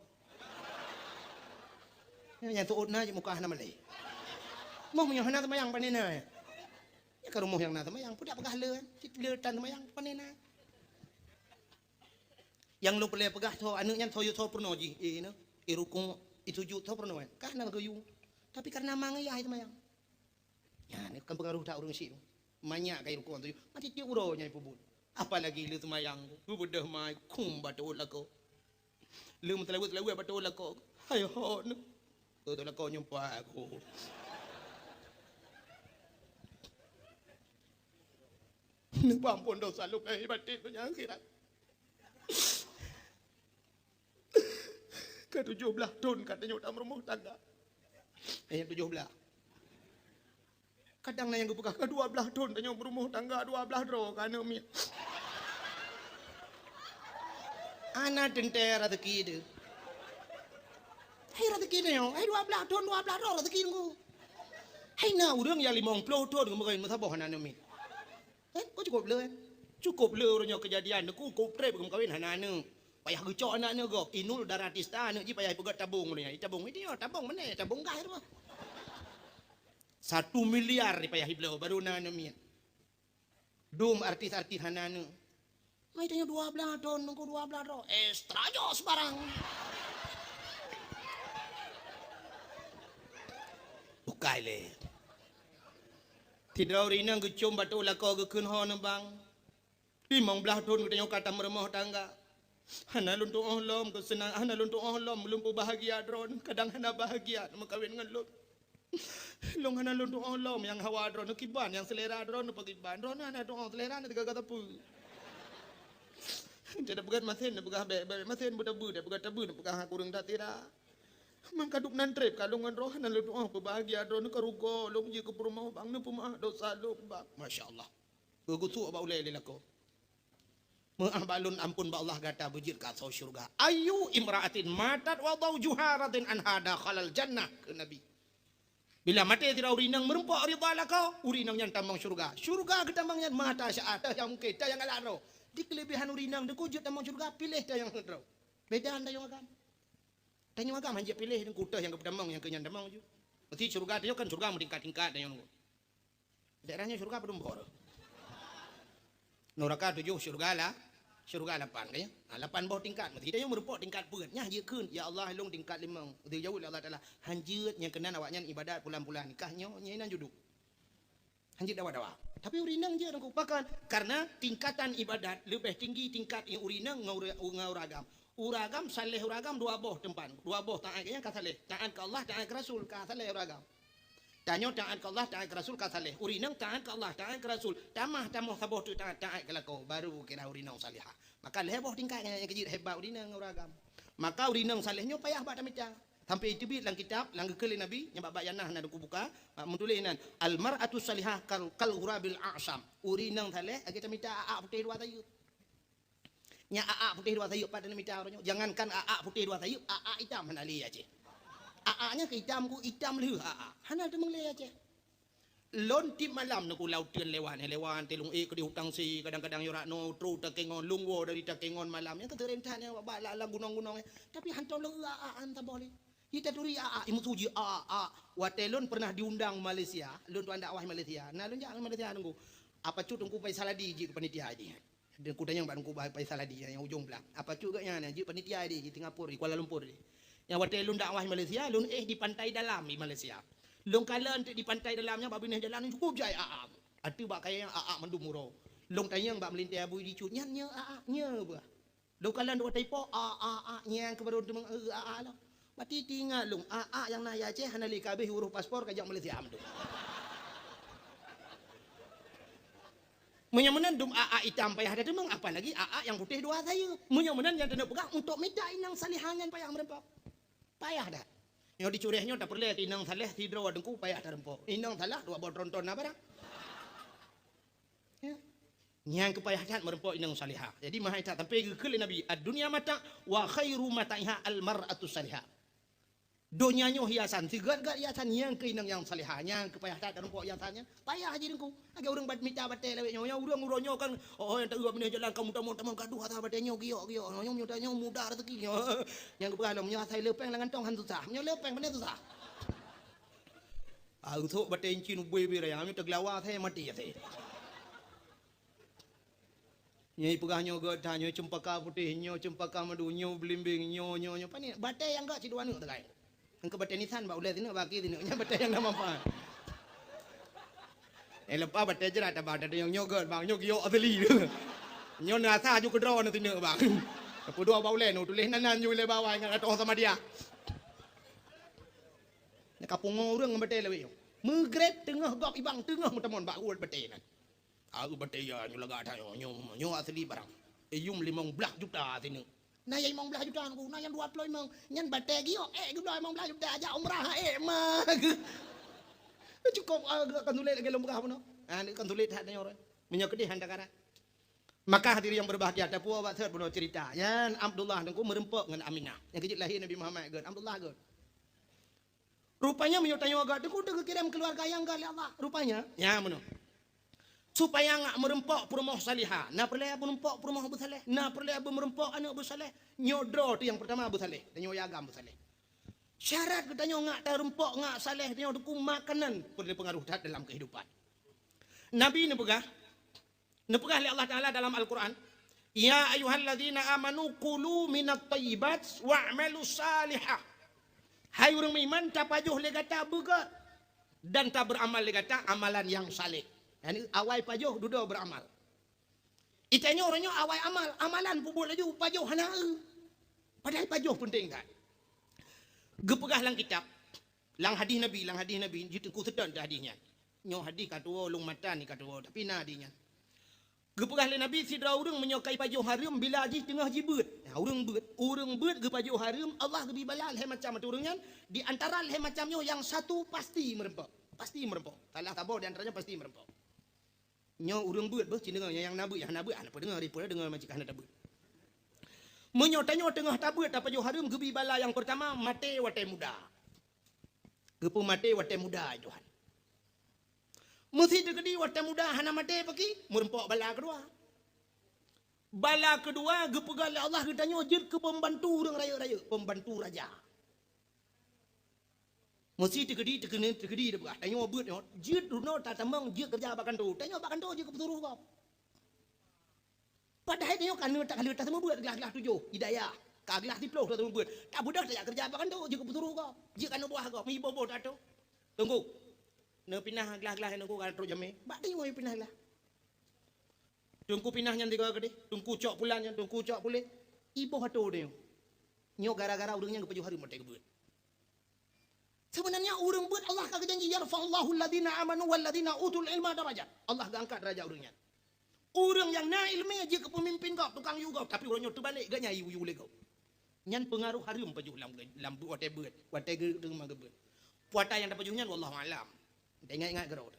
Nyang seuôt na cit muka hana malèe. Moh meunyoe hana seumayang pane na. Nyan ka rumoh nyang na seumayang, peue dak peugah le, cit le tan seumayang pane na. Nyang lôn peureulèe peugah soe aneuk nyan soe yue soe peurunoe jih, eh, na, eh, rukuk, eh, sujud soe peurunoe, ka hana geuyue. Tapi kareuna ma ngon yah seumayang. Nyan kan peungaroh that ureueng syik. Manyak ka irukon tu. Mati tiep uroe nyan ipeubuet. Apalagi lé seumayang. Geubeudôh mai kum bak teuôt lakoe. Lé meuteulaweuet-teulaweuet bak teuôt lakoe. Hai ho nyoe. Teuôt lakoe nyoe pat aku. Neupeuampon desya lôn lahé baten donya akhirat. Ka tujoh blaih thon ka tanyoe tameurumoh tangga. Eh, tujoh blaih. Kadang na nyang geupeugah, "Ka dua blaih thon tanyoe meurumoh tangga, dua blaih droe ka aneuk miet." Hana teuntèe raseuki teuh. Hai rezeki nyoe, hai dua blaih thon, dua blaih droe rezeki Teungku. Hai na ureuëng nyang limong ploh thon geumeukawen meusaboh hana aneuk miet. Eh, kok cukup le, eh? Cukup le uroe nyoe keujadian, Teungku, cukup treb geumeukawen hana aneuk. Payah geucok aneuk-aneuk gob, Inul Daratista aneuk jih payah ipeugöt tabong uroe nyoe. Tabong itu, tabong mana? Tabong gah itu. Satu miliar payah ibloe baru na aneuk miet. Dum artis-artis hana aneuk. Mai tanyoe dua blaih thon, Teungku, dua blaih thon. Extra jos barang. Bukai lé. Sidroe ureuëng inong geucom bato lakoe geukheun ho neubang. Limong blaih thon geutanyoe ka tameurumoh tangga. Hana lôn tuoh lom keuseunang, hana lôn tuoh lom lôn peubahgia droen, kadang hana bahgia meukawen ngon lôn. Lôn hana lôn tuoh lom nyang hawa droen kiban, nyang seulera droen pakriban. Droen hana tuoh, seulera na teuga sapeue. Jadi peugah masen, peugah bèk, bèk masen, beutabu, peugah tabu, peugah kureueng tatira. Mangkadub nan treb ka lôn ngon droen hana lôn tuoh peubahgia droen, ka rugoe lôn jeuet keu peurumoh bang, neupeumeu'ah dosa lôn bang. Masya Allah. Geugusuk bak ulèe lé lakoe. Meu'ah bak lôn, ampôn bak Allah, gata beujeuet keu asoe syeuruga. Ayyu imra'atin matat wa zaujuha radin anha dakhalal jannah, kheun Nabi. Bila maté sidroe ureuëng inong meurumpok ridha lakoe, ureuëng inong nyan tamong syeuruga. Syeuruga geutamong nyan mata syaat, teuh nyang mungken, teuh nyang galak droe. Di keuleubehan ureuëng inong Teungku jeuet tamong syeuruga, piléh teuh nyang heuet droe. Beda ngon tanyoe agam. Tanyoe agam hana jeuet piléh Teungku, teuh nyang geupeutamong nyang keu nyan tamong ju. Meusti syeuruga tanyoe kan syeuruga meutingkat-tingkat tanyoe Teungku. Daerah nyoe syeuruga padum boh. Nuraka tujoh, syeuruga la-, syeuruga lapan, kan ya? Ha, lapan boh tingkat. Meusti tanyoe meurumpok tingkat peuet. Nyan jeuet kheun, "Ya Allah, lôn tingkat limong." Geujaweueb lé Allah Taala, "Han jeuet, nyang keunan awaknyan ibadat pulan-pulan, kah nyoe, nyoe nan juduk." Han jeuet dawa-dawa. Tapi ureuëng inong jeuet Teungku. Pakon? Karena tingkatan ibadat leubeh tinggi tingkat ureuëng inong ngon ureuëng, ngon ureuëng agam. Ureuëng agam, saleh ureuëng agam dua boh teumpat. Dua boh, taát keu nyang ka saleh. Taát keu Allah, taát keu Rasul, ka saleh ureuëng agam. Tanyoe taát keu Allah, taát keu Rasul ka saleh. Ureuëng inong taát keu Allah, taát keu Rasul. Tamah, tamah saboh teuk taát, taát keu lakoe, baru kira ureuëng inong salihah. Maka lhèe boh tingkat nyang keu jeuet hebat ureuëng inong ngon ureuëng agam. Maka ureuëng inong saleh nyoe payah bak tamita. Sampai teubiet lam kitab, lam geukheun lé Nabi, nyang bak, bak nyang na, na Teungku buka, bak meutuleh nan, "Al-mar'atus salihah kal, kal ghurabil a'sam." Ureuëng inong saleh lagèe tamita a'ak putéh dua sayeup. Nyan a'ak putéh dua sayeup pat taneuk mita uroe nyoe. Jangankan a'ak putéh dua sayeup, a'ak itam hana lé Aceh. A'ak nyan keu itam ku, itam lheueh a'ak. Hana teumeung lé Aceh. Lôn tiep malam Teungku lam uteuen lewat, lewat teuh lôn ék keudéh u taksi, kadang-kadang yoh rot noe, trok takengon, lôn woe dari takengon malam. Nyan ka seuréng that nyan bak, bak lam, lam gunong-gunong nyan. Tapi hantom lôn eu a'ak, han saboh lé. Ji taturi a'ak, imeusu ji a'ak. Watèe lôn pernah diundang Malaysia, lôn tuan dakwah Malaysia. Na lôn jak Malaysia Teungku. Apa cut Teungku Faisal Hadi jeuet keu panitia jih. Teungku tanyong bak Teungku Faisal Hadi nyang ujong blang. Apa cut geuh nyan jeuet panitia di, di Singapura, di Kuala Lumpur di. Nyang watèe lôn dakwah Malaysia, lôn éh di Pantai Dalam di Malaysia. Lôn kalon teuk di Pantai Dalam nyan bak binéh jalan cukup jai a'ak. Ateueh bak kayèe nyan a'ak mandum uroe. Lôn tanyong bak meulintèe abu di cut, "Nyan nyoe a'ak nyoe beuh?" Lôn kalon dua taipo, a'ak, a'ak nyang keu barô teumeung, eh, a'ak lom. Bati teuingat lôn, a'ak nyang na di Aceh hana lé ka abéh urôh paspor ka jak Malaysia mandum. Meunyoe meunan dum a'ak itam payah that teumeung, apalagi a'ak nyang putéh dua sayeup. Meunyoe meunan nyang taneuk peugah, untuk mita inong salihah nyan payah meureumpok. Payah that. Nyoe di Curéh nyoe tapeureulèe inong saleh sidroe Teungku payah tareumpok. Inong saleh dua boh tronton na barang. Ya. Nyang keu payah that meureumpok inong salihah. Jadi meuhai that sampai geukheun lé Nabi, "Ad-dunya mata' wa khairu mata'iha al-mar'atus salihah." Donya nyoe hiasan, sigat-gat hiasan nyang keu inong nyang salihah, nyang keu payah that tarumpok hiasan nyan. Payah jih Teungku. Lagèe ureueng bat mita batèe lawét nyoe. Nyoe ureueng uroe nyoe kan, oh, nyang taeu binéh jalan kamoe tamong-tamong gadoh asai batèe nyoe giok-giok. Nyoe, nyoe, nyoe muda rezeki nyoe. Nyang geupeugah lom, nyoe asai leupeng lam kantong han susah. Nyoe leupeng pane susah. Ah, usok batèe incin ubé-bé raya, nyoe teugelawa asai maté asai. Nyoe peugah nyoe gèt that, nyoe ceumpaka putéh, nyoe ceumpaka madu, nyoe beulimbeng, nyoe, nyoe, nyoe. Pane batèe nyang gèt sidua neuk teukai. Engkeu batèe nisan bak ulèe sineuk, bak akhé sineuk. Nyan batèe nyang na manfaat. Eh, leupah batèe jrat, tabah batèe nyang nyoe gèt, bang, nyoe giok asli. Nyoe na asa aju keudroe na sineuk, bang. Tapeuduek bak ulèe, nyoe tuléh nan, nan nyoe lé bawah, ingat atoh sama dia. Nyan ka pungo ureueng ngon batèe lawét nyoe. Meugrét teungoh gob ibang, teungoh meuteumon bak uet batèe nyan. Aeu batèe ya nyoe lagak that nyoe, nyoe, nyoe asli barang. Iyum limong blaih juta sineuk. Na nyang limong blaih juta Teungku, na nyang dua ploh limong. Nyan batèe giok, ék geubloe limong blaih juta, jak umrah, ék ma. Cukôp, ah, kan sulet lagèe lôn peugah bunoe. Ah, kan sulet that nyoe. Meunyoe keudéh han takarat. Maka hadirin yang berbahagia, tapuwoe bak sot bunoe cerita. Nyan Abdullah Teungku meureumpok ngon Aminah. Nyang keujeuet lahé Nabi Muhammad gèt, Abdullah gèt. Rupanya meunyoe tanyoe agak teuku teugeukirém keuluwarga nyang gét lé Allah. Rupanya, nya meunoe. Supaya ngak meureumpok peurumoh salihah, na peureulée meureumpok peurumoh beusaleh, na peureulée meureumpok aneuk beusaleh. Nyoe droe teuh nyang peurtama beusaleh, tanyoe agam beusaleh. Syarat geutanyoe ngak tareumpok ngak saleh, tanyoe teuku makanan peureulée peungaruh that dalam keuhidupan. Nabi neupeugah, neupeugah lé Allah Taala dalam Al-Quran, "Ya ayyuhalladzina amanu kulu minat thayyibat wa'malu salihah." Hai ureuëng meuiman, tapajoh lé gata beugét dan tabeuramal lé gata amalan nyang saleh. Yani awai pajoh dudoe beuramal. Itanyoe uroe nyoe awai amal, amalan peubuet laju, pajoh hana eu. Padahai pajoh peunteng that. Geupeugah lam kitab, lam hadih Nabi, lam hadih Nabi, jiteungku seudon teuh hadih nyan. Nyoe hadih ka tuwoe, lôn mata ni ka tuwoe, tapi na hadih nyan. Geupeugah lé Nabi, sidroe ureuëng meunyoe ka ipajoh hareuem bila jih teungoh jibeuet. Nah, ureuëng beuet, ureuëng beuet geupajoh hareuem, Allah geubri bala lhée macam ateueh ureuëng nyan, di antara lhée macam nyoe nyang satu pasti meureumpok. Pasti meureumpok. Salah saboh di antaranya pasti meureumpok. Nyoe ureuëng beuet beuh, ci deungoe nyang na beuet, nyang hana beuet, hana peudeungoe, ripeue deungoe macam hana tabeuet. Meunyoe tanyoe teungoh tabeuet tapajoh hareuem geubri bala nyang peurtama maté watée muda. Geupeumaté watée muda, Tuhan. Meusi teukeudi watée muda hana maté paki, meureumpok bala keudua. Bala keudua geupeugah lé Allah geutanyoe jeuet keu peumbantu ureuëng rayeuk-rayeuk, peumbantu raja. Meusi teukeudi, teukeudi, teukeudi teupeugah, tanyoe beuet nyoe, jeuet runoe tatamong jeuet keureuja bak kantô. Tanyoe bak kantô jeuet keu peusuroh gob. Padahai tanyoe ka neuk takaleuh taseumeubuet glah-glah tujoh, hidayah. Ka glah siplôh taseumeubuet. Tabeudôh tajak keureuja bak kantô jeuet keu peusuroh gob. Jeuet keu aneuk buah gob, meuiboh-boh tato. Teungku, neupinah glah-glah nyoe ka trok jamé. Bak tanyoe pinah glah. Teungku pinah nyan tiga keudeh, teungku cok pulan nyan, teungku cok puléh. Iboh atô tanyoe. Nyoe gara-gara ureuëng nyan geupajoh hareuem watée geubeuet. Seubeunarnya ureuëng beuet Allah ka geujanji, "Yarfa'ullahu alladzina amanu walladzina utul ilma darajat." Allah geuangkat darajat ureuëng nyan. Ureuëng nyang na iéleumé jeuet keu peumimpin gob, tukang yue gob, tapi uroe nyoe teubalek geuh nyan yue-yue lé gob. Nyan peungaroh hareuem pajoh lam, lam watée beuet, watée geu-, teuma geubeuet. Puata nyang tapajoh nyan wallahu alam. Taingat-ingat keudroe.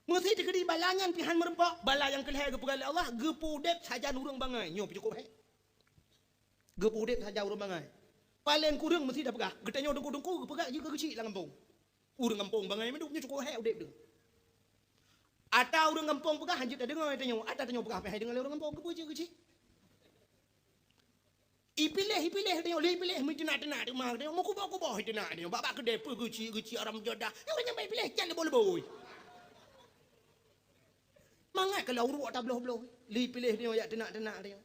Meusi teukeudi bala nyan pih hán meureumpok, bala nyang keulhée geupeugah lé Allah, geupeuudeb sajan ureuëng bangai. Nyoe pih cukôp hék. Geupeuudeb sajan ureuëng bangai. Paleng kureueng meusi tapeugah, geutanyoe teungku-teungku geupeugah jeuet keu geuchik lam gampông. Ureuëng gampông bangai mandum nyoe cukôp hék udeb deuh. Ata ureuëng gampông peugah han jeuet tadeungoe tanyoe, ata tanyoe peugah pih hai deungoe lé ureuëng gampông, keupeue jeuet keu geuchik. Ipiléh, ipiléh tanyoe, lé ipiléh meuteunak-teunak teuma tanyoe, meukuboh-kuboh iteunak tanyoe, bak-bak keudée peue geuchik-geuchik haram jadah. Nyoe ureuëng nyang bak ipiléh can lé boh leuboi. Mangat keu lam uruek tabloh-bloh, lé ipiléh tanyoe jak teunak-teunak tanyoe.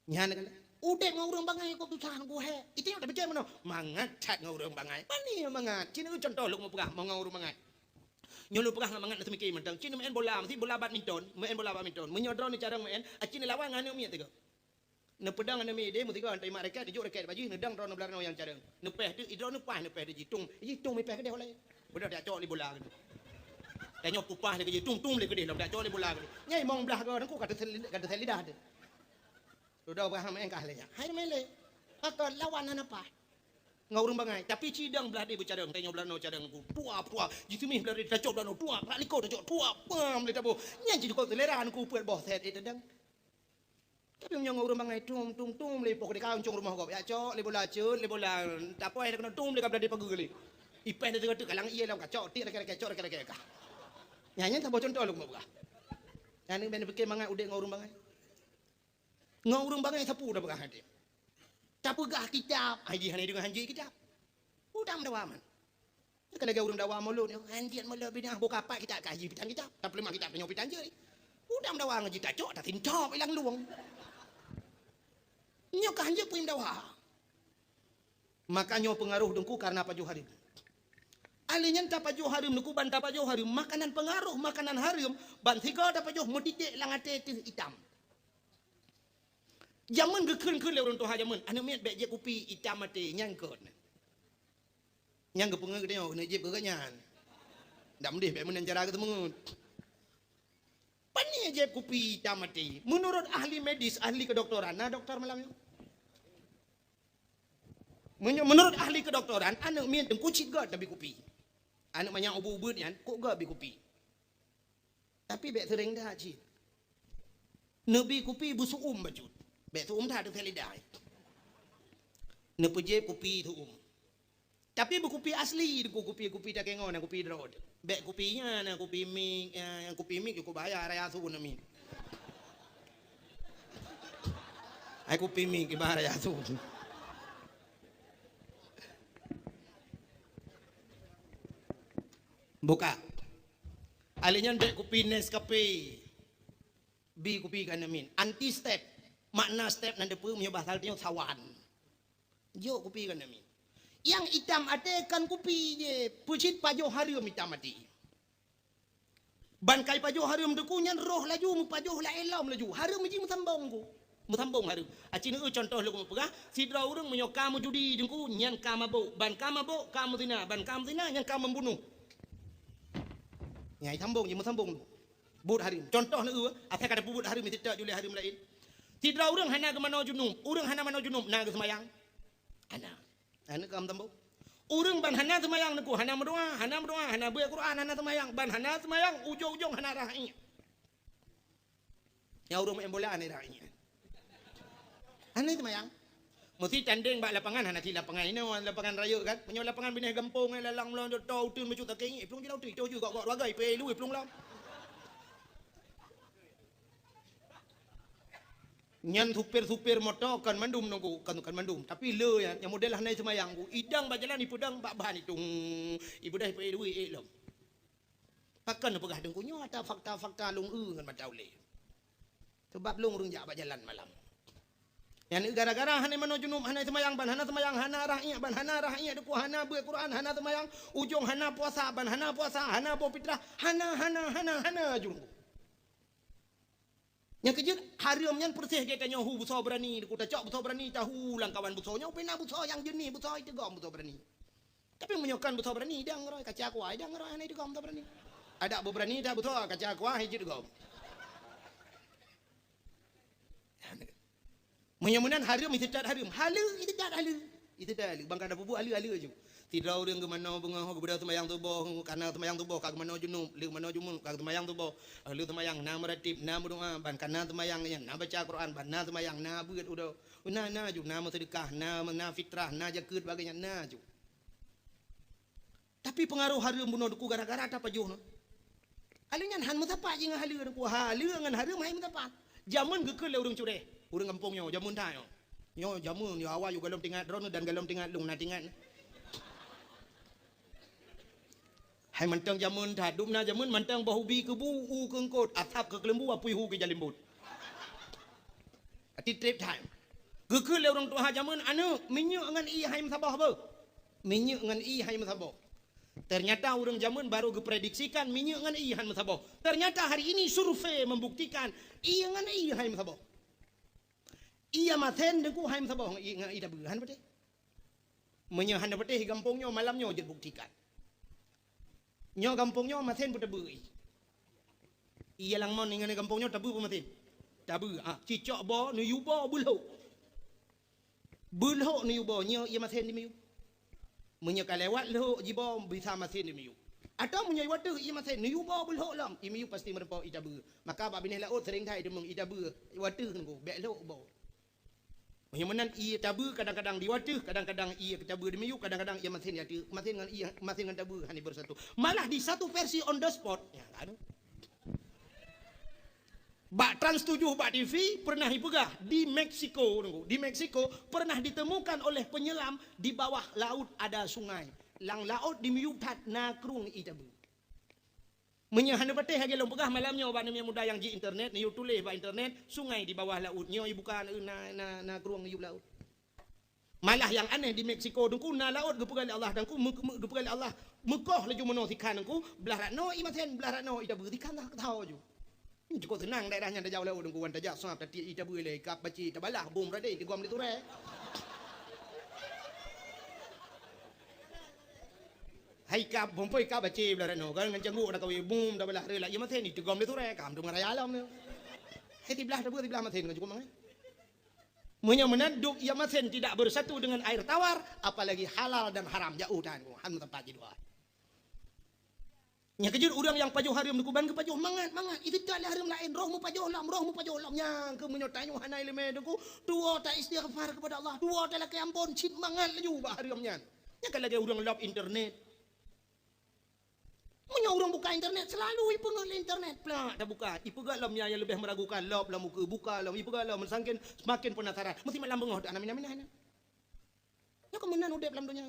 Nyan kan. Udeb ngon ureuëng bangai kok susah ngon kuhé. Itu nyang tapike meunoe. Mangat that ngon ureuëng bangai. Pani nyang mangat. Cina contoh lôn mupeugah ngon ureuëng bangai. Nyoe lôn peugah ngon mangat neuseumiké mantong. Cina main bola, meusti bola badminton, main bola badminton. Meunyoe droeneuh carông main, a cina lawan ngon aneuk miet tiga. Neupeudong aneuk miet deh, meusti ka taimat raket, dijok raket bak jih, neudong droeneuh blah droeneuh nyang carông. Neupéh teuk, idroeneuh paih neupéh deh jih. Tung, jih tung mipéh keudeh ulée. Beudôh tacok lé bola keudeh. Tanyoe pupah lé keudeh, tung, tung lé keudeh, lom tacok lé bola keudeh. Nyai mong blah goe, nangku ka teusel-, ka teusel lidah deh. Dudoe bah main kah lé nyan. Hai main lé. Maka lawan hana paih. Ngon ureuëng bangai. Tapi cidong blah di beucarông. Tanyoe blah noe carông ku. Tua, tua. Jiseumih blah di tacok blah noe. Tua. Bak likot tacok. Tua. Pam lé taboh. Nyan jikot selera ku peuet boh set eh tadang. Tapi meunyoe ngon ureuëng bangai tum, tum, tum lé poh dikau uncong rumoh gob. Ya cok lé bola cut, lé bola. Tapoh eh keunoe tum lé ka blah di pageue lé. Ipeh lé teuka-teuka lang ié lam kacok. Tik reke-reke cok reke-reke kah. Nyan, nyan saboh contoh lôn peugah. Nyan ni ben pike mangat udeb ngon ureuëng bangai. Ngon ureuëng bangai sapeue tapeugah até. Tapeugah kitab, ai jih hana deungoe hanjeuet kitab. Udam dawa man. Ka lagée ureuëng dawa mulod nyoe, hanjeuet mulod binah boh kapat kitab kaji pitan kitab. Tapeuleumah kitab tanyoe pitan jeuet. Udam dawa ngaji tacok, tasintop ilang luwong. Nyoe ka hanjeuet puim dawa. Maka nyoe peungaroh teungku karena pajoh hareuem. Alé nyan tapajoh hareuem, neukuban tapajoh hareuem, makanan peungaroh makanan hareuem, ban sigoe tapajoh meutiték lam até teuh itam. Jameun geukheun-kheun lé ureuëng tuha jameun, aneuk miet bék jieb kupi itam até, nyan kot. Nyan geupeungeut geutanyoe, keuneuk jieb keu geuhnyan. Dak meudeh bék meunan cara geuseumeungeut. Pane jieb kupi itam até? Meunurot ahli medis, ahli keudoktoran, na doktor malam nyoe? Meunyo-, meunurot ahli keudoktoran, aneuk miet teungku cit göt tabi kupi. Aneuk manyak ubeuet-ubeuet nyan, kok göt bi kupi. Tapi bék seuréng that cit. Neubi kupi beusu'um bacut. Bék su'um that, teuseulidah. Neupeujieb kupi su'um. Tapi beukupi asli, kupi-kupi takée ngon, kupi droe. Bék kupi nyan, kupi mic, eh, kupi mic keu bayar raya su na mic. Ai kupi mic keu bayar raya su. Buka. Alèh nyan bék kupi Nescafe. Bi kupi keu aneuk miet. Anti step. Makna step nan teupeue meunyoe bahasa tanyoe sawan. Jok kupi keu aneuk miet. Nyang itam até kon kupi jih, peucit pajoh hareuem itam até. Ban kai pajoh hareuem teuku nyan roh laju meupajoh laén lom laju. Hareuem jih meusambong ku. Meusambong hareuem. Aci neueu contoh lôn peugah, sidroe ureueng meunyoe ka meujudi teuku nyan ka mabök, ban ka mabök ka meuzina, ban ka meuzina nyan ka membunuh. Nyang sambong jih meusambong. Buet hareuem. Contoh neueu, asai ka tapeubuet hareuem, meusitak jih lé hareuem laén. Sidroe ureueng hana geumanoe junub, ureueng hana manoe junub, na geuseumayang? Hana. Hana ka meusambong. Ureueng ban hana seumayang neuku, hana meudoa, hana meudoa, hana beuet Quran, hana seumayang, ban hana seumayang, ujong-ujong hana rah iék. Nyang ureueng maén bola hana rah iék. Hana seumayang. Meusti tandeng bak lapangan, hana cit lapangan inoe, lapangan rayeuk kan. Meunyoe lapangan binéh gampông, eh, lalang meulan, to uteuen bacut sakét ngiek, plueng jih lam uteuen, to ju gok-gok rua goi, peuet lue plueng lom. Nyan supir-supir moto kon mandum nunggu, kon, kon mandum. Tapi le nyan, nyang model hana seumayang ku, idang bak jalan ipeudong bak ban itung, ibeudôh peuet lue ék lom. Pakon neupeugah teungku nyoe ata fakta-fakta lôn eu ngon mata ulée. Sabab lôn ureueng jak bak jalan malam. Nyan gara-gara hana manoe junub, hana seumayang, ban hana seumayang, hana rah iék, ban hana rah iék, teuku hana beuet Quran, hana seumayang, ujong hana puasa, ban hana puasa, hana boh fitrah, hana, hana, hana, hana ju. Nyang keujeuet, hareuem nyan peureséh gét tanyoe hu beusoe beurani, teuku tacok beusoe beurani, tahu lam kawan beusoe nyoe, pih na beusoe nyang jeunih, beusoe iteugom beusoe beurani. Tapi meunyoe kon beusoe beurani, idang roe, kaca kuah, idang roe, hana iteugom beusoe beurani. Adak beubeurani that beusoe, kaca kuah, hijeuet gom. Meunyoe meunan hareuem, iteutat hareuem. Haleue, iteutat haleue. Iteutat haleue. Ban ka tapeubuet haleue-haleue ju. Sidroe ureueng geumanoe beungoh, geubeudôh seumayang suboh, kana seumayang suboh, ka geumanoe junub, lheueh manoe junub, ka seumayang suboh. Lheueh seumayang, na meuratéb, na meudoa, ban kana seumayang nyan, na baca Quran, ban na seumayang, na beuet uroe. Na, na ju, na meuseudeukah, na, na fitrah, na jakeuet, bagée nyan, na ju. Tapi peungaroh hareuem bunoe teuku gara-gara tapajoh nyoe. Haleue nyan han meusapat jih ngon haleue teuku. Haleue ngon hareuem hai meusapat. Jameun geukheun lé ureueng curéh. Ureueng gampông nyoe, jameun that nyoe. Nyoe jameun, nyoe awai yue gohlom teuingat droeneuh dan gohlom teuingat lôn na teuingat. Hai mantong jameun that, dum na jameun mantong boh ubi keubu u keu eungkôt, asab keu keuleumbu, apui hu keu jalimbot. Até trép that. Geukheun lé ureueng tuha jameun, "Aneuk, minyeuk ngon ié hai meusaboh beuh." Minyeuk ngon ié hai meusaboh. Ternyata ureueng jameun baru geuprediksikan minyeuk ngon ié hai meusaboh. Ternyata hari ini survei membuktikan ié ngon ié hai meusaboh. Ié masen teuku hai meusaboh ngon ié, ngon ié tabeue, han patéh. Meunyoe hana patéh gampông nyoe, malam nyoe jeuet buktikan. Nyoe gampông nyoe masen peue tabeue ié. Ié lam mon ngon gampông nyoe tabeue peue masen? Tabeue, ah, cicok boh, neuyue boh, beulhok. Beulhok neuyue boh, nyoe ié masen dimiyue. Meunyoe ka lewat lhok jiboh, bisa masen dimiyue. Atawa meunyoe ié wateuh ié masen, neuyue boh beulhok lom, ié miyue pasti meureumpok ié tabeue. Maka bak binéh laôt seuring that iteumeung ié tabeue, ié wateuh nunggu, bék lhok boh. Meunyoe meunan ié tabeue kadang-kadang di wateuh, kadang-kadang ié tabeue di miyueb, kadang-kadang ié masen di ateueh, masen ngon ié, masen ngon tabeue hana beusatu. Malah di satu versi on the spot. Ya, kan? Bak Trans tujuh bak T V pernah ipeugah di Meksiko, di Meksiko pernah ditemukan oleh penyelam di bawah laut ada sungai. Lam laôt di miyueb that na krueng ié tabeue. Meunyoe hana patéh lagée lôn peugah malam nyoe bak aneuk muda nyang ji internet, neuyue tuléh bak internet, sungai di bawah laôt. Nyoe ibuka na, na, na krueng neuyue laôt. Malah nyang aneh di Meksiko teungku na laôt geupeugah lé Allah teungku, meu-, meu-, geupeugah lé Allah meukoh laju meunoe sikhan teungku, blah rat noe ié masen, blah rat noe ié tabeue, sikhan dah keutho ju. Cukôp seunang daerah nyan tajak u laôt teungku, wan tajak sab tatiek ié tabeue ilée, ikab bacé tabalah bom radeh tigom lé turée. Hai ikab, bom poi ikab bacé blah rat noe, kan ngon cangguk dak kawé bom tabalah reulah ié masen itigom lé turée, kam dum raya lom nyoe. Hai siblah tabeue siblah masen kan cukôp mangat. Meunyoe meunan dum ié masen tidak bersatu dengan air tawar, apalagi halal dan haram, jauh tan, han meuteumpat jidua. Nyang keujeuet ureuëng nyang pajoh hareuem teungku ban geupajoh mangat-mangat, iteuka lé hareuem laén, roh meupajoh lom, roh meupajoh lom. Nyang keuh meunyoe tanyoe hana iéleumé teungku, tuwoe ta istighfar keupada Allah, tuwoe ta lakée amphon, cit mangat laju bak hareuem nyan. Nyan ka lagée ureuëng lob internet. Meunyoe ureuëng buka internet, selalu ipeungeut lé internet. Plak, tabuka. Ipeugah lom nyang leubeh meragukan, lob lom ukeue, buka lom, ipeugah lom, sangken semakin penasaran. Meusti malam beungoh, anak mina-mina nyan. Nyoe keuh meunan udeb lam donya.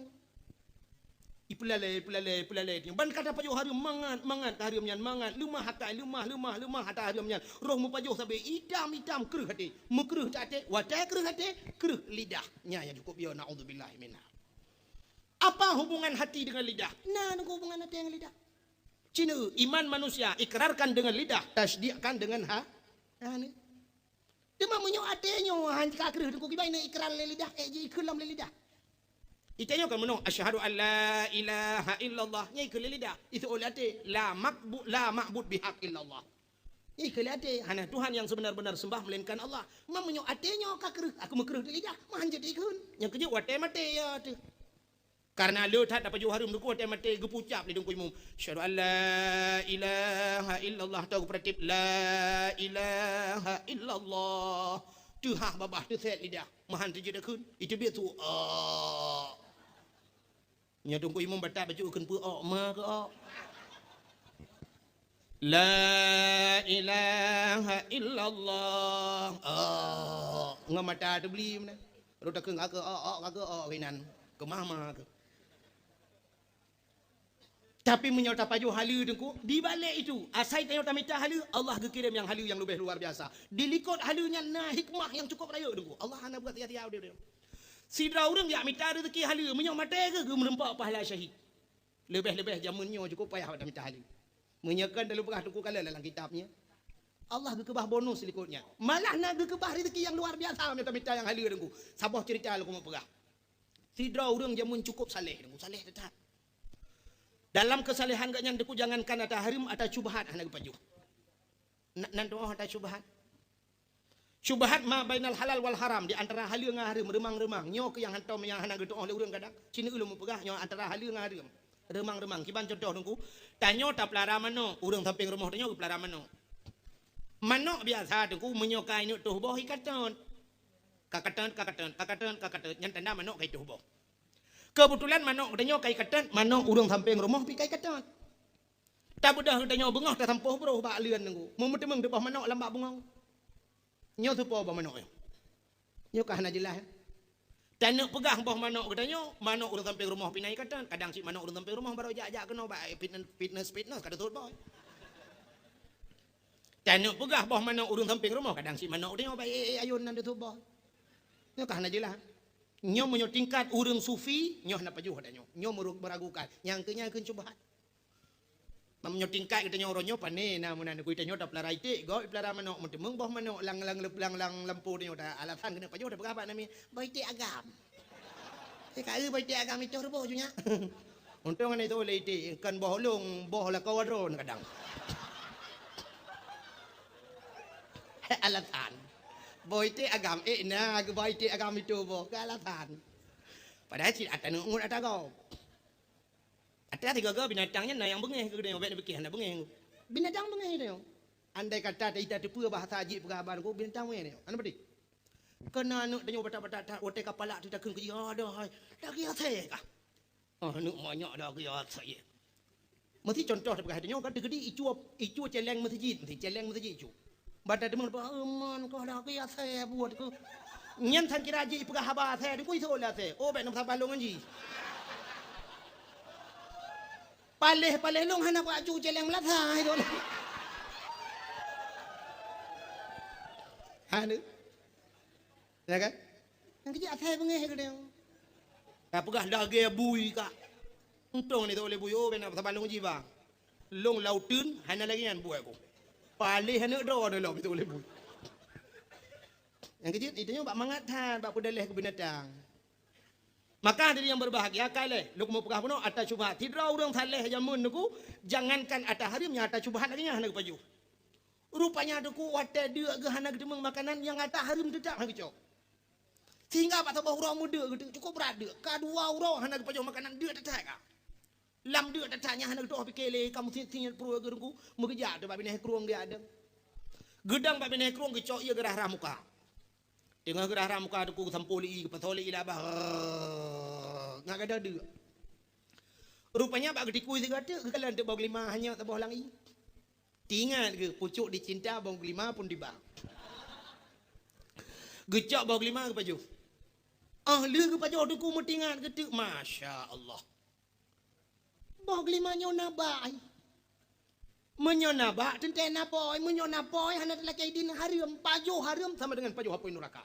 Ipeulalée, ipeulalée, ipeulalée. Ban ka tapajoh hareuem mangat, mangat ka hareuem nyan, mangat. Leumah akai, leumah, leumah, leumah ata hareuem nyan. Roh meupajoh sabe itam-itam kreueh até. Meukreueh até, watée kreueh até, kreueh lidah. Nyan nyang cukup yo, naudzubillahi minha. Apa hubungan hati dengan lidah? Na, na hubungan hati dengan lidah. Cina, iman manusia ikrarkan dengan lidah, tasdikkan dengan ha-, hana. Teuma meunyoe até nyoe han ka kreueh teungku kiban na ikrar lé lidah, eh, ji ikheun lom lé lidah. Ita nyoe kan meunoe, "Asyhadu an la ilaha illallah," nyan ikheun lé lidah. Itu oleh até, "La ma'bu-, la ma'bud bihaq illallah." Nyan ikheun lé até, "Hana Tuhan yang sebenar-benar sembah melainkan Allah." Ma meunyoe até nyoe ka kreueh, aku meukreueh lé lidah, ma han jeuet ikheun. Nyang keujeuet watée maté ya teuh. Karena le that tapajoh hareuem teungku watée maté geupucap lé teungku imum. Asyhadu an la ilaha illallah, tau geupeuratéb la ilaha illallah. Teuhah babah teusét lidah. Ma han teujeuet akheun. Iteubiet su. Oh. Nyoe teungku imum batat bacut kheun peu ok ma keu ok. La ilaha illallah. Oh, ngon mata teubli meunan. Rot takheun ka keu ok, ok ka keu ok inan. Keumah ma keu. Tapi meunyoe tapajoh haleue teungku, di balek itu, asai tanyoe tamita haleue, Allah geukirém nyang haleue nyang leubeh luar biasa. Di likot haleue nyan na hikmah nyang cukup rayeuk teungku. Allah hana buat sia-sia udeb. Sidroe ureuëng jak mita rezeki haleue, meunyoe maté geuh geumeureumpok pahala syahid. Leubeh-leubeh jameun nyoe cukup payah bak tamita haleue. Meunyoe kan talu peugah teungku kala lam kitab nyan. Allah geukeubah bonus likot nyan. Malah na geukeubah rezeki nyang luar biasa meunyoe tamita nyang haleue teungku. Saboh cerita lôn keuneuk peugah. Sidroe ureuëng jameun cukup saleh, saleh that. Dalam keusalehan geuh nyan teungku jangankan ata hareuem, ata syubhat hana geupajoh. Na, nan tuoh ata syubhat. Syubhat ma bainal halal wal haram, di antara haleue ngon hareuem, reumang-reumang. Nyoe keuh nyang hantom nyang hana geutuoh lé ureuëng kadang. Cina ulôn meupeugah nyoe antara haleue ngon hareuem. Reumang-reumang. Kiban contoh teungku, tanyoe tapeulara manok, ureuëng sampéng rumoh tanyoe geupeulara manok. Manok biasa teungku meunyoe ka ineuk toh boh ikatot. Kakatot, kakatot, kakatot, kakatot, nyan tanda manok ka itoh boh. Keubeutulan manok geutanyoe ka ikatot, manok ureuëng sampéng rumoh pi ka ikatot. Tabeudôh geutanyoe beungoh tasampôh broh bak leuen teungku. Meumeuteumèe teuboh manok lam bak bungong. Nyoe teupo boh manok nyoe. Nyoe ka hana jeulaih. Taneuk peugah boh manok geutanyoe, manok ureuëng sampéng rumoh pi na ikatot, kadang cit manok ureuëng sampéng rumoh barô jak-jak keunoe bak fitness, fitness, fitness ka teutot boh. Taneuk peugah boh manok ureuëng sampéng rumoh, kadang cit manok geutanyoe bak ék-ék ayôn nan teutot boh. Nyoe ka hana jeulaih. Nyoe meunyoe tingkat ureuëng sufi, nyoe hana pajoh geutanyoe. Nyoe meurug-, meragukan. Nyang keu nyan kheun syubhat. Meunyoe tingkat geutanyoe uroe nyoe pane na meunan, geutanyoe tapeulara iték, gob ipeulara manok, meuteumeung boh manok lam, lam, lam, lam lampôh tanyoe, ta alasan keuneuk pajoh tapeugah bak namiet, "Boh iték agam." Eh, ka eu boh iték agam itoh ruboh ju nyak. Untông hana itoh lé iték, kon boh ulông, boh lakoe droe kadang. Alasan. Boh iték agam, eh, na geuboh iték agam itoh boh, keu alasan. Padahai cit ata ngut ata gob. Ata sigoe-goe binatang nyan na nyang beungéh keu geutanyoe, bék neupike hana beungéh. Binatang beungéh geutanyoe. Andai kata ta-, ita teupeue bahasa jih peugah haba teungku, binatang beungéh geutanyoe. Hana peudeh. Keu na aneuk tanyoe batat-batat that, watée ka palak teutakheun keu jih, "Aduh hai, lagée asèe kah?" Oh, aneuk manyak lagée asèe. Meusti contoh tapeugah tanyoe kan teukeudi icue, icue céléng meuseujid, meusti céléng meuseujid icue. Bak tateumeung, "Bah, euman kah lagée asèe buet keuh." Nyan sang kira jih ipeugah haba asèe, teungku iseuôt lé asèe. Oh, bék na meusaban lôn ngon jih. Paléh-paléh lôn hana kuacu céléng meulasai tu. Hana. Ya kan? Nyang keuh jih asèe beungéh geutanyoe. Ka peugah lagée bui kah. Untông ni teuôt lé bui, oh, bék na meusaban lôn ngon jih, bah. Lôn lam uteuen, hana lagée nyan buet ku. Paléh aneuk droe lom itu lé bui. Nyang keuh jih, itu nyoe bak mangat that, bak peudaleh keu binatang. Maka hadirin yang berbahagia, ka lheuh lôn keuneuk peugah bunoe ata syubhat. Sidroe ureuëng saleh jameun teungku, jangankan ata hareuem, nyang ata syubhat lagée nyan hana geupajoh. Rupanya teungku, watée deuk geuh hana geuteumeung makanan, nyang ata hareuem teutap hana geucok. Sehingga bak saboh uroe meudeuk geuh, cukup brat deuk. Ka dua uroe hana geupajoh makanan, deuk that-that ka. Lam deuk that-that nyan hana geutuoh pike lé, ka meusiet-siet pruet geuh teungku, meugeujak teuk bak binéh krueng geujak dong. Geudong bak binéh krueng geucok ié geurah-rah muka. Teungoh geurah-rah muka teungku geusampôh lé ié, geupasoe lé ié lam babah. Ngat gata deuk. Rupanya bak geutikui sigoe teuk, geukalon teuk boh geulima hanyot saboh lam ié. Teuingat geuh, pucuk dicinta boh geulima pun tiba. Geucok boh geulima geupajoh. Ah, lheueh geupajoh Teungku meutingat geuteuk, masya Allah. Boh geulima nyoe na bak ai. Meunyoe na bak, teuntée na pôi. Meunyoe na pôi, hana talakée idin, hareuem. Pajoh hareuem sama dengan pajoh apui nuraka.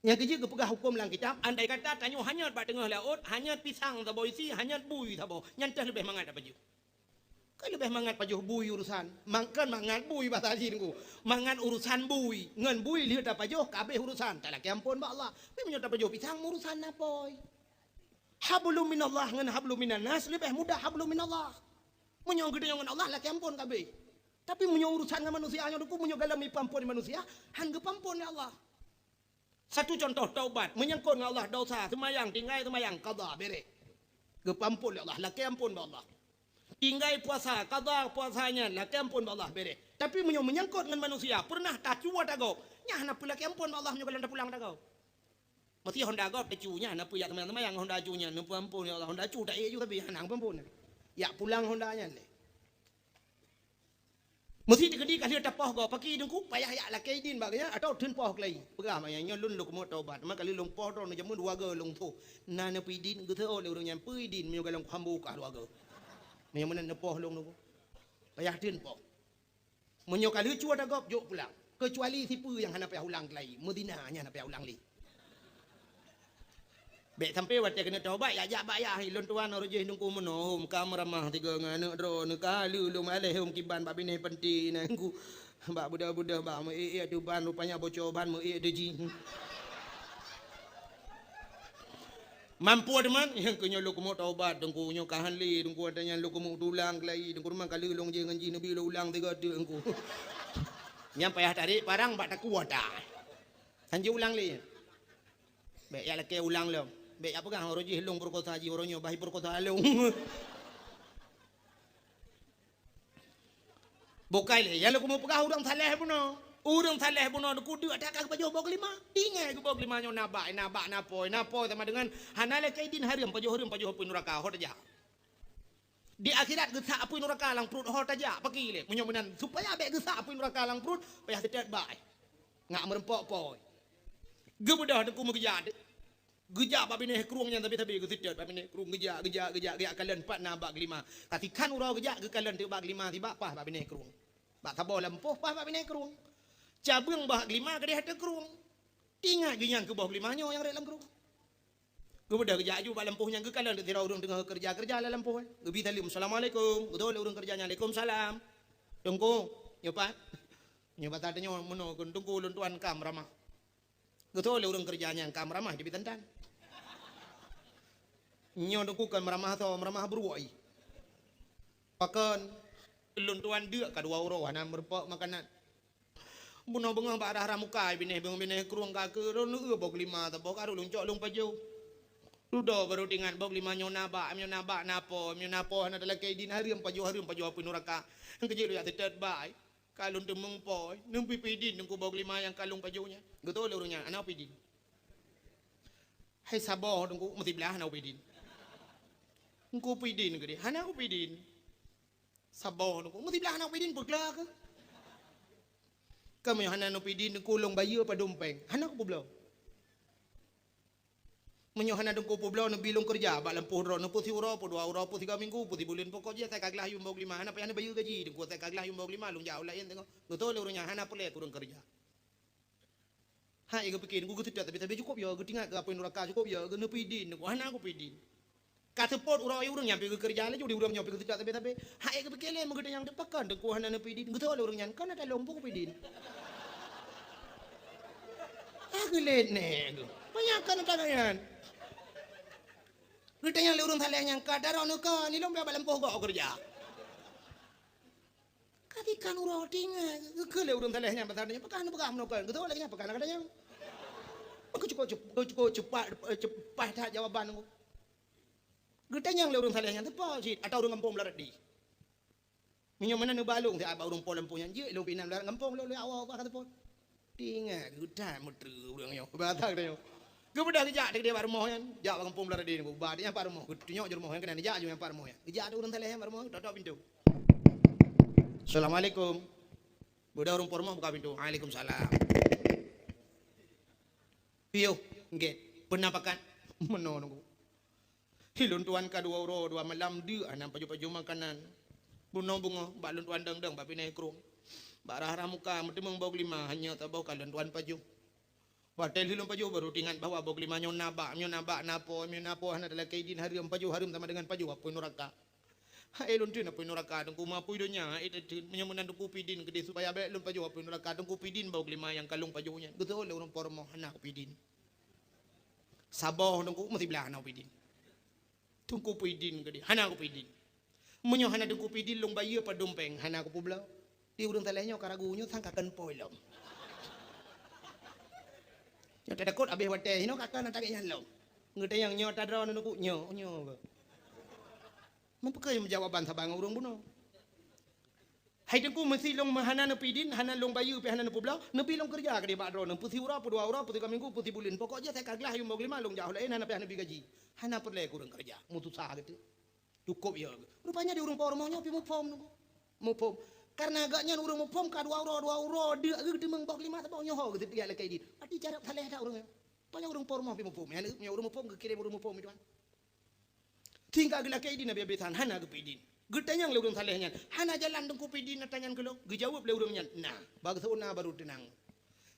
Nyang keujeuet geupeugah huköm lam kitab, andai kata tanyoe hanyot bak teungoh laôt, hanyot pisang saboh isi, hanyot bui saboh, nyan teuh leubeh mangat tapajoh. Kan leubeh mangat pajoh bui urusan. Mang-, kan mangat bui bahasa jih Teungku. Mangat urusan bui. Ngon bui lheueh tapajoh, ka abéh urusan. Talakée amphon bak Allah. Tapi meunyoe tapajoh pisang, urusan na pôi. Hablum minallah ngon hablum minan nas leubeh mudah hablum minallah. Meunyoe geutanyoe ngon Allah, lakée amphon ka abéh. Tapi meunyoe urusan ngon manusia nyoe Teungku, meunyoe galom ipeuamphon manusia, han geupeuamphon lé Allah. Satu contoh taubat, menyangkut ngon Allah dosa, seumayang, tinggai seumayang, qadha, bereh. Geupeuamphon lé Allah, lakée amphon bak Allah. Tinggai puasa, qadha puasa nyan, lakée amphon bak Allah, bereh. Tapi meunyoe menyangkut ngon manusia, peureunah tacue tagob, nyan hana peue lakée amphon bak Allah meunyoe galom tapulang tagob. Meusé honda gob tacue nyan, hana peue jak seumayang-seumayang honda cue nyan, neupeuamphon, "Ya Allah, honda cue taék ju tapi hana geupeuamphon." Jak pulang honda nyan lé. Meusé teukeudi ka lheueh tapoh gob, pakri Teungku, payah jak lakée idin bak geuh nyan, atawa theun poh keulayi. Peugah bak nyan, "Nyoe lôn lôn keumeung taubat, teuma ka lheueh lôn poh droe neujameun dua goe lôn poh. Na neupeuidin?" Geuteuôt lé ureuëng nyan, "Peuidin, meunyoe galom kuhambo kah dua goe. Meunyoe meunan neupoh lôn Teungku." Payah theun poh. Meunyoe ka leucue tagob, jok pulang. Keucuali sipeue nyang hana payah ulang keulayi, meuzina nyan hana payah ulang lé. Bék sampoe watée keuneuk taubat, jak-jak bak yah, "Lôn tuan, uroe jih Teungku meunoe, hom ka meuramah tiga ngon aneuëk droe, neuka lheueh lôn aleh hom kiban bak binéh panti nyan Teungku. Bak beudôh-beudôh bak meu-ék-ék teuh ban, rupanya boco ban meu-ék teuh jih." Mampu teuma, nyang keu nyoe lôn keumeung taubat Teungku, nyoe ka han lé Teungku, watée nyan lôn keumeung tulang keulayi Teungku, teuma ka lheueh lôn jih ngon jih neubi lôn ulang tiga teuk Teungku. Nyang payah tarek parang bak takue ata. Han jeuet ulang lé. Bék jak lakée ulang lom. Bék jak peugah, "Uroe jih lôn peukosa jih, uroe nyoe bah peukosa lôn." Bukai lé, nyang lôn keumeung peugah ureuëng saleh bunoe. Ureuëng saleh bunoe Teungku deuk that ka geupajoh boh geulima. Ingat geuboh geulima nyoe na bak, na bak, na pôi, na pôi sama dengan hana lakée idin, hareuem pajoh, hareuem pajoh apui nuraka, ho tajak. Di akhirat geusak apui nuraka lam pruet, ho tajak, pakri lé. Meunyoe meunan, supaya bék geusak apui nuraka lam pruet, payah seutôt bak. Ngat meureumpok pôi. Geubeudôh Teungku meugeujak. Geujak bak binéh krueng nyan sabe-sabe geuseutôt bak binéh krueng, geujak, geujak, geujak, geujak kalon pat na bak geulima. Ka sikhan uroe geujak geukalon teuk bak geulima sibak paih bak binéh krueng. Bak saboh lampôh paih bak binéh krueng. Cabeueng bak geulima keudeh ateueh krueng. Ingat geuh nyan keu boh geulima nyoe nyang rhot lam krueng. Geubeudôh geujak aju bak lampôh nyan geukalon teuk sidroe ureuëng teungoh keureuja-keureuja lam lampôh. Geubri saleuem, "Assalamualaikum." Geutôh lé ureuëng keureuja nyan, "Waalaikumsalam." "Teungku, nyoe pat." Nyoe basa tanyoe meunoe keu Teungku lôn tuan ka meuramah. Geutôh lé ureuëng keureuja nyan ka meuramah jibi tan-tan. Nyoe Teungku kon meuramah soe, meuramah bruek. Pakon lôn tuan deuk ka dua uroe hana meurumpok makanan. Bunoe beungoh bak rhah-rhah muka binéh, beungoh binéh krueng ka keu lôn eu boh geulima saboh ka lôn cok lôn pajoh. Dudoe barô teuingat boh geulima nyoe na bak, nyoe na bak na po, nyoe na po hana talakée idin hareuem pajoh, hareuem pajoh apui nuraka. Nyang keujeuet lôn jak seutôt bak. Ka lôn teumeung po, neubi peuidin Teungku boh geulima nyang ka lôn pajoh nyan. Geutôh lé ureuëng nyan, "Hana peuidin." "Hai saboh Teungku, meusiblaih hana peuidin." "Teungku peuidin keudeh." "Hana kupeuidin." "Saboh Teungku, meusiblaih hana peuidin peugla keuh." "Ka meunyoe hana neupeuidin Teungku lôn bayeue padum péng." "Hana kupeubloe." "Meunyoe hana Teungku peubloe neubi lôn keureuja bak lampôh droeneuh peue siuroe, peue dua uroe, peue sigoe minggu, peue sibuleuen, pokok jih asai ka glaih yum boh geulima, hana payah neubayeue gaji Teungku, asai ka glaih yum boh geulima lôn jak u laén teungoh." Geutôh lé ureuëng nyan, "Hana peureulée keu ureuëng keureuja." Hai geupike, Teungku geuseutôt sabe-sabe cukôp yo, geuteuingat keu apui nuraka cukôp yo, geuneupeuidin Teungku, "Hana kupeuidin." Ka seupôt uroe ureuëng nyan pi geukeureuja laju di ureuëng nyoe pi geuseutôt sabe-sabe. Hai geupike lé meugeudeh nyang teupakon Teungku hana neupeuidin, geutôh lé ureuëng nyan, "Kon ata lôn peue kupeuidin." Ah, geulet nèe geuh. Banyak kan ata nyan. Geutanyong lé ureuëng saleh nyan, "Ka daroe neuka, nilom bak lampôh gob keureuja." Ka tikan uroe teuingat, geukheun lé ureuëng saleh nyan pasal nyan, "Pakon neupeugah meunoe kon?" Geutôh lagée nyan, "Pakon na ka tanyong?" Maka cukup cep-, cukup cepat, cepat that jawaban. Geutanyong lé ureuëng saleh nyan, "Teupeue cit, ata ureuëng gampông Beularadi?" Meunyoe meunan neuba lôn, siat bak ureuëng po lampôh nyan, jeuet lôn pinan lam gampông lôn, lôn awak ka teupot. Teuingat geuh that meutreue ureuëng nyoe, basa geutanyoe. Geubeudôh geujak teuk bak rumoh nyan, jak bak gampông Blang Radé nyan, bak nyan pat rumoh, geutunyok ju rumoh nyan keunan, jak ju nyan pat rumoh nyan. Geujak teuk ureueng saleh nyan bak rumoh, totok pintoe. "Assalamualaikum." Beudôh ureueng po rumoh buka pintoe. "Waalaikumsalam." "Piôh, gét. Peue na pakat?" "Meunoe Teungku. Hi lôn tuan ka dua uroe dua malam deuk hana pajoh-pajoh makanan. Bunoe beungoh bak lôn tuan dong-dong bak pinai krueng. Bak rhah-rhah muka meuteumeung boh glima, hanya saboh ka lôn tuan pajoh. Watèe lheueh lôn pajoh barô teuingat bahwa boh glima nyoe na bak, meunyoe na bak na po, meunyoe na po hana talakèe idin, hareuem, pajoh hareuem sama deungon pajoh apui nuraka. Hai lôn theun apui nuraka Teungku, meuapui donya hai teutheun, meunyoe meunan Teungku pidin keudeh supaya bèk lôn pajoh apui nuraka, Teungku pidin boh glima nyang ka lôn pajoh nyan." Geuseuôt lé ureueng po rumoh, "Hana kupidin. Saboh Teungku, meusiblah hana kupidin." "Teungku pidin keudeh." "Hana kupidin. Meunyoe hana Teungku pidin, lôn bayeue padum péng." "Hana kupeubloe." Di ureueng saleh nyoe ka ragu, nyoe sang ka keuneupôi lom. Nyoe tatakot abéh watèe, hinoe ka keuneuk tagak nyan lom. Geutanyong, "Nyoe tadroe neuneuk?" "Nyoe, nyoe." Meupeukeue jawaban saban ngon ureueng bunoe. "Hai Teungku, meusé lôn hana neupidin, hana lôn bayeue, pih hana neupeubloe, neubi lôn keureuja keudeh bak droeneuh, peusiuroe, peudua uroe, peusigoe minggu, peusibulén. Pokok jih asai ka glah yum boh glima lôn jak u laén, hana pih hana neubi gaji." "Hana peureulèe keu ureueng keureuja, meususah geutanyoe. Cukôp ya." Rupanya di ureueng po rumoh nyoe pih muphom Teungku. Muphom. Karena gobnyan ureueng muphom ka dua uroe, dua uroe deuk geuteumèe boh glima saboh nyoe ho geuteupeuget lakèe idin. Berarti carông saleh that ureueng nyoe. Rupanya ureueng po rumoh pih muphom. Nyan ureueng muphom geukirém ureueng muphom itu kan. Sehingga geulakèe idin habéh-habésan, hana geupidin. Geutanyong lé ureueng saleh nyan, "Hana jalan Teungku pidin ata nyan keu lôn?" Geujaweueb lé ureueng nyan, "Na." Bah geuseuôt na barô teunang.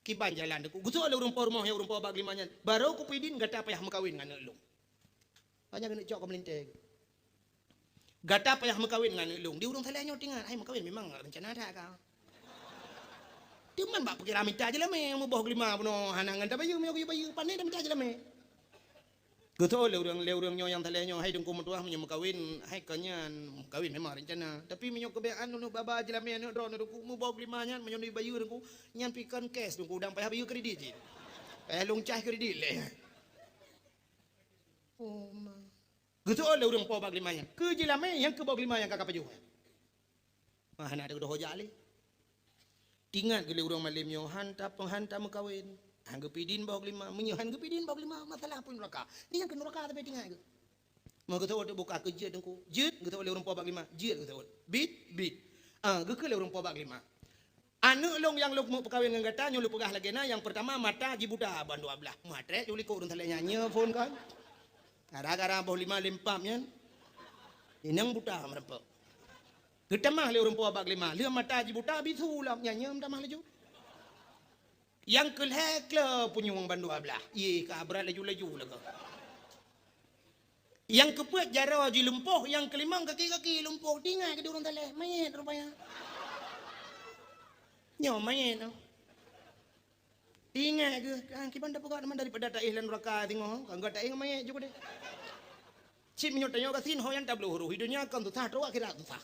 "Kiban jalan Teungku?" Geuseuôt lé ureueng po rumoh nyang ureueng po bak glima nyan, "Barô kupidin gata payah meukawen ngon aneuk lôn." Banyak keuneuk cok keu meulintèe. "Gata payah meukawen ngon aneuk lôn." Di ureueng saleh nyoe teuingat, hai meukawen memang rencana that ka. Teuma bak pikiran mita jeulamé, muboh glima bunoe hana ngon tabayeue, meunyoe geuyue bayeue, pane tamita jeulamé. Geuseuôt lé ureueng, lé ureueng nyoe nyang saleh nyoe, "Hai Teungku meutuah, meunyoe meukawen, hai kon nyan, meukawen memang rencana. Tapi meunyoe keubeuaan lôn ba-ba jeulamé aneuk droeneuh Teungku, muboh glima nyan meunyoe neubayeue Teungku, nyan pih kon cash Teungku, dan payah bayeue kredit cit. Payah lôn cah kredit lé." Oh ma. Geuseuôt lé ureueng po bak glima nyan, "Keu jeulamé nyang keu boh glima nyang ka kapajoh?" Mah hana teudoh jak lé. Teuingat keu lé ureueng malém nyoe, han ta-, han tameukawen, han geupidin boh glima. Meunyoe han geupidin boh glima, masalah apui nuraka. Nyan keu nuraka tapi teuingat keu. Meugeuseuôt buka keu jeuet Teungku. Jeuet geuseuôt lé ureueng po bak glima. Jeuet geuseuôt. Bit, bit. Ah, geukheun lé ureueng po bak glima. Aneuk lôn nyang lôn meupeukawen ngon gata nyoe lôn peugah lagèe na, nyang peurtama mata jibuta ban dua blaih. Meutrép ju likot ureueng saleh nyan nyoe phon kan. Gara-gara boh glima lempam nyan. Inong buta meureumpok. Geutamah lé ureueng po bak glima, lheueh mata jibuta bisu lom, nyan nyoe meutamah laju. Nyang keu lhèe kleu punyueng ban dua blaih. Yeh, ka brat laju-laju lagoe. Nyang keupeuet jaroe jilumpoh, nyang keulimong kaki-kaki lumpoh. Teuingat keu di ureueng saleh, manyét rupanya. Nyoe manyét nyoe. Teuingat keu, ah, kiban tapeugah teuma daripada taéh lam nuraka singoh, ka gata éh ngon manyét ju keudeh. Cit meunyoe tanyoe gasien ho nyang tabloe roh, di donya kon susah, troh akhirat susah.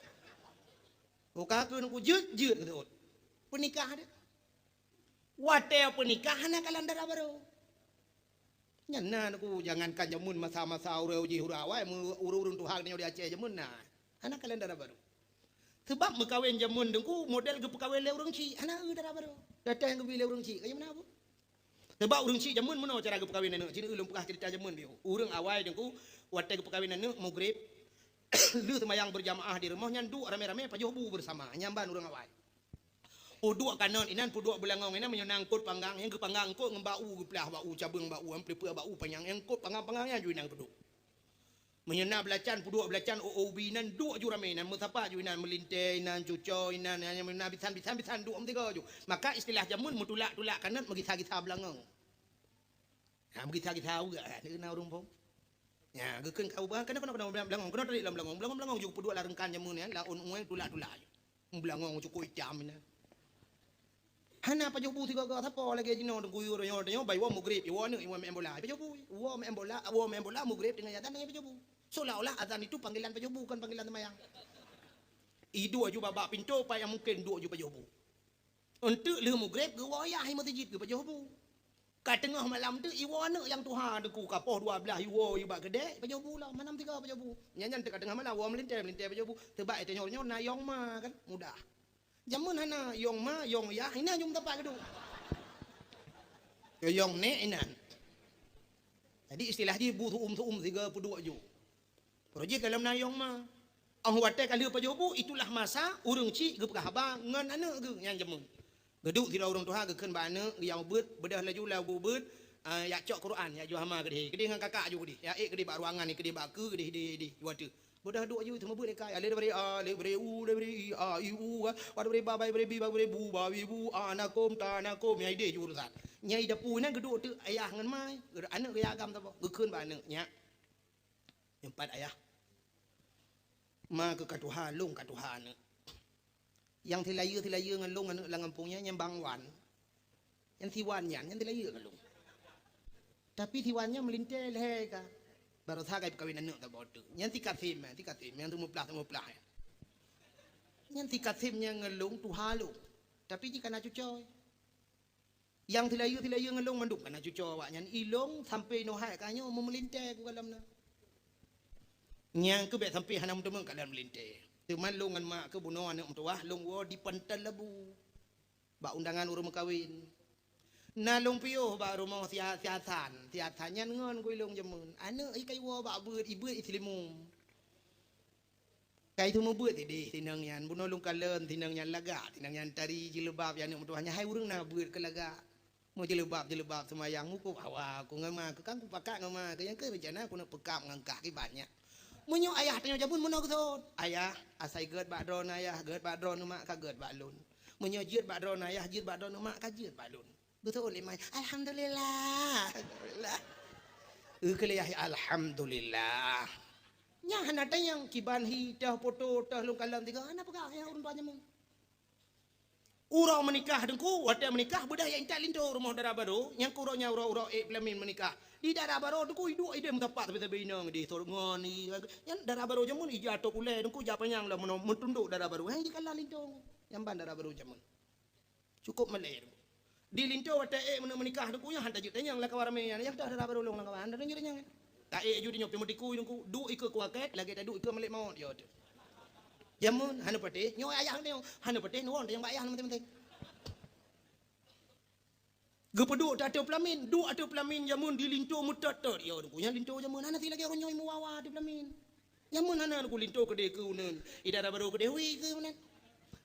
Buka keu nungku jeuet-jeuet keu seuôt. Peunikah deh. Watèe peunikah hana kalon dara barô. Nyan na Teungku, jangankan jameun masa-masa ureueng jih ureueng awai, meu-, ureueng-ureueng tuha geutanyoe di Aceh jameun na. Hana kalon dara barô. Seubab meukawen jameun Teungku, model geupeukawen lé ureueng chik, hana eu dara barô. Datang geubi lé ureueng chik, ka jameun na bu. Seubab ureueng chik jameun meunoe cara geupeukawen aneuk, cit lôn peugah ceurita jameun biôh. Ureueng awai Teungku, watèe geupeukawen aneuk, mugreb, lheueh seumayang beurjamaah di rumoh nyan duek ramé-ramé pajoh bu beusama, nyan ban ureueng awai. Peuduek kanot inan, peuduek beulangong inan, meunyoe na eungkôt panggang, nyang geupanggang eungkôt ngon bak u, geuplah bak u, cabeueng bak u, nyang peuleupeuk bak u panyang, nyang eungkôt panggang-panggang nyan ju inan peuduek. Meunyoe na beulacan, peuduek beulacan, ô-ô ubi inan, duek ju ramé inan, meusapat ju inan, meulintèe inan, cuco inan, nyan meunyoe na bisan, bisan, bisan, duek meusigoe ju. Maka istilah jameun meutulak-tulak kanot, meugisa-gisa beulangong. Ha, meugisa-gisa uak, ha, na ureueng phon. Nya, geukheun ka ubah, keunoe, keunoe, keunoe, beulangong, keunoe tarik lam beulangong, beulangong, beulangong ju peuduek lam reungkan jameun nyan, laôn ueng tulak-tulak ju. Beulangong cukôp itam inan. Hana pajoh bu sigoe-goe, sapo lagèe jinoe, guyue nyoe, nyoe, bai woe mugreb, iwoe aneuk, iwoe meu'en bola, pajoh bu, woe meu'en bola, woe meu'en bola, mugreb teungoh azan, teungoh pajoh bu. Seolah-olah azan itu panggilan pajoh bu, bukan panggilan seumayang. Iduek ju bak, bak pintoe, pat nyang mungken duek ju pajoh bu. Eunteuk lheueh mugreb geuwoe yah i meuseujid geupajoh bu. Ka teungoh malam teuk iwoe aneuk nyang tuha Teungku, ka poh dua blaih iwoe i bak keudè, pajoh bu lom, malam sigoe pajoh bu. Nyan, nyan teuk ka teungoh malam woe meulintèe, meulintèe pajoh bu. Seubab tanyoe nyoe na yong ma kan, mudah. Jameun hana yong ma, yong yah, inan jeuet meusapat geuduek. Yong nèk inan. Istilah jih bu su'um-su'um siga peuduek ju. Projek dalam nayong ma. Óh watée ka lheueh pajoh bu, itulah masa ureuëng chik geupeugah haba ngon aneuëk geuh nyang jameun. Geuduek sidroe ureuëng tuha geukheun bak aneuëk, geuyang ubeuet, beudôh laju lam ubeuet, ah, yak cok Quran, yak juah hama keudeh. Keudeh ngon kakak ju keudeh. Yak ék keudeh bak ruangan, keudeh bak keue, keudeh, keudeh, keudeh. Watée. Beudôh duek ju, teuma beuet lé kai. Alif daripada a, alif daripada u, daripada i, a, i, u, a. Wa daripada ba, ba daripada bi, ba daripada bu, ba, bi, bu, a, na, kum, ta, na, kum. Nyang ideh ju urusan. Nyang idapui nan geuduek teuk ayah ngon mai. Aneuëk geuyak agam saboh. Geukheun bak aneuëk, nyak. Nyang pat ayah. Ma keu ka tuha, lôn ka tuha aneuëk. Nyang silayeue-silayeue ngon lôn aneuëk lam gampông nyan, nyan Bang Wan. Nyan si Wan nyan, nyan silayeue ngon lôn. Tapi si Wan nyan meulintée lhée ka. Baroesa ka ipeukawen aneuëk saboh teuk. Nyan si Kasim, si Kasim, nyang teumuplah, teumuplah. Nyan si Kasim nyan ngon lôn tuha lôn. Tapi jih ka na cucoe. Nyang silayeue-silayeue ngon lôn mandum ka na cucoe awaknyan. Ilôn sampoe nohat ka nyoe meumeulintée ku gohlom na. Nyang keuh bék sampoe hana meuteumé ka lôn meulintée. Teuma lôn ngon mak keuh bunoe aneuëk meutuwah lôn woe di Pantai Labu. Bak undangan ureuëng meukawen. Na lôn piôh bak rumoh si A-, si Hasan. Si Hasan nyan ngon ku ilôn jameun. Aneuëk i ka iwoe bak beuet, ibeuet i Seulimeum. Kai teumeubuet ideh sinong nyan, bunoe lôn kalon sinong nyan lagak, sinong nyan tari jilbab nyang aneuëk meutuwah nyan hai ureuëng na beuet keu lagak. Meujeulbab-jeulbab seumayang mukub hawa ku ngon ma keu kan kupakat ngon ma keu nyang keu rencana ku neuk peukab ngon kah kiban nyan. Meunyoe ayah tanyoe jameun meunoe geuseuôt, "Ayah, asai gét bak droeneuh ayah, gét bak droeneuh mak ka gét bak lôn. Meunyoe jeuet bak droeneuh ayah, jeuet bak droeneuh mak ka jeuet bak lôn." Beutôi lé mai. Alhamdulillah. Alhamdulillah. Eukeuh lé yah, alhamdulillah. Nyan hana tanyong kiban hi teuh poto teuh lôn kalon tiga hana peugah nyang ureuëng tuha jameun. Uroe meunikah teungku, watée meunikah beudah yak intat linto rumoh dara barô, nyang keu uroe nyan uroe-uroe ék peulamin meunikah. Di dara barô teungku iduek ideh meusapat sabe-sabe inong di sor ngon i. Nyan dara barô jameun ija tok ulée teungku ja panyang lah meuno meutundok dara barô. Hang jikalon linto. Nyang ban dara barô jameun. Cukup malée. Di linto watée ék meuneu-, meunikah teungku nyan hana jeuet tanyong lam kawan ramé nyan, nyang teuh dara barô lôn lam kawan, hana jeuet tanyong. Ta ék ju nyoe pih meutikui teungku, duek ikeue kuakét lagée taduek ikeue malaikat maut, ya teuh. Jameun hana patéh, nyoe ayah nyoe hana patéh, nyoe tanyong bak ayah manteng-manteng. Geupeuduek ateueh peulamin, duek ateueh peulamin jameun di linto meutot-tot, ya teungku nyan linto jameun hana si lagée uroe nyoe meuwawa ateueh peulamin. Nyan meunan na ku linto keudeh keu uneun. I dara barô keudeh wi keu uneun.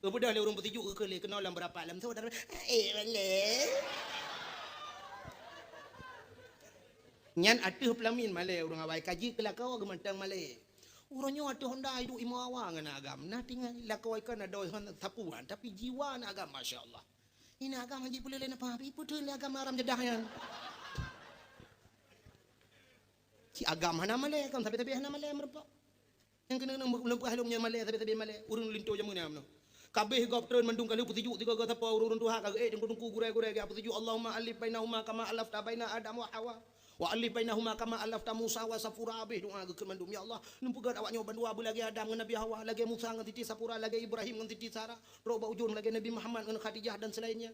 Geubeudôh lé ureuëng peusijuek keu lé keunoe lam beurapa lam soe dara. Eh, malée. Nyan ateueh peulamin malée ureuëng awai ka jeuet keu lakoe geumantong malée. Uroe nyoe ateueh honda iduek imoe awa ngon agam. Na tinggai lakoe ka na doi hon sapuan tapi jiwa na agam masya Allah. Ina agam haji peuleueh lé napa, ipeutreun lé agam haram jadah nyan. Cit agam hana malée, kon sabe-sabe hana malée meurumpok. Nyang keuneuk lôn peugah lôn nyan malée, sabe-sabe malée, ureuëng linto jameun nyan meunoe. Kabeh gob treun mandum ka lheueh peusijuek tiga-tiga sapo ureuëng tuha ka geuék teungku-teungku gurée-gurée geuh peusijuek, Allahumma alif bainahuma kama alafta baina Adam wa Hawa. Wa alif bainahuma kama alafta Musa wa Safura, habéh doa geukheun mandum, "Ya Allah, neupeugét awak nyoe bandua beulagée Adam ngon Nabi Hawa, lagée Musa ngon Siti Safura, lagée Ibrahim ngon Siti Sara, trok bak ujong lagée Nabi Muhammad ngon Khadijah dan selainnya."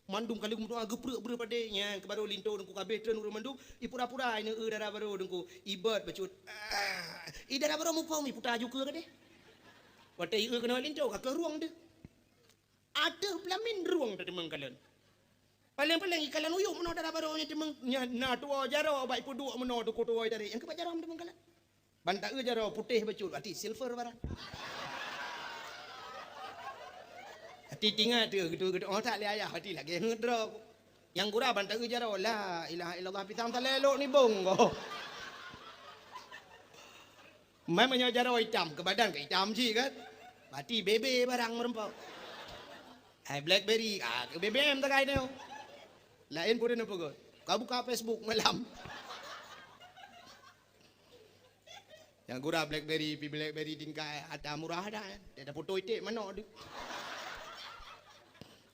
Mandum ka lheueh meudoa geupreuek-preuek padé, nyan keu barô linto teungku kabéh treun ureuëng mandum, ipura-pura ineuk eu dara barô teungku, ibot bacut. Ah, i dara barô muphom iputa ju keue keudeh. Watée ieu keunoe linto ka keu rueng deuh. Ateueh peulamin rueng teuteumong kalon. Paleng-paleng ikalon uyuek meunoe dara barô nyan teumong, nyan na tuwoe jaroe bak ipeuduek meunoe teungku tuwoe tadi. Nyang keubat jaroe meuteumong kalon. Ban ta eu jaroe putéh bacut, ati silver barang. Ati tingat tu, gitu, gitu. Oh, tak lé ayah, ati lagée heuet droe. Nyang gura ban ta eu jaroe, la ilaha illallah, pisang salé lok nibong ko. Mai meunyoe jaroe itam, keu badan ka itam cit kan. Berarti bebe barang meureumpok. Hai blackberry, ah, keu B B M takai nyoe. Laén pun neupeugah. Ka buka Facebook malam. Nyang gura blackberry, pi blackberry tingkat ata murah dah. Dia dah foto iték manok tu.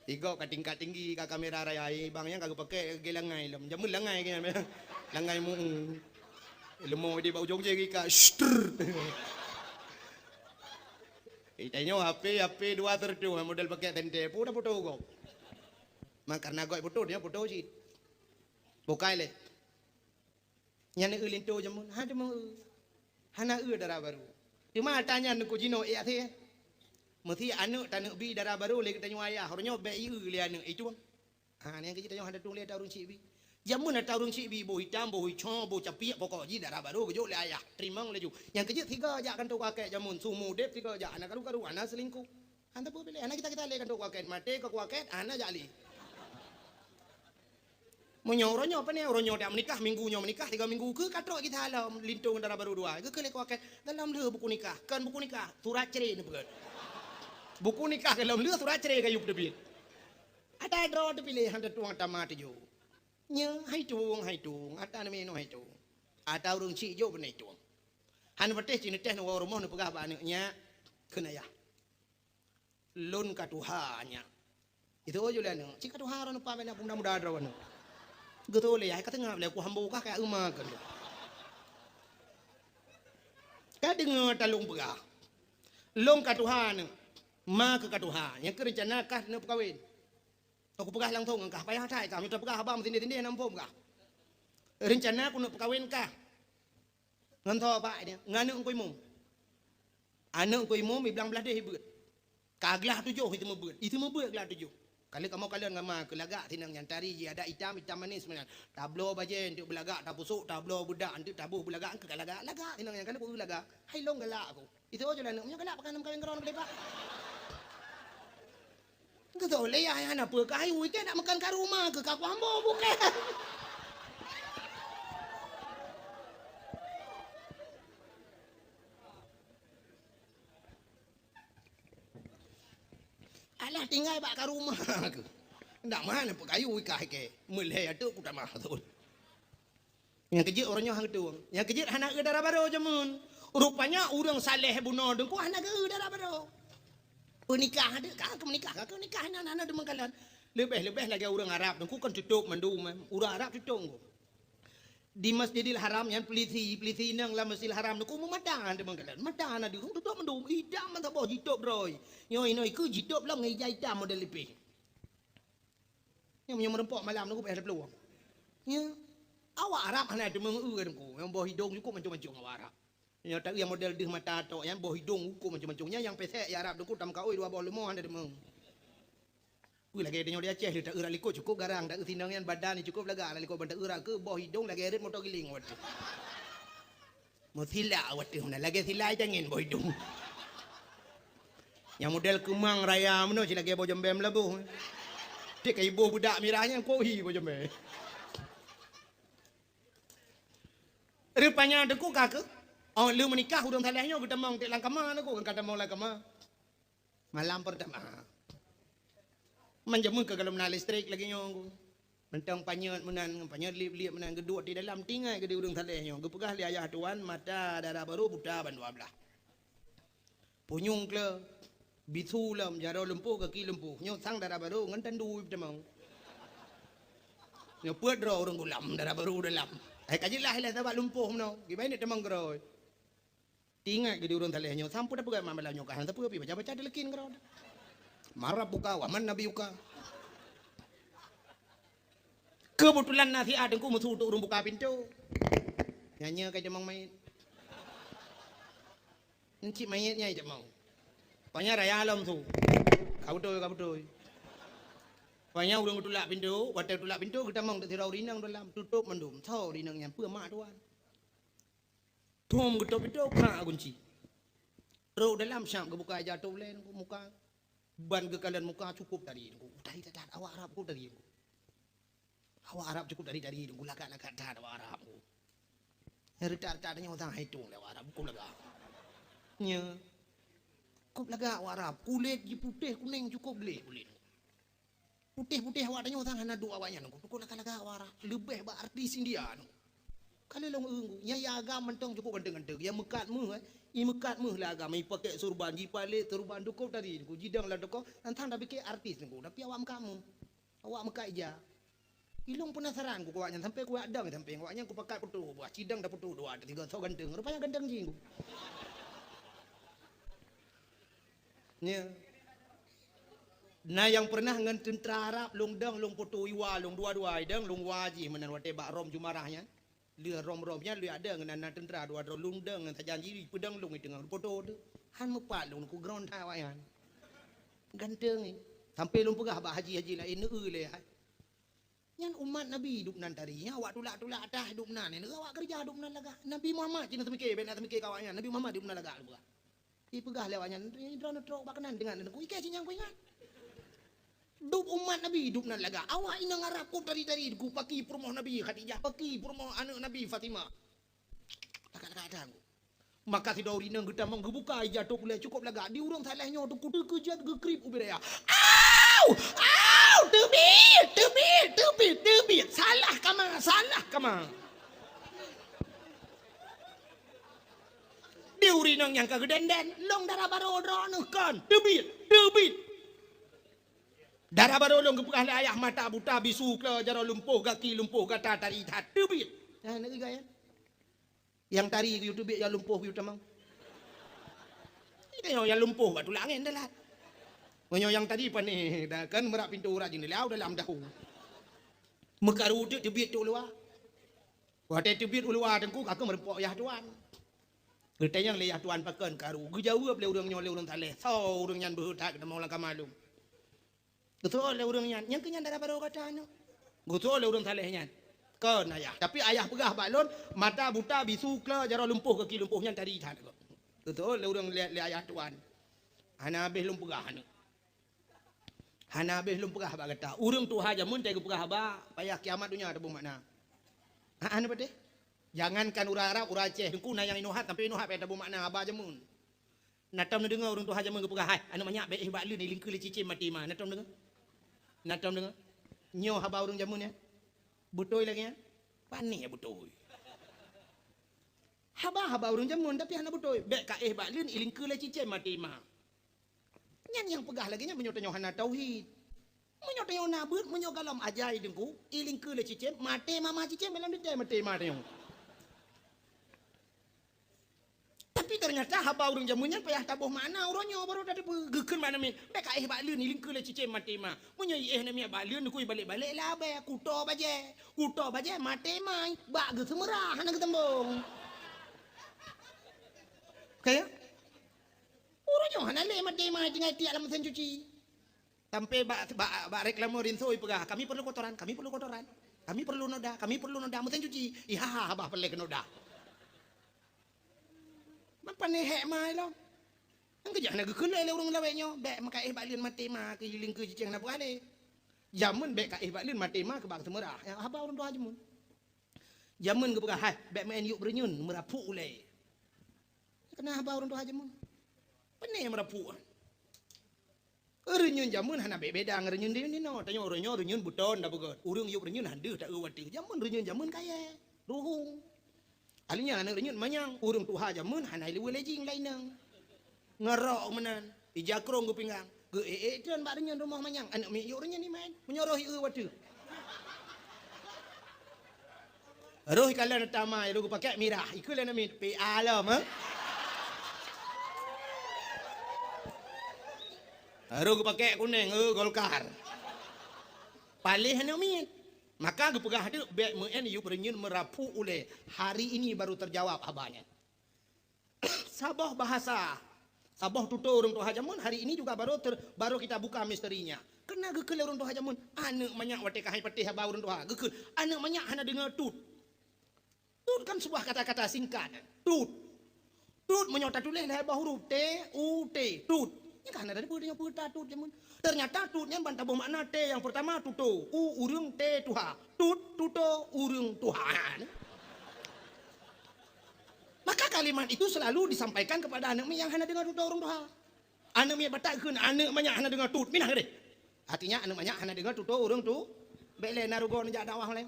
Igok ka tingkat tinggi ka kamera raya, eh, bang nyang ka geupakai lagée langai lom. Jameun langai ke nyan. Langai mu. Leumo di bak ujong jari ka. Shtr. Eh, tanyoe H P, H P dua ratus model pakai tente. Pun dah foto gok. Mak karena gok foto dia foto cit. Bukai lé. Nyan eu linto jameun, ha teuma eu. Hana eu dara barô. Teuma ata nyan teungku jinoe ék até. Meusi aneuëk taneuk bi dara barô lé geutanyoe ayah, uroe nyoe bék ieu lé aneuëk, itueng. Ha, nyan keuh tanyoe hana tueng lé ata ureuëng cit bi. Jameun ata ureuëng syiek bi boh itam, boh ico, boh capiek, pokok jih dara barô geujok lé ayah. Teurimong laju. Nyang keujeuet sigoe jak kantô keu akét jameun, su mudeb sigoe jak, hana karu-karu, hana seulingkoh. Hana teupeue-peue lé, hana gita-gita lé kantô keu akét, maté ka keu akét, hana jak lé. Meunyoe uroe nyoe pane, uroe nyoe dak meunikah, minggu nyoe meunikah, tiga minggu keu ka trok gita lom lintong dara barô dua. Geukheun lé keu akét, golom lheueh buku nikah, kon buku nikah, surat cerai neupeugét. Buku nikah golom lheueh, surat cerai ka yue peuteubiet. Ata droe teupiléh, hana tueng ata ma teujoh. Nyoe hai tueng, hai tueng, ata neumé nyoe hai tueng. Ata ureuëng syiek jok beunai tueng. Hana patéh cit neuteh neuwoe rumoh neupeugah bak aneuëk, "Nyak," kheun ayah, "lôn ka tuha, nyak." Itu jok lé aneuëk, "Ci ka tuha droeneuh pa bèk na peumuda-muda droeneuh." Geutôh lé yah, "Ka teungab lé ku hambo kah ka euma keu lôn." Ka deungoe talôn peugah, "Lôn ka tuha aneuëk, ma keuh ka tuha, nyang keuh reuncana kah neupeukawen." Aku peugah langsong ngon kah, payah that ka, meunyoe tapeugah haba meusindeh-sindeh na muphom kah. Reuncana keuneuk peukawen kah ngon soe, Pak, nyan? Ngon aneuëk Teungku Imum. Aneuëk Teungku Imum i blang blaih deh i beuet. Ka glah tujoh i teumé beuet, i teumé beuet glah tujoh. Ka lheueh kamoe kalon ngon ma keuh lagak sinong nyan, tari jih adat itam, itam manis meunan. Tabloe bajèe eunteuk beulagak, tapusok, tabloe beudak eunteuk taboh beulagak, eunteuk ka lagak, lagak sinong nyan, ka lheueh peue lagak. Hai lôn galak aku. Itu jok lé aneuëk, "Meunyoe galak pakon neumeukawen keudroe keudeh, Pak?" Geutôh lé yah, "Hana peue kah, hai wui kèe nak meukan ka rumoh keuh, ka kuhambo bukèe." Alah tinggai bak ka rumoh keuh. Ndak meuhan neupeukawen kah kèe, meulhèe ateueh ku tamah thon. Nyang keujeuet uroe nyoe han geutueng. Nyang keujeuet hana eu dara barô jameun. Rupanya ureuëng saleh bunoe Teungku hana geu-eu dara barô. Peunikah deuek ka keu meunikah, ka keu nikah hana, hana deungon kalon. Leubeh-leubeh lagèe ureuëng Arab Teungku kan tutôp mandum, ureuëng Arab tutôp Teungku. Di Masjidil Haram nyan peulisi, peulisi inong lam Masjidil Haram Teungku meumata deungon kalon. Mata hana deungon tutôp mandum, idam mantong boh jitôp droe. Nyoe inoe keuh jitôp lom ngon ija itam model lipeh. Nyoe meunyoe meureumpok malam Teungku payah taplueng. Ya. Awak Arab hana deungon eu Teungku. Nyang boh idong cukôp mancong-mancong awak Arab. Nyoe taeu nyang model deuh mata tok nyan boh idong cukôp mancong-mancong. Nyan nyang pesek ya Arab Teungku tameukaôi dua boh leumo hana deungon. Wih lagèe tanyoe di Aceh, taeu rak likot cukôp garang, taeu sinong nyan badan cukôp lagak, rak likot ban taeu rak keu boh idong lagèe rot moto giling watèe. Meusilak watèe meunan, lagèe silai cangén boh idong. Nyang model keumang raya meunoe cit lagèe boh jembèe meulaboh. Tiep ka iboh beudak mirah nyan, kok hi boh jembèe. Rupanya Teungku ka keuh, oh, lheueh meunikah ureuëng saleh nyoe geutamong tiep lam kama Teungku, ka tamong lam kama. Malam peurtama. Man jameun ka golom na listrik lagèe nyoe Teungku. Mantong panyöt meunan, panyöt liep-liep meunan geuduek di dalam, teuingat geuh di ureuëng saleh nyoe. Geupeugah lé ayah tuan, mata dara barô buta ban dua blaih. Punyueng kleu, bisu lom, jaroe lumpoh, gaki lumpoh. Nyoe sang dara barô ngon tandu tamong. Nyoe peuet droe ureuëng gulam dara barô dalam. Hai ka jeulaih lé sabab lumpoh meunoe. Kiban neuk tamong keudroe. Teuingat geuh di ureuëng saleh nyoe, sampoe tapeugah malam nyoe ka hana sapeue pih baca-baca teuleukén keudroe. Man rabbuka wa man nabiyuka. Keubeutulan na siat Teungku meusu untuk ureuëng buka pintoe. Nyan nyoe ka jamong manyét. Encik manyét nyan jamong. Panya raya lom su. Ka beutôi, ka beutôi. Panya ureuëng geutulak pintoe, watèe geutulak pintoe geutamong teuk sidroe ureuëng inong dalam, tutôp mandum. Soe ureuëng inong nyan, peue mak tuan. Thom geutôp pintoe, krak gunci. Trok dalam siap geubuka ija tôp lé Teungku muka. Ban geukalon muka cukôp tari Teungku. Tari that-that, awak Arab cukôp tari Teungku. Awak Arab cukôp tari-tari Teungku, lagak-lagak that awak Arab Teungku. Nyang reutak-reutak tanyoe sang hai tueng lé awak Arab, cukôp lagak. Nya. Cukôp lagak awak Arab, kulét jih putéh kunéng cukôp gleh kulét. Putéh-putéh awak tanyoe sang hana duek awak nyan, Teungku. Cukôp lagak-lagak awak Arab. Leubeh bak artis India Teungku. Ka lheueh lôn eu Teungku. Nyang ya agam mantong cukôp ganteng-ganteng. Nyang meukat méuh, eh. I meukat méuh lé agam, i pakèk surban, jipalét surban, cukôp tari Teungku. Jidong lam toko, nyan sang tapike artis Teungku. Tapi awak meukat méuh. Awak meukat ija. Ilôn peunasaran ku awak nyan, sampoe kuwak dong sampéng awak nyan kupakat putôh buah, cidong taputôh dua, tiga, soe ganteng. Rupanya ganteng jih Teungku. Nya. Na nyang peureunah ngon teuntra Arab, lôn dong, lôn putôh iwa lôn, dua-dua idong, lôn wa jih meunan watèe bak Rom Jumarah nyan. Lheueh Rom-Rom nyan lheueh ada ngon na teuntra dua droe, lôn dong ngon sajan jih, peudong lôn i teungoh putôh teuh. Han meupat lôn, kugeurong that awak nyan. Ganteng, eh. Sampoe lôn peugah bak haji-haji laén, neu-eu lé hai. Nyan umat Nabi dub nan tari, nyan awak tulak-tulak atah dub nan, nyan awak keureuja dub nan lagak. Nabi Muhammad cit na seumiké, bèk na seumiké keu awak nyan. Nabi Muhammad dub nan lagak lé peugah. Ipeugah lé awak nyan, "Droeneuh trok bak keunan deungon Teungku, i kèe cit nyang kuingat." Dub umat Nabi dub nan lagak. Awak inong Arab kôb tari-tari, Teungku, paki peurumoh Nabi Khadijah, paki peurumoh aneuk Nabi Fatimah. Lagak-lagak that, Teungku. Maka sidroe ureueng inong geutamong geubuka ija tôp ulèe cukôp lagak. Di ureueng saleh nyoe, Teungku, teukeujot geukrieb ubit raya. "Au! Au! Teubiet! Teubiet! Teubiet! Teubiet! Salah kama! Salah kama!" Di ureueng inong nyang ka geudèn-dèn, "Lôn dara barô droeneuh kon! Teubiet! Teubiet!" Dara barô lôn geupeugah lé ayah, mata buta, bisu, klo, jaroe lumpoh, gaki lumpoh, gata tari that. Teubiet! Nah, nyan geugayan. Nyang tari geuyue teubiet, nyang lumpoh geuyue tamong. Nyoe nyang lumpoh bak tulak angén dalam. Meunyoe nyang tari pané, dah kan meurak pintoe urat jeundela u dalam dahu. Meukaru teuk teubiet teuk u luwa. Watèe teubiet u luwa Teungku, ka keuh meurumpok yah tuan. Geutanyong lé yah tuan pakon karu. Geujaweueb lé ureueng nyoe lé ureueng saleh. Soe ureueng nyan beuhe that geutamong lam kama lôn. Geuseuôt lé ureueng nyan, "Nyang keuh nyan dara barô gata nyoe?" Geuseuôt lé ureueng saleh nyan, "Kon ayah. Tapi ayah peugah bak lôn, mata buta, bisu, klo, jaroe lumpoh, gaki lumpoh, nyan tari that." Geuseuôt lé ureueng lé, lé ayah tuan. "Hana habéh lôn peugah aneuk. Hana habéh lôn peugah bak gata. Ureueng tuha jameun teuh geupeugah haba, payah kiamat donya taboh makna." "Hah, hana patéh?" Jangankan ureueng Arab, ureueng Aceh, Teungku, na nyang inoe that, sampoe inoe that payah taboh makna haba jameun. Na tom neudeungoe ureueng tuha jameun geupeugah, "Hai, aneuk manyak, bèk éh bak leuen, ilingkeue lé cicém maté ma." Na tom deungoe? Na tom deungoe? Nyoe haba ureueng jameun nyan? Beutôi lagèe nyan? Pané beutôi. Haba-haba ureueng jameun, tapi hana beutôi. "Bèk ka éh bak leuen, ilingkeue lé cicém maté ma." Nyan nyang peugah lagèe nyan meunyoe tanyoe hana tauhid. Meunyoe tanyoe na beuet, meunyoe gohlom ajai Teungku, ilingkeue lé cicém, maté ma, ma cicém, dalam detail maté ma tanyoe. Tapi ternyata haba ureueng jameun nyan payah taboh makna uroe nyoe baru tateupeue. Geukheun bak aneuk miet, "Bèk ka éh bak leuen, ilingkeue lé cicém maté ma." Meunyoe iéh aneuk miet bak leuen, Teungku, ibalek-balek labèe, kuto bajèe. Kuto bajèe maté ma, bak geuseumeurah hana geuseumbong. Oke, ya? Uroe nyoe hana lé maté ma tinggai tiek lam mesin cuci. Sampai bak, bak, bak reklame rinso ipeugah, "Kami perlu kotoran, kami perlu kotoran. Kami perlu noda, kami perlu noda." Mesin cuci, iha-ha haba peureulèe keu noda. Man pané hék ma ilong. Nyang keujah na geukheun lé ureueng lawét nyoe, "Bèk meuka éh bak leuen maté ma keu ilingkeue cicém hana peugah lé." Jameun bèk ka éh bak leuen maté ma keu bak seumeurah. Ya, haba ureueng tuha jameun. Jameun geupeugah, "Hai, bèk meu'en yub reunyeun meurapuk ulèe." Keunan haba ureueng tuha jameun. Pané meurapuk. Reunyeun jameun hana beda-beda ngon reunyeun di, di noe. Tanyoe uroe nyoe reunyeun beuton tapeugöt. Ureueng yub reunyeun han deuh taeu watèe. Jameun reunyeun jameun kayèe, ruhueng. Akhirnya aneuk reunyeun manyang, ureueng tuha jameun hana ileue lejing laineng. Ngon rok meunan, ija krông geupinggang. Geuék-ék treun bak reunyeun rumoh manyang, aneuk miet yub reunyeun iman. Meunyoe roh ieu watèe. Roh ikalon tamai, roh geupakék mirah, ikheun lé aneuk miet, "P A lom, eh?" Roh geupakék kunéng, eh, Golkar. Paléh aneuk miet. Maka geupeugah teuk, "Bèk meu'en yub reunyeun meurapuk ulèe." Hari ini baru terjawab haba nyan. Saboh bahasa, saboh tutoe ureueng tuha jameun hari ini juga baru ter-, baru kita buka misterinya. Keunan geukheun lé ureueng tuha jameun, aneuk manyak watèe ka han patéh haba ureueng tuha, geukheun, aneuk manyak hana deungoe tut. Tut kan sebuah kata-kata singkat. Tut. Tut meunyoe tatuléh lhèe boh huruf, T, U, T. Tut. Nyan ka hana tateupeue tanyoe peue ta tut jameun. Ternyata tut nyan ban taboh makna T nyang peurtama tutoe, U ureueng, T tuha. Tut, tutoe, ureueng tuha. Maka kalimat itu selalu disampaikan kepada aneuk miet nyang hana deungoe tutoe ureueng tuha. Aneuk miet Batak kheun, aneuk manyak hana deungoe tut, minah keudeh. Artinya aneuk manyak hana deungoe tutoe ureueng tu, bèk lé na rugoe neujak dakwah lé.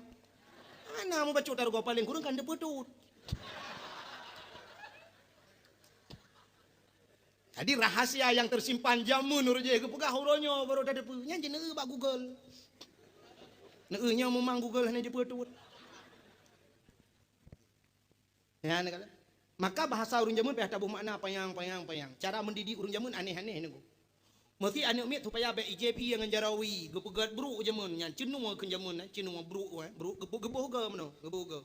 Hana mubacut ta rugoe, paléng kureueng kan teupeue tut. Jadi, rahasia nyang tersimpan jameun ureueng jih geupeugah uroe nyoe baru tateupeue. Nyan jeuet neueu bak Google. Neueu nyoe meumang Google hana jeuet peue tut. Nyan kala. Maka bahasa ureueng jameun payah taboh makna panyang, panyang, panyang. Cara mendidik ureueng jameun aneh-aneh nunggu. Meusi aneuk miet supaya bèk ijép ié ngon jaroe wie, geupeugöt brôk jameun nyan, ceunoe kheun jameun, eh, ceunoe brôk, eh, brôk geuboh, geuboh goe meunoe, geuboh goe.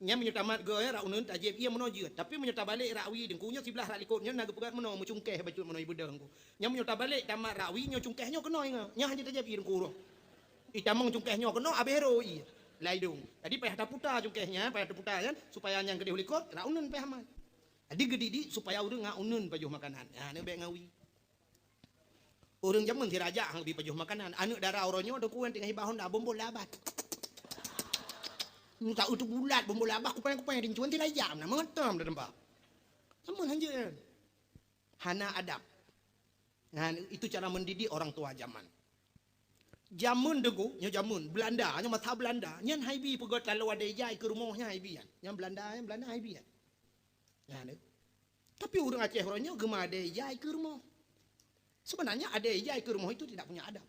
Nyan meunyoe tamat goe, eh, rot uneuen tajép ié meunoe jeuet. Tapi meunyoe tabalek rot wie Teungku, nyoe siblah rot likot, nyoe na geupeugöt meunoe, meucungkéh bacut meunoe ibeudôh Teungku. Nyan meunyoe tabalek tamat rot wie, nyoe cungkéh nyoe keunoe ngon. Nyan hana tajép ié Teungku uroe. Itamong cungkéh nyoe keunoe, abéh rô ie lam idông. Jadi payah taputa cungkéh nyan, payah taputa nyan, supaya nyang keudéh u likot, rot uneun payah mat. Jadi geudidik supaya ureuëng ngat uneun pajoh makanan. Nyan, aneuk bék ngawi. Ureuëng jameun sira jak han bi pajoh makanan. Aneuk dara uroe nyoe, Teungku, nyan teungoh iba honda, bombol labah. Minta utuh bulat, bombol labah, kupéng-kupéng, rincuan sira jak, na meutam dah tempat. Jameun hanjeuet nyan. Hana adab. Nah, itu cara mendidik orang tua zaman. Jameun Teungku, nyoe jameun Belanda, nyoe masa Belanda, nyan han ibi peugöt taloe adé ija ikeue rumoh nyan han ibi nyan. Nyan Belanda, nyan Belanda han ibi nyan. Nyan, eh. Tapi ureuëng Aceh uroe nyoe geumeuadé ija ikeue rumoh. Sebenarnya adé ija ikeue rumoh itu tidak punya adab.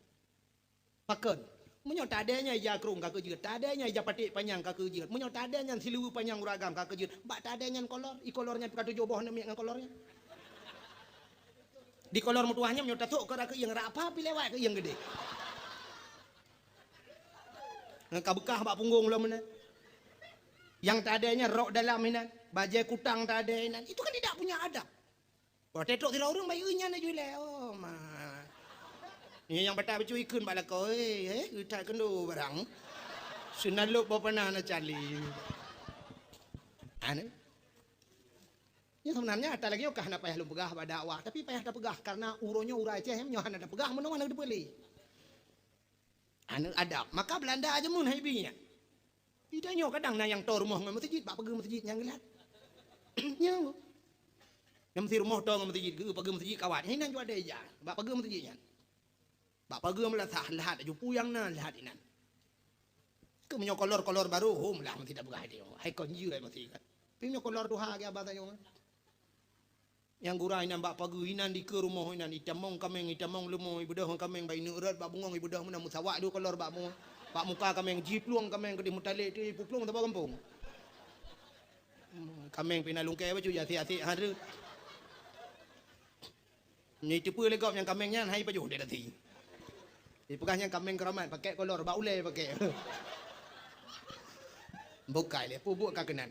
Pakon? Meunyoe tadé nyan ija krông ka keujeuet, tadé nyan ija paték panyang ka keujeuet, meunyoe tadé nyan siluweue panyang ureuëng agam ka keujeuet, bak tadé nyan kolor, ikolor nyan pih ka tujoh boh aneuk miet ngon kolor nyan. Di kolor meutuwah nyan meunyoe tasok keu rot keuieng, rot apa pih lewat keuieng geudeh. Ngon ka beukah bak punggong lom meunan. Nyang tadé nyan rok dalam inan, bajée kutang tadé inan. Itu kan tidak punya adab. Watée trok sidroe ureuëng bayeue nyan laju ilée, oh ma. Nyan nyang batat bacut ikheun bak lakoe, eh, eh, geutat keunoe barang. Seunalop boh panah na cali. Anu. Nyoe sebenarnya ata lagée nyoe ka hana payah lôn peugah bak dakwah, tapi payah tapeugah karena uroe nyoe ureuëng Aceh nyoe hana tapeugah meunoe hana teupeue lé. Aneuk adab. Maka Belanda jameun hai bi nyan. Di tanyoe kadang na nyang toe rumoh ngon meuseujid, bak pageue meuseujid nyang geulat. Nyoe. Nyang meusti rumoh toe ngon meuseujid, geu pageue meuseujid kawat. Nyan inan jual daya, bak pageue meuseujid nyan. Bak pageue meulasah, lahat aju puyang na, lahat inan. Keu meunyoe kolor-kolor barô, hom lah meusti tapeugah idéh. Hai kon jeuet meusti kan. Tapi meunyoe kolor tuha lagée abah tanyoe. Nyang gura inan bak pageue inan dikeue rumoh inan, itamong kaméng, itamong leumo, ibeudôh ngon kaméng bak ineuk rot bak bungong, ibeudôh meunan meusawak dua kolor bak mu-, bak muka kaméng, jiplueng kaméng keudeh meutalek tu, ipuplueng saboh gampông. Hmm, kaméng pih na lungkée bacut, ya asek-asek hareuet. Nyoe iteupeue lé gob nyang kaméng nyan hai pajoh dek dati. Ipeugah nyang kaméng keuramat, pakék kolor, bak ulée pakék. Bukai lé, peubuet ka keunan.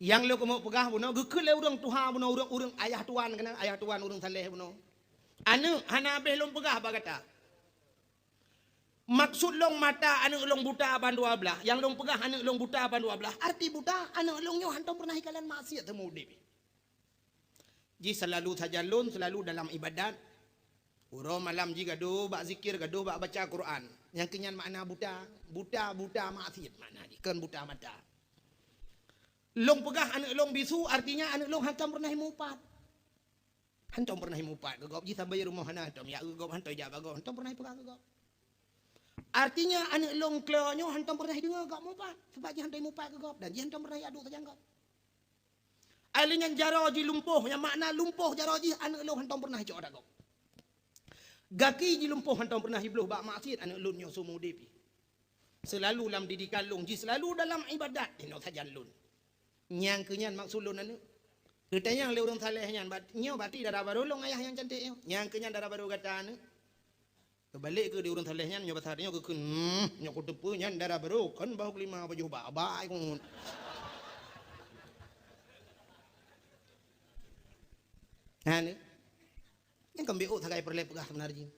Nyang lôn keumeung peugah bunoe, geukheun lé ureuëng tuha bunoe, ureuëng-ureuëng ayah tuan keunan, ayah tuan ureuëng saleh bunoe. Aneuk, hana habéh lôn peugah bak gata. Maksud lôn mata aneuk lôn buta ban dua blaih, nyang lôn peugah aneuk lôn buta ban dua blaih, arti buta aneuk lôn nyoe hantom peureunah ikalon maksiat seumeu udeb. Jih seulalu sajan lôn, seulalu dalam ibadat. Uroe malam jih gadoh bak zikir, gadoh bak baca Quran. Nyang keu nyan makna buta, buta, buta maksiat makna jih, kon buta mata. Lôn peugah aneuk lôn bisu, artinya aneuk lôn hantom peureunah imupat. Hantom peureunah imupat keu gob, jih sabe rumoh hana hantom, jak keu gob hantom jak bak gob, hantom peureunah ipeugah keu gob. Artinya aneuk lôn klo nyoe hantom peureunah ideungoe gob mupat, sabab jih hantom imupat keu gob dan jih hantom peureunah iadu sajan gob. Ai lheueh nyan jaroe jih lumpoh, nyang makna lumpoh jaroe jih aneuk lôn hantom peureunah icok atra gob. Gaki jih lumpoh hantom peureunah ibloh bak maksiat aneuk lôn nyoe seumeu udeb jih. Seulalu lam didikan lôn jih, seulalu dalam ibadat inoe sajan lôn. Nyang keu nyan maksud lôn aneuk. Geutanyong lé ureuëng saleh nyan, bat-, nyoe bati dara barô lôn ayah nyang cantik nyoe. Nyang keu nyan dara barô gata aneuk. Geubalek keu di ureuëng saleh nyan, nyoe basa nyoe geukheun, hmm, nyoe kuteupeue nyan dara barô, kon bahu keulima pajoh bak, bak ai keuneuk. Nah, ni. Nyang keumbéuk sagai peureulée peugah sebenar jih.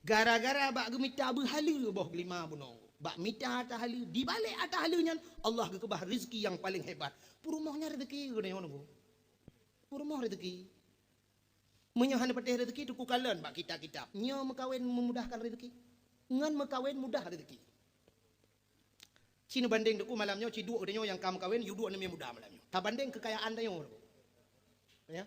Gara-gara bak geumita beuhaleue boh keulima bunoe, bak mita ata haleue, dibalek ata haleue nyan Allah geukeubah rezeki nyang paleng hebat. Peurumoh nyan rezeki geutanyoe nunggu. Peurumoh rezeki. Meunyoe hana patéh rezeki, teuku kalon bak kitab-kitab. Nyoe meukawen memudahkan rezeki. Ngon meukawen mudah rezeki. Ci neubandeng teuku malam nyoe, ci duek geutanyoe nyang ka meukawen, yue duek aneuk miet muda malam nyoe. Tabandeng keukayaan tanyoe. Ya.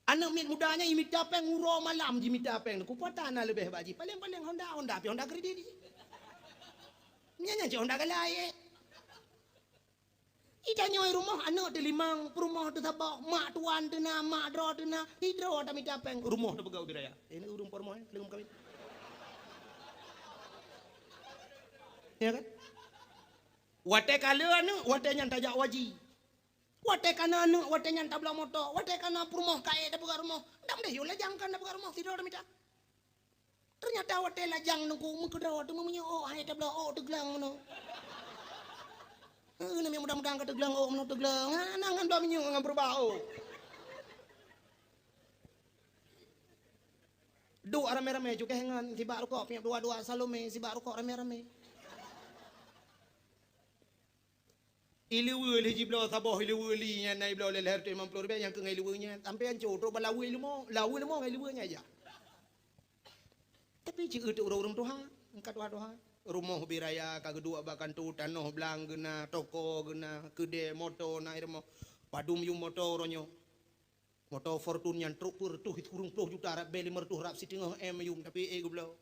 Aneuk miet muda nyan imita péng uroe malam jimita péng. Kupata na leubeh bak jih. Paleng-paleng Honda, Honda pih Honda kredit jih. Nyan, nyan cit Honda galai, eh. Itanyoe rumoh aneuk teulimong, peurumoh teusabok, mak tuan teuna, mak droe teuna, sidroe tamita péng, rumoh tapeugah ubit raya. Ini ureuëng peurumoh, eh, leueng kawin. Ya kan? Watée ka le aneuk, watée nyan tajak waji. Watée ka na aneuk, watée nyan tabloe moto, watée ka na peurumoh ka ék tapeugah rumoh. Dang deh yue lajang kan tapeugah rumoh, sidroe tamita. Teunyata watée lajang nungku meukeudroe teuma meunyoe ôk hai tabloe ôk teuglang meunoe. Heuh, namiet muda-muda ka teuglang ôk meunoe teuglang. Hana ngon bloe minyeuk ngon peureubah ôk. Duek ramé-ramé cukéh ngon sibak rukok, piep dua-dua Salome sibak rukok ramé-ramé. Ileue lheueh jibloe saboh ileue li nyan na ibloe lé lhèe reutôh limong ploh ribèe nyang keu ngon ileue nyan. Sampé ancô trok bak laweue leumo, laweue leumo ngon ileue nyan jak. Tapi ci eu teuk ureueng-ureueng tuha, ka tuha-tuha. Rumoh ubé raya ka geuduek bak kantô, tanoh blang geuna, toko geuna, keudè, moto na i rumoh. Padum yum moto uroe nyoe. Moto Fortuner nyan trok peureutôh sikureueng ploh juta, rab bèe limong reutôh, rab siteungoh M yum, tapi ék geubloe.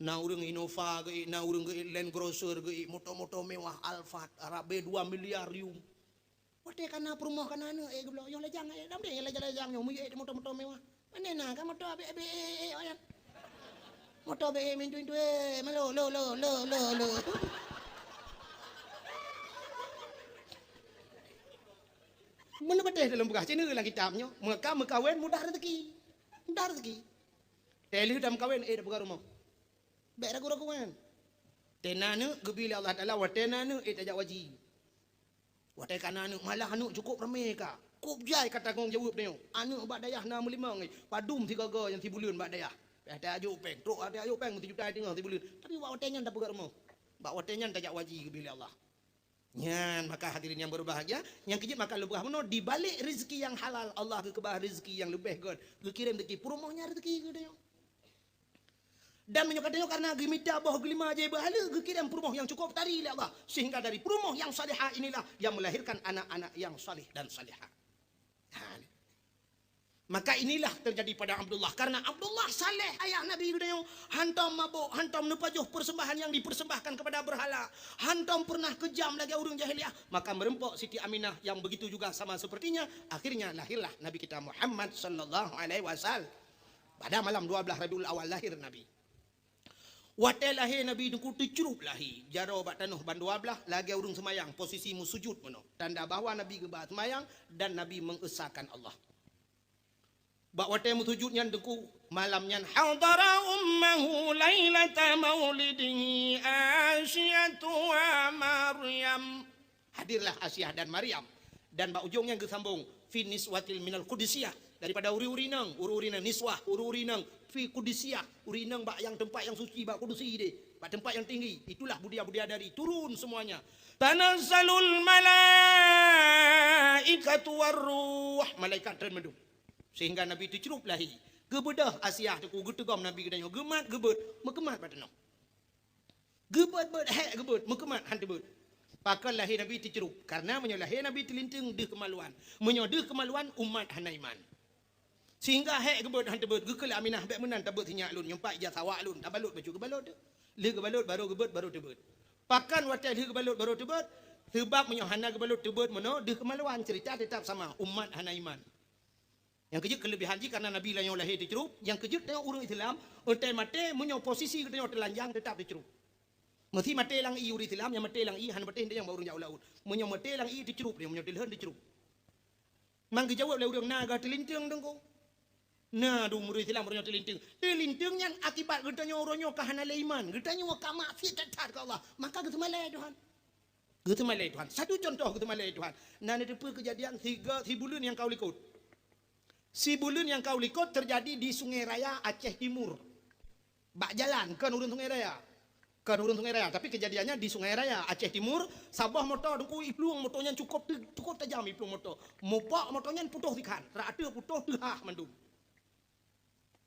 Na ureueng Innova geuék, na ureueng geuék Land Cruiser geuék, moto-moto mewah Alphard, rab bèe dua miliar yum. Watèe ka na peurumoh ka na aneuk ék geubloe, yoh lajang ék, dam deh lajang-lajang nyoe meuék moto-moto mewah. Pane na ka moto abéh-abéh ék, ék, ék, ék. Moto abéh ék mintu-intu ék, malo, lo, lo, lo, lo, lo. Meunan patéh dalam peugah, ci na lam kitab nyoe, meuka meukawen mudah rezeki. Mudah rezeki. Teuh lheueh dam kawen, ék tapeugah rumoh. Bèk ragu-ragu nyan. Watèe na aneuk geubri lé Allah Taala, watèe na aneuk ék tajak haji. Watèe ka na aneuk, malah aneuk cukôp ramé ka. Kôp jai ka tanggông jaweueb tanyoe. Aneuk bak dayah na meulimong, padum sigoe-goe nyang sibuleuen bak dayah. Watèe tajôk péng, trok watèe tajôk péng meusijuta teungoh sibuleuen. Tapi bak watèe nyan tapeugah rumoh. Bak watèe nyan tajak haji geubri lé Allah. Nyan, maka hadirin yang berbahagia, nyang keujeuet maka lôn peugah bunoe, di balik rezeki nyang halal, Allah geukeubah rezeki nyang leubeh göt, geukirém rezeki peurumoh nyan rezeki geutanyoe. Dan meunyoe geutanyoe karena geumita boh geulima jai beuhala, geukirém peurumoh nyang cukup tari lé Allah, sehingga dari peurumoh nyang salihah inilah yang melahirkan anak-anak yang salih dan salihah. Nah, ni. Maka inilah terjadi pada Abdullah. Karena Abdullah saleh ayah Nabi geutanyoe, hantom mabök, hantom neupajoh persembahan yang dipersembahkan kepada berhala, hantom pernah kejam lagèe ureueng jahiliyah, maka meureumpok Siti Aminah yang begitu juga sama sepertinya, akhirnya lahirlah Nabi kita Muhammad sallallahu alaihi wasallam. Pada malam dua belas Rabiul Awal lahir Nabi. Watèe lahé Nabi Teungku teucrup lahé jaroe bak tanoh ban dua blaih lagèe ureueng seumayang posisi meusujud meunoe. Tanda bahwa Nabi geuba seumayang dan Nabi mengesahkan Allah. Bak watèe meusujud nyan Teungku, malam nyan hadara ummahu lailata maulidihi Asyatu wa Maryam. Hadirlah Asiah dan Maryam. Dan bak ujong nyan geusambong, fi niswatil minal qudusiyah, daripada uri-uri inong, uri-uri inong niswah, uri-uri inong fi qudusiyah, uri inong bak nyang teumpat nyang suci, bak kudusi deh, bak teumpat nyang tinggi. Itulah budia-budia dari turun semuanya. Tanazzalul malaikatu warruh, malaikat treun mandum. Sehingga Nabi teucrup lahé. Geubeudôh Asiah Teungku, geuteugom Nabi geutanyoe, geumat geubeuet, meukeumat bak tanoh. Geubeuet-beuet hék geubeuet, meukeumat han teubeuet. Pakon lahé Nabi teucrup? Karena meunyoe lahé Nabi teulinteung deuh keumaluan. Meunyoe deuh keumaluan, umat hana iman. Sehingga hék geubeuet han teubeuet, geukheun lé Aminah, "Bèk meunan tabeuet sinyak lôn, nyoe pat ija sawak lôn, tabalot bacut geubalot teuh." Lheueh geubalot, barô geubeuet, barô teubeuet. Pakon watèe lheueh geubalot, barô teubeuet? Seubab meunyoe hana geubalot teubeuet meunoe, deuh keumaluan, cerita tetap sama, umat hana iman. Nyang keujeuet keuleubehan jih karena Nabi lagèe nyoe lahé teucrup, nyang keujeuet tanyoe ureueng Islam, watèe maté meunyoe posisi geutanyoe teulanjang teutap teucrup. Meusé maté lam ié ureueng Islam, nyang maté lam ié hana patéh nyang bak ureueng jak u laôt. Meunyoe maté lam ié teucrup dia, meunyoe teuhleun teucrup. Man geujaweueb lé ureueng na ga teulinteung Teungku. Na dum ureueng Islam ureueng nyoe teulinteung. Teulinteung nyan akibat geutanyoe uroe nyoe ka hana lé iman, geutanyoe ka maksiat that-that keu Allah, maka geuseumalée Tuhan. Geuseumalée Tuhan. Satu contoh geuseumalée Tuhan. Na neuteupeue keujadian siga sibuleuen nyang ka u likot. Sibuleuen nyang ka u likot teujadi di Sungai Raya, Aceh Timur. Bak jalan, kon ureueng Sungai Raya. Kon ureueng Sungai Raya, tapi keujadiannya di Sungai Raya, Aceh Timur, saboh moto Teungku iplueng moto nyan cukôp teu-, cukôp tajam iplueng moto. Mupok moto nyan putôh sikhan, rak ateueh putôh teuhah mandum.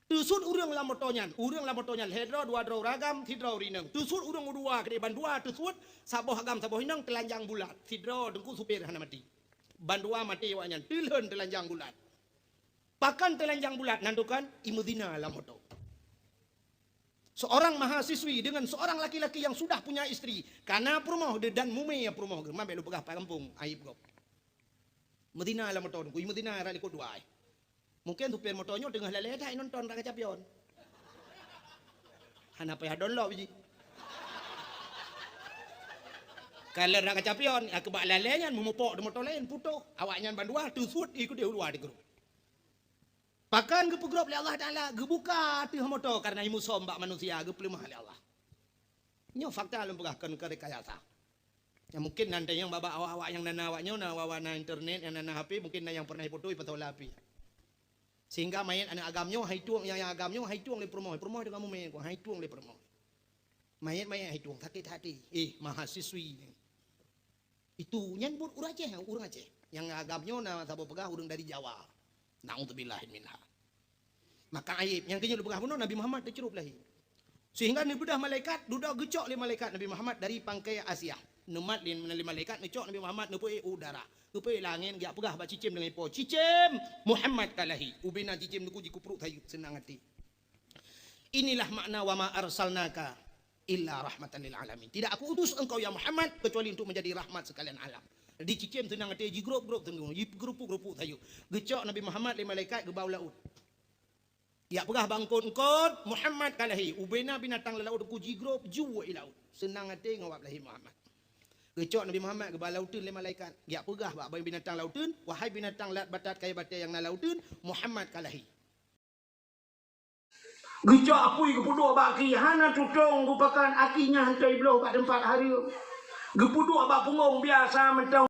Teusuet ureueng lam moto nyan, ureueng lam moto nyan lhèe droe dua droe ureueng agam, sidroe ureueng inong. Teusuet ureueng u dua keudéh, bandua teusuet, saboh agam saboh inong teulanjang bulat. Sidroe Teungku supir hana maté. Bandua maté awak nyan, teuhleun teulanjang bulat. Pakon teulanjang bulat, nan tukon imeuzina lam moto. Seorang mahasiswi dengan seorang laki-laki yang sudah punya istri, ka na peurumoh dan mumé peurumoh geuh, man bèk lôn peugah pat gampông, aib gob. Meuzina lam moto, imeuzina rot likot dua ai. Mungken supir moto nyoe teungoh lalée that nonton rot kaca pion. Hana payah download jih. Ka lheueh rot kaca pion, nyang keubak lalée nyan meumupok di moto laén, putôh. Awaknyan bandua teusuet ikeudéh u luwa teugrôp. Pakon geupeugrôp lé Allah Taala, geubuka ateueh moto kareuna imusom bak manusia, geupeuleumah lé Allah. Nyoe fakta lôn peugah, kon keu rekayasa. Ya, mungkin nan tanyong bak awak-awak nyang na, na awak nyoe, na awak-awak na internet, nyang na, na H P, mungkin na nyang pernah ifoto, ipasoe lam H P. Sehingga manyét aneuk agam nyoe hai tueng, nyang, nyang agam nyoe hai tueng lé peurumoh, peurumoh deungon mume hai tueng lé peurumoh. Manyét-manyét hai tueng sakét hati. Eh, mahasiswi ni. Itu nyan buet ureueng Aceh, ureueng Aceh. Nyang agam nyoe na saboh peugah ureueng dari Jawa. Naudzubillah minha. Maka aib nyang keuneuk peugah bunoe Nabi Muhammad teucrueb lahé. Sehingga neubeudôh malaikat, dudoe geucok lé malaikat Nabi Muhammad dari pangkai Asia. Neumat lé, lé malaikat neucok Nabi Muhammad neupeuék udara. Neupeuék langét geujak peugah bak cicém deungon ipo, "Cicém, Muhammad ka lahé." Ubena cicém neuku jikupruek sayeup seunang até. Inilah makna wa ma arsalnaka illa rahmatan lil alamin. Tidak aku utus engkau ya Muhammad kecuali untuk menjadi rahmat sekalian alam. Di cicém seunang até jigrop-grop teunggu, jigeurupuk-gerupuk sayeup. Geucok Nabi Muhammad lé malaikat geuba u laôt. Yak peugah bak eungkôt-eungkôt, Muhammad ka lahé. Ubena binatang lam laôt teungku jigrop ju i laôt. Seunang até ngon wab lahé Muhammad. Geucok Nabi Muhammad geuba lauteun lé malaikat. Yak peugah bak binatang lauteun, "Wahai binatang lat batat kayée batée nyang na lauteun, Muhammad ka lahé." Geucok apui geupeuduek bak aki, hana tutong geupakan aki nyan hantei bloh bak teumpat hareuem. Geupeuduek bak punggong biasa mantong.